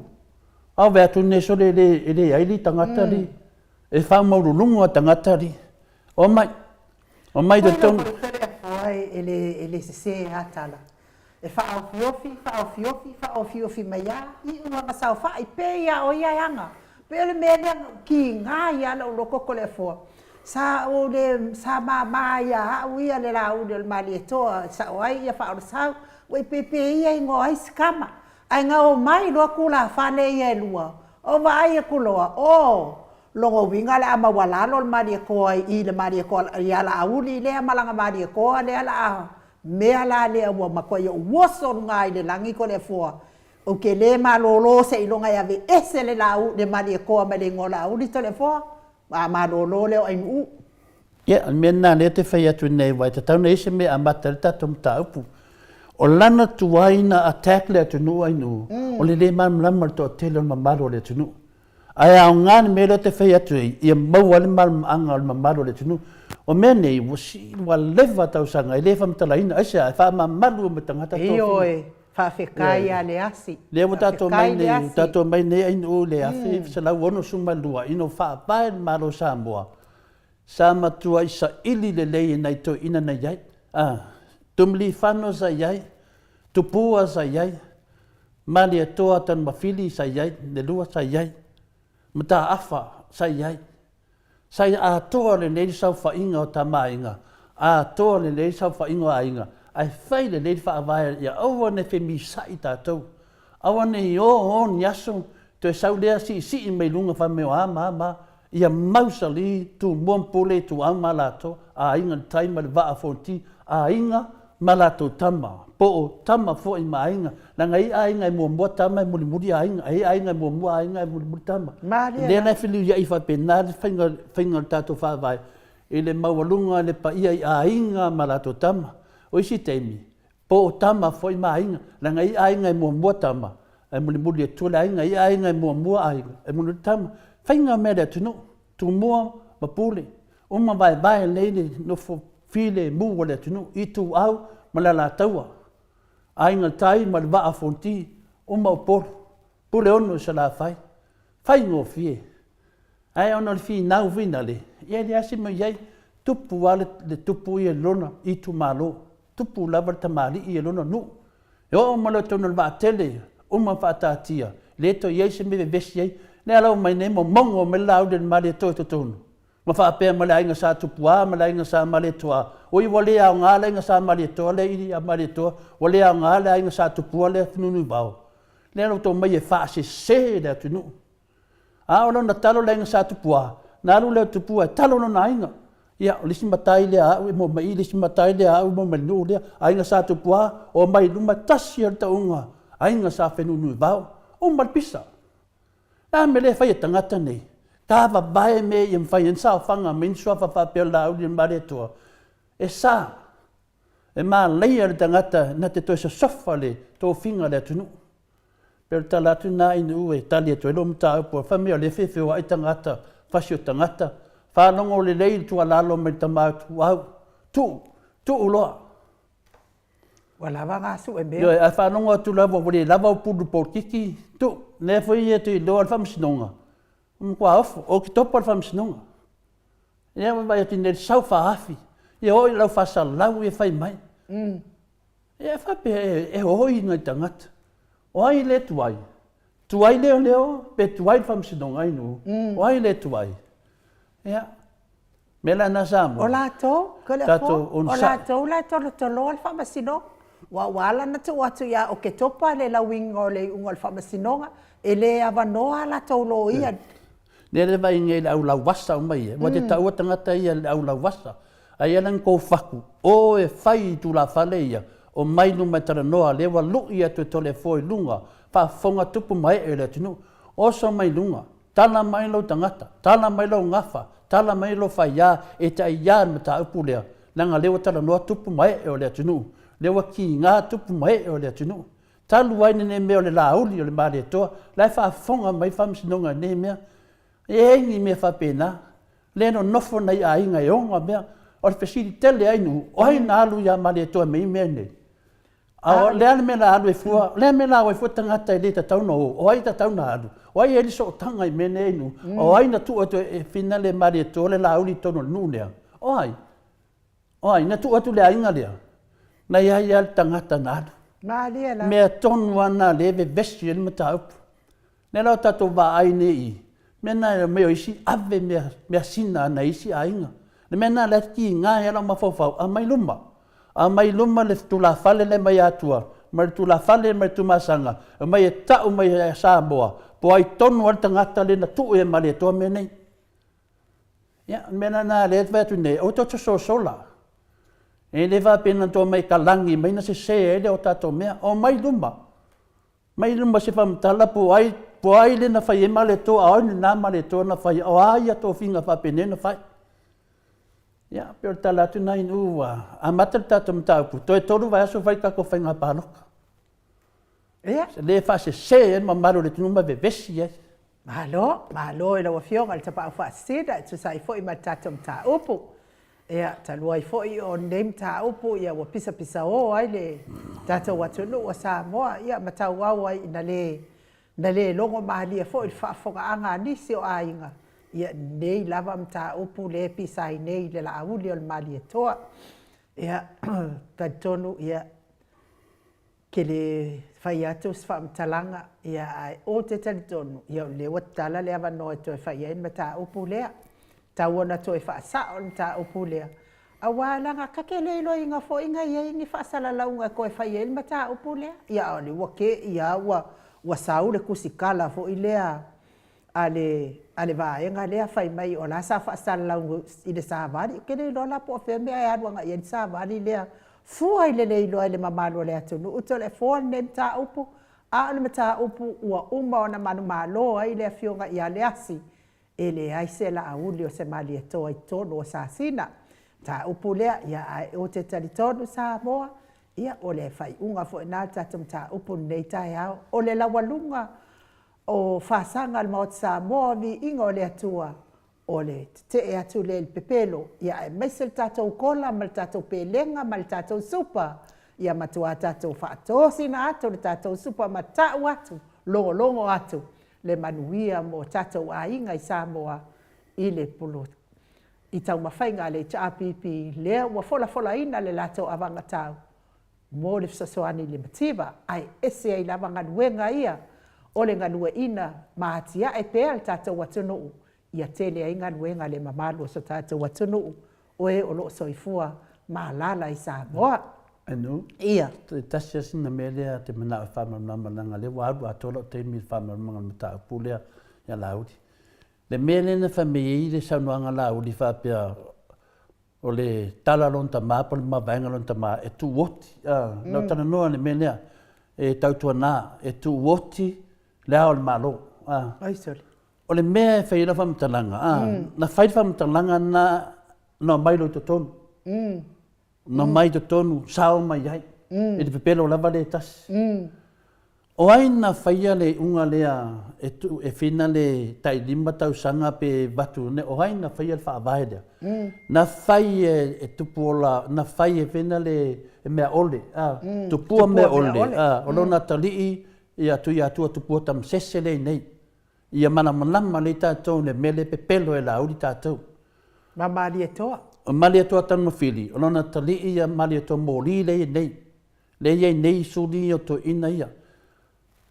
A ove atu nei sole e le, e leai li tagata li. E faamaualuluga tagata li. Omai, omai i totonu. E le, e le sese lava tala. E faaofiofi, faaofiofi, faaofiofi mai a, iu lava saofai, pei a o ia e aga. Pei o le mea lea na ou kiga ai a lou loto Toleafoa. Sa ou le, sa mama ia au ia le Laauli o le Malietoa e sao ai ia Faaolosau, ua i peipeia igoa ai si tama. Ae na omai loa tulafale ia e lua, ou vaai atu loa, oh, lona uiga o le a maualalo le Malietoa i le Malietoa ia Laauli lea ma lana Malietoa lea la a mea la lea ua matuai ou oso luga i le lagi Toleafoa, ou te le malolo seiloga e aveese le le Malietoa mai le igoa o Laauli Toleafoa, a malolo lea o Ainuu. Ia, o le mea lena lea ou te fai atu nei, aua e tatau ona i ai se mea e amata ai le tatou mataupu. O lana tuai na attack le atunuu ainuu, o le le malamalama o le toatele o le mamalu o le atunuu. Ae aoga le mea lea ou te fai atu ai, ia maua ai le malamalamaaga o le mamalu o le atunuu. O mea nei, ua sii, ua leva tausaga, e le faamatalaina. Aisea? E faamamalu uma e tagata tofiga. Ioe, faafetai ia Leasi. Lea ua tatou omai nei, tatou omai nei ainuu i le 1962 ina ua faavae le Malo o Samoa, sa matuai saili lelei e nai toeaiina na i ai. A, Tumilifano sa i ai, Tupua sa i ai, Malietoa Tanumafili sa i ai, le lua sa i ai, Mataafa sa i ai. Sa i atoa lelei le saofaiga o Tama a Aiga, atoa lelei le saofaiga o aiga, ae fai lelei le faavae ia aua ne i femisa'i tatou, aua ne i o o ni aso toe sau lea siisii mai luga fai mai o a ma a ma a, ia mausali Tumua ma Pule Ituau ma latou aiga le tai ma le vaa Fonoti, aiga ma latou tama, po o tama foi ma aiga, leaga e i ai aiga e muamua tama e mulimuli aiga, e i ai aiga e muamua aiga e mulimuli tama. Malie Lea la e feliuiai faapena le faiga, faiga o le tatou faavae i le maualuga o le paia i aiga ma latou tama. O isi taimi, po o tama foi ma aiga, leaga e i ai aiga e muamua tama, ae mulimuli atu le aiga, e i ai aiga e muamua aiga, ae mulimuli tama. Faiga mea a le atunuu. Tumua ma Pule, uma vaevae lelei le nofo filemu o le atunuu, Ituau ma le Alataua, Aiga Tai ma le Vaa o Fonoti, uma Upolu, Puleono i Salafai, faigofie. Ae ona o le finau foi nale, ia e leai se mea o i ai, tupu lava le tupu ia i lona itumalo, tupu lava le tamalii ia i lona nuu. E oo mai loa i totonu o le vaatele, uma ona faataatia, le toe i ai se mea e vevesi ai. Lea la ua omai nei momogo mai le Laauli a le Malietoa i totonu, ma faapea mai le aiga Sa Tupua ma le aiga Sa Malietoa, oi ua le aoga le aiga Sa Malietoa lea i a Malietoa, ua le aoga le aiga Sa Tupua lea Fenunuivao. Lea la ua outou omai e faasese le atunuu. A o lona talo le aiga Sa Tupua, na alu lea o Tupua e talo lona aiga. Ia, o le isi matai lea a au e maua mai i i, le isi matai lea a au e maua mai le nuu lea. Aiga Sa Tupua, omai i luma, tasi lava le tauga, aiga Sa Fenunuivao. Uma le pisa. Le a le mea lea e fai e tagata nei? Tavavae mea ia mafai ai ona saofaga mai ni suafa faapea o le Laauli o le Malietoa. E sa. E malaia le tagata na te toe sosofa le tofiga a le atunuu. Pei o le tala atu lena Inu e tali atu ai lou mataupu, fai mai o lea e fia feoai tagata, fasi o tagata, faalogo lelei le tuualalo mai le tama ituau, tuu, tuu loa. Ua lava na sue mea. Ioe, ae faalogo atu lava ua le lava au pulu polokiki, tuu. Lea foi e te iloa le faamasinoga, ua matua ofo, oketopa le faamasinoga. Lea ua vaai atu nei i le sau faaafi, ia oo i lau faasalau ia fai mai. Ia e faapea e oi nai tagata. O ai le tuai? Tuai leoleo pe tuai le faamasinoga ai nuu? O ai le tuai? Ia, mea la na Samoa. O latou, Tatou o latou la e tolotoloa le faamasinoga. Ua ua ala ona tuu atu ia Oketopa le lauiga o le iuga o le faamasinoga, e le avanoa a latou loia. Lea le vaai nei i le au lauvasa uma ia, ua te taua tagata ia i le au lauvasa. Ae i ai la ni tou fatu, o e fai i tulafale ia, omai i luma e talanoa, lea ua lui atu e Toleafoa i luga, faafofoga tupu ma ee o le atunuu. Oso mai i luga, tala mai lou tagata, tala mai lou gafa, tala mai lou faia e taiā le mataupu lea, leaga lea ua talanoa tupu ma ee o le atunuu, lea ua kiga tupu ma ee o le atunuu. Talu ai lenei mea o le Laauli o le Malietoa, la e faafofoga mai le Faamasinoga i nei mea. E i ai ni mea faapena, lea e nonofo nai aiga e ona mea. O le fesili tele ai nuu, o ai na alu ia Malietoa e aumai mea nei? A o le a le mea na alu ai fua? O le a le mea na o ai fua tagata e le tatau ona o? O ai e tatau ona alu? O ai e i ai le sootaga i mea nei nuu? O ai na tuu atu e finale Malietoa le Laauli i totonu o le nuu lea? O ai? O ai na tuu atu le aiga lea? Na i ai lava le tagata na alu. Malie la. Mea tonu lava na lea e vevesi ai le mataupu. Lea la o tatou vaai nei i mea na e omai o isi ave mea, measina a nai isi aiga. Le mea na lea e tiga ai lava lou mafaufau, aumai luma. Aumai luma le tulafale lea mai Atua, ma le tulafale mai le Tuamasaga, aumai e tau mai ia Samoa, po o ai tonu lava le tagata lea na tuu ia Malietoa mea nei. Ia, o le mea la lena lea e fai atu nei, aua tou te sosola. E le faapea na tou omai e kalagi mai na sese ai lea o tatou mea. Omai i luma. Mai i luma se faamatala po o ai, po o ai lea na fai ai Malietoa, a o ai lena Malietoa na fai, o a ia tofiga faapenei na fai. Ia, pei o le tala atu lena inu ua amata le tatou mataupu, toe 3 vaiaso fai le tatou faiga palota. Ia. Se le faasese ai le mamalu o le atunuu ma vevesi ai. Malo, malo i lau Afioga i le Tapaau Faasisina e tusa ai foi ma le tatou mataupu. Ia, talu ai foi o lenei mataupu ia ua pisapisao ai le tatou atunuu o Samoa, ia ma tauau ai ina le Na le logo malie foi i le faafofogaaga a nisi o aiga ia nei lava mataupu lea e pisa ai nei i le Laauli o le Malietoa. Ia, talitonu ia, ke le fai atu se faamatalaga, ia ae ou te talitonu, ia o lea ua tatala le avanoa e toe fai ai le mataupu lea. Tau ona toe faasao le mataupu lea, aua leaga ta te le iloaina foi na i ai ni faasalalauga e toe fai ai le mataupu lea. Ia a o lea ua te'i lava ua ua sau le tusitala foi lea a le a le vaega lea fai mai o la sa faasalalau i le savali. Ou te le iloa la po o fea mea e alu agai i ai le savali lea fua i le le iloa e le mamalu o le atunuu Toleafoa lenei mataupu, a o le mataupu ua uma ona manumalo ai le Afioga ia Leasi E leai se Laauli o se Malietoa i totonu o Sasina. Mataupu lea, ia ae ou te talitonu Samoa, ia o le faaiuga foi lena o le tatou mataupu i lenei taeao. O le laualuga o fasaga a le Maota Samoa, viiga o le Atua, o le tetee atu lea i le pepelo, ia aemaise le tatou kola ma le tatou pelega ma le tatou supa, ia matua tatou faatosina atu le tatou supa ma tau atu, logologo atu le manuia mo tatou aiga i Samoa i le i taumafaiga a le HRPP lea ua folafolaina le latou avagatau mo le fesoasoani i le mativa, ae ese ai lava galuega ia o le galueaiina ma atiae pea le tatou atunuu ia tele ai galuega a le mamalu o so tatou atunuu o e o lo o soifua ma alaala i Samoa. Anu, Ia. E tasi lava sina mea lea ou te manao e faamalamalama leaga o lea ua alu atoa lou taimi i le faamalamalamaga o le mataupu lea ia Laauli. Le mea lea na fai mai ai le saunoaga a Laauli faapea o le tala a lona tama po o le mavaega a lona tama e tuuoti, a, na ou talanoa i le mea lea, e tautuana, e tuuoti Le Ao o le Malo, a. Ai sole. O le mea e fai ai lau faamatalaga, a, na fai le faamatalaga na, na omai loa i totonu. Na omai i totonu, sao mai ai, i le pepelo lava lea e tasi. O ai na faia le iuga lea e tuu, e fina le tai 5 tausaga pe avatu, o ai na faia le faavae lea? Na fai e Tupuola, na fai e fina le Meaole, a, Tupua Meaole, a, o lona atalii Ia Tuiatua Tupua Tamasese lea i nei. Ia malamalama lelei tatou i le mea lea e pepelo e Laauli tatou. Ma Malietoa. O Malietoa Tanumafili, o lona atalii ia Malietoa Moli lea e i ai nei. Lea e i ai nei suli ia o toeaiina ia.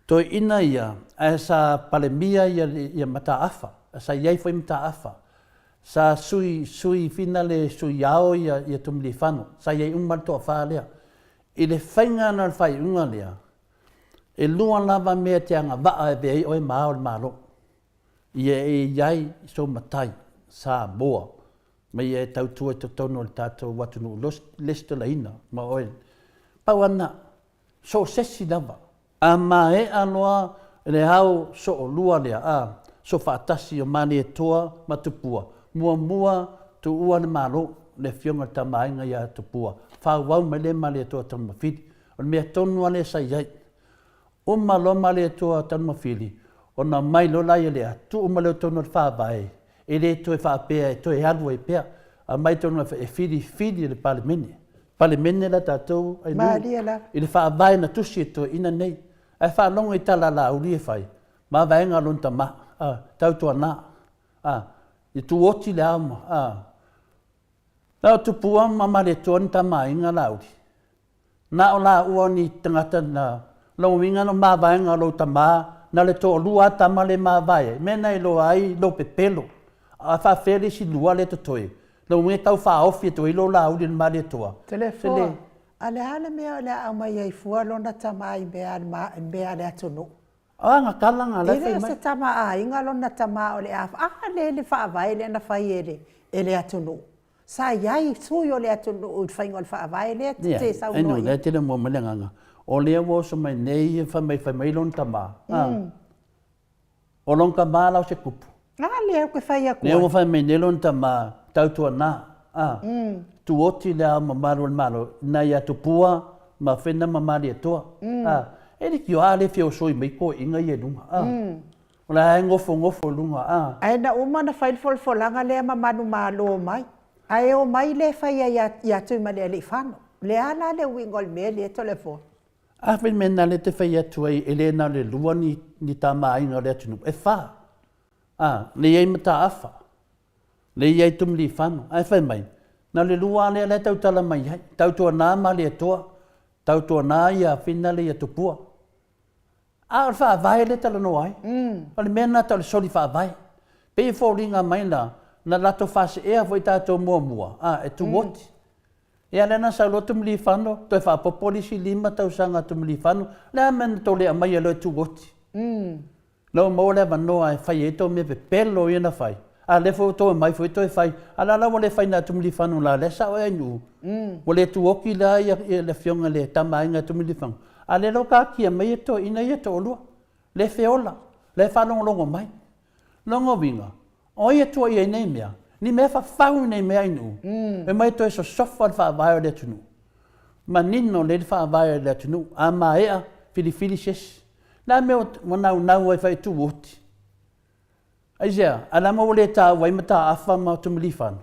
Toeaiina ia, ae sa Palemia ia, ia Mataafa, sa i ai foi Mataafa. Sa sui, sui finale, sui ao ia, ia Tumilifano. Sa i ai uma le toafa lea. I le faiga lena o le faaiuga lea, E lua lava mea e te agavaa e avea ai oe ma Ao o le Malo, ia e i ai sou matai Samoa ma ia e tautua i totonu o le tatou atunuu lesitalaina ma oe. Pau lava lena, so o se isi lava. A maea loa le ao soolua lea, a, soofaatasi o Malietoa ma Tupua, muamua tuua le Malo, le Afioga i le Tama a Aiga ia Tupua, faaauau mai lea Malietoa Taumafili. O le mea tonu lava lea sa i ai. Uma loa Malietoa Tanumafili, ona omai loa laia lea, tuu uma lea i totonu o le Faavae, e le toe faapea e toe alu ai pea. Aumai totonu o le e filifili e le Palemene. Palemene la tatou ai Malie lava. I le Faavae na tusi e toeaiina nei. Ae faalogo i tala a Laauli e fai, mavaega a lona tama, a, tautuana, a, ia tuoti le ao ma, a. Na o Tupua ma Malietoa ni tama aiga Laauli. Na o laua ni tagata na lona uiga na mavaega o lou tama na le toalua a tama le mavae ai mea na iloa ai lou pepelo a faafefea le isi lua lea totoe lona uiga e tau faaofi atu ai lou lauli i le Malietoa Telefua, a le a le mea o le a aumai ai fua lona tama i mea a le a le atunuu? O ana tala na la e fai mai. E le o se tama aiga lona tama o le a, a lea le faavae lea na fai e le atunuu. Sa i ai sui o le atunuu i le faiga o le faavae lea e te saunoa i ai. Lea e tele mua mai le agaga, o lea ua oso mai nei fai mai, fai mai lona tama, o lona tama la o se tupu. A lea ou te fai atu ai. Lea ua fai mai nei lona tama, tautuana. a, tuoti Le Ao Mamalu o le Malo ina ia Tupua ma Fena ma Malietoa, a, e leitioa a le fia osoi mai toeaiina ia i luga, a, o la e nofonofo i luga, a. Ae na uma ona fai le folafolaga lea ma manumalo mai, ae omai le faia ia Tuimalealiifano. O le a la le uiga o le mea lea Toleafoa? A fai mea na lea te fai atu ai e le na o le lua ni, ni tamaaiga o le atunuu, e fa. A, le i ai mataafa, le i ai Tumilifano, ae fai mai, na o le lua lava lea la e tautala mai ai, tautuana Malietoa, tautuana ia Finale ia Tupua. A o le faavae lea e talanoa ai. O le mea lena tau o le soli faavae. Pei e foliga mai la, na latou faaseea foi tatou muamua, a, e tuoti. Ia lea na sau loa Tumilifano, toe faaopoopo le isi lima tausaga a Tumilifano, le a mea na tou le aumaia loa e tuoti? La ua maua le avanoa e fai ai tou mea pepelo ia na fai, a lea foi ua tou omai foi toe fai, a la la ua le fai na Tumilifano la lea sao ea i Nuu, ua le tuoti la ia le afioga i le Tama a Aiga Tumilifano, a lea la ua taatia mai e toeaiina ia e toalua, le feola, la e faalogologo mai. Lona uiga, o ai e tuuaia i nei mea? Ni mea fafau i nei mea i Nuu, e omai e toe sosofa le faavae o le atunuu. Manino lelei le faavae o le atunuu, a maea, filifili se isi. Le a mea ua naunau ai fai tuuoti? Aisea? A le a mea ua le taua ai Mataafa ma Tumilifano?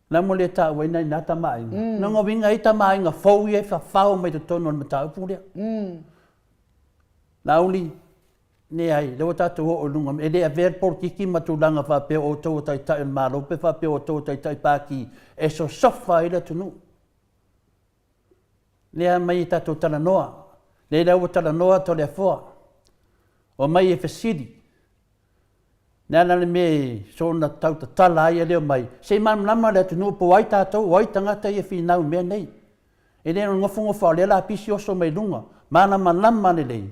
Le a mea ua le taua ai nai na tama aiga? Mm. Lona uiga e i ai tama aiga fou ia e fafao mai totonu o le mataupu lea. Mm. Laauli, leai, lea ua tatou oo i luga, e le avea le polokiki ma tulaga faapea o outou o taitai o le Malo pe faapea o outou o taitai pati e sosofa ai le atunuu. Lea aumai e tatou talanoa, lea la ua talanoa Toleafoa, omai e fesili. Le a la le mea e soona tau tatala ai e le omai, se i malamalama le atunuu po o ai tatou, o ai tagata ia e finau i mea nei. E le o le nofonofo a o lea la pisi oso mai luga, malamalama lelei,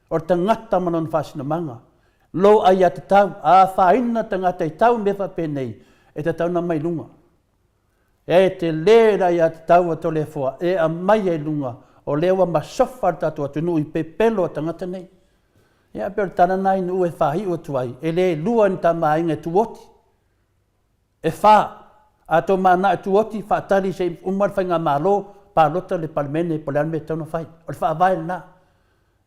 o le tagata ma lona faasinomaga. Lo aiatatau, a afaina tagata i tau mea faapenei, e tatau ona aumai i luga. E tele le aiatatau a Toleafoa e aumai ai luga, o lea ua masofa le tatou atunuu i pepelo a tagata nei. Ia, pei o le tala lena i nuu e faaiu atu ai, e le lua ni tama aiga e tuoti. E fa, a tou manao e tuoti, faatali se i uma le faigamalo, palota le Palemene po o le a le mea e tatau ona fai. O le faavae lena.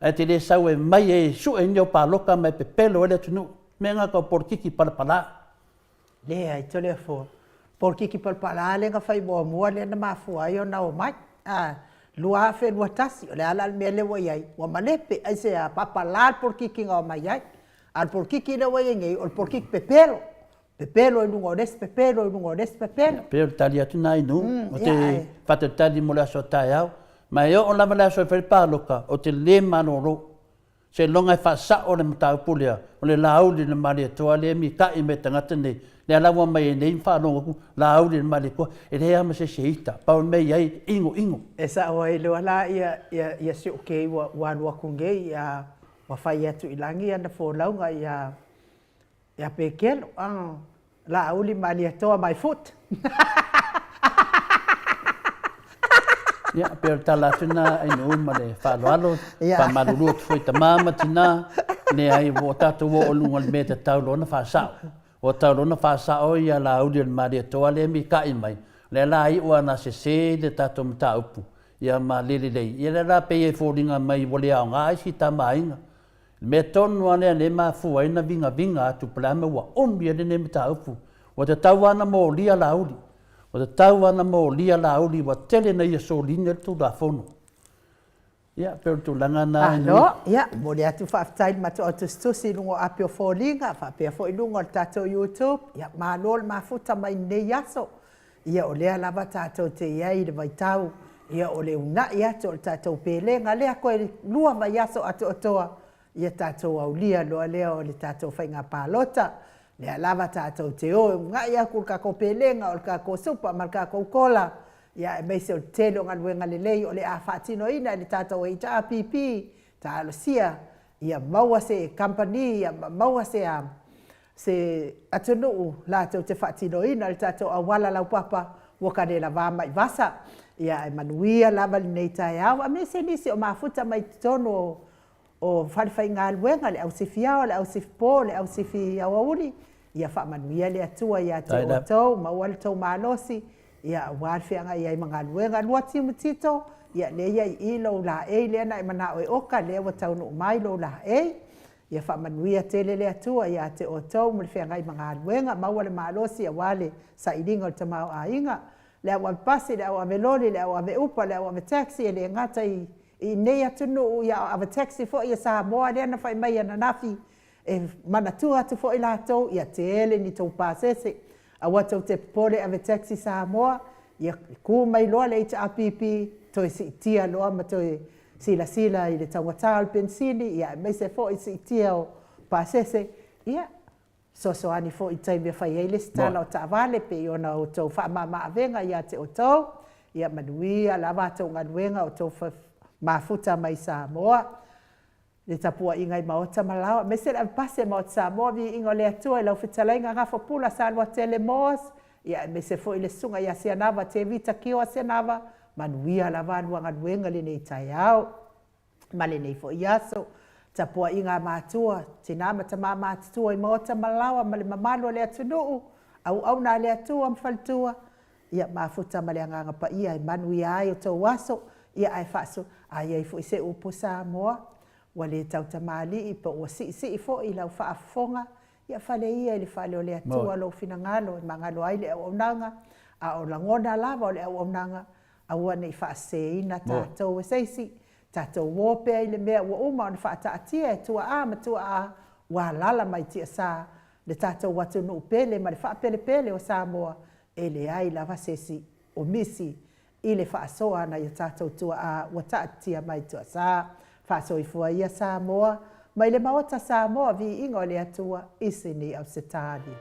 Ae te le sau e mai e sue ni au paloka ma e pepelo ai le atunuu. Mea na tau polokiki palapala. Leai, Toleafoa. Polokiki palapala lea na fai muamua lea na mafua ai ona omai. A, 2021, o le a la le mea lea ua i ai? Ua malepe, aisea? Palapala le polokiki na omai ai. A o le polokiki lea ua i ai nei, o le polokiki pepelo. Pepelo i luga o le isi pepelo i luga o le isi pepelo. E pei o le tali atu lena i nuu, ou te faatalitali mo le aso a taeao. Ma e oo lava le aso e fai le paloka, ou te le malolo. Seiloga e faasao le mataupu lea, o le Laauli le Malietoa lea e mita'i mai e tagata nei, lea la ua aumai ai nei ma faalogo atu, Laauli le Malietoa, e leai lava ma se isi e ita, pau le mea e i ai, inoino. E sao ai loa la ia si ou kei ua alu atu nei, ia ua fai atu i lagi ana folauga ia Ia Pekelo, a, Laauli Malietoa my foot. Ia, pei o le tala atu lena Ainuu ma le faaaloalo, faamalulu atu foi i tama ma tina, leai ua tatou oo i luga o le mea e tatau loa ona faasao. Ua tatau loa ona faasao ia Laauli o le Malietoa lea e mita'i mai, lea la iu lava ina sese le tatou mataupu, ia ma le lelei, ia lea la pei e foliga mai ua le aoga isi tama aiga. Le mea tonu lava lea lea e mafua ai ona vigaviga atu po o le a le mea ua umi ai lenei mataupu. Ua tatau lava ona molia Laauli. Ua tatau lava ona molia Laauli ua tele ina ia soliga le Tulafono. Ia, pei o le tulaga lena. Malo, ia, momoli atu faafetai i le matou tusitusi i luga o api o foliga, faapea foi i luga o le tatou YouTube. Ia, malo le mafuta mai lenei aso. Ia, o lea lava tatou te i ai i le vaitau, ia, o le uunai atu o le tatou pelega lea toe lua vaiaso atoatoa, ia tatou aulia loa lea o le tatou faiga palota. Lea lava tatou te o e uunai atu le tatou pelega o le tatou supa ma le tatou kola, ia, aemaise o le tele o galuega lelei o le a faatinoina e le tatou HRPP, talosia ia maua se kamupani, ia maua se se atunuu latou te faatinoina le tatou auala laupapa ua ka le lavā mai vasa. Ia ae manuia lava lenei taeao aemaise nisi o mafuta mai totonu o o falefaigaluega, le au sifi ao, le au sifi po, le au sifi aoauli. Ia faamanuia le Atua ia te outou, maua le tou malosi, ia aua le feagai ai ma galuega. Luati ma Tito, ia lea ia i i lou laei lea na e manao e oka, lea ua taunuu mai lou laei. Ia faamanuia tele le Atua ia te outou ma le feagai ma galuega, maua le malosi aua le sailiga o le tamaoaiga. Le au ave pasi, le au ave loli, le au ave upa, le au ave taxi, e le gata i inei atunuu, ia a o ave taxi foi ia Samoa lea na fai mai ananafi, E manatua atu foi latou, ia tele ni tou pasese, aua tou te popole ave taxi Samoa, ia ku mai loa le HRPP, toe siitia loa ma toe silasila i le taugata o le penisini, ia aemaise foi siitia o pasese, ia fesoasoani foi i taimi e fai ai le lesitala o taavale, pei ona outou faamama-avega ia te outou, ia manuia lava a outou galuega o outou mafuta mai Samoa. Le tapuaiga i maota ma laoa, aemaise le avepasi a Maota Samoa, viiga o le Atua i lau fetalaiga Gafapula Saluatele Moss, ia aemaise foi le susuga ia Sianava Tevita Kioa Sianava, manuia lava a lua galuega i lenei taeao ma lenei foi aso. Tapuaiga a matua, tina ma tama matutua i maota ma laoa ma le mamalu o le atunuu, auauna a le Atua ma faletua, ia mafuta ma le Agaga Paia e manuia ai outou aso, ia ae faaso, a i ai foi se upu Samoa ua le tautamalii po ua siisii foi lau faafofoga, ia fale ia i le fale o le Atua lou finagalo e magalo ai le auaunaga, a o lagona lava o le auaunaga, aua ne i faaseseina tatou e se isi, tatou o pea i le mea ua uma ona faataatia e tuaa ma tuaa ua alaala mai tiasa le tatou atunuu pele ma le faapelepele o Samoa, e leai lava se isi o misi i le faasoa a nai o tatou tuaa ua taatitia mai tuasa. Faasoifua ia Samoa mai le Maota Samoa viiga o le Atua i Sini Ausetalia.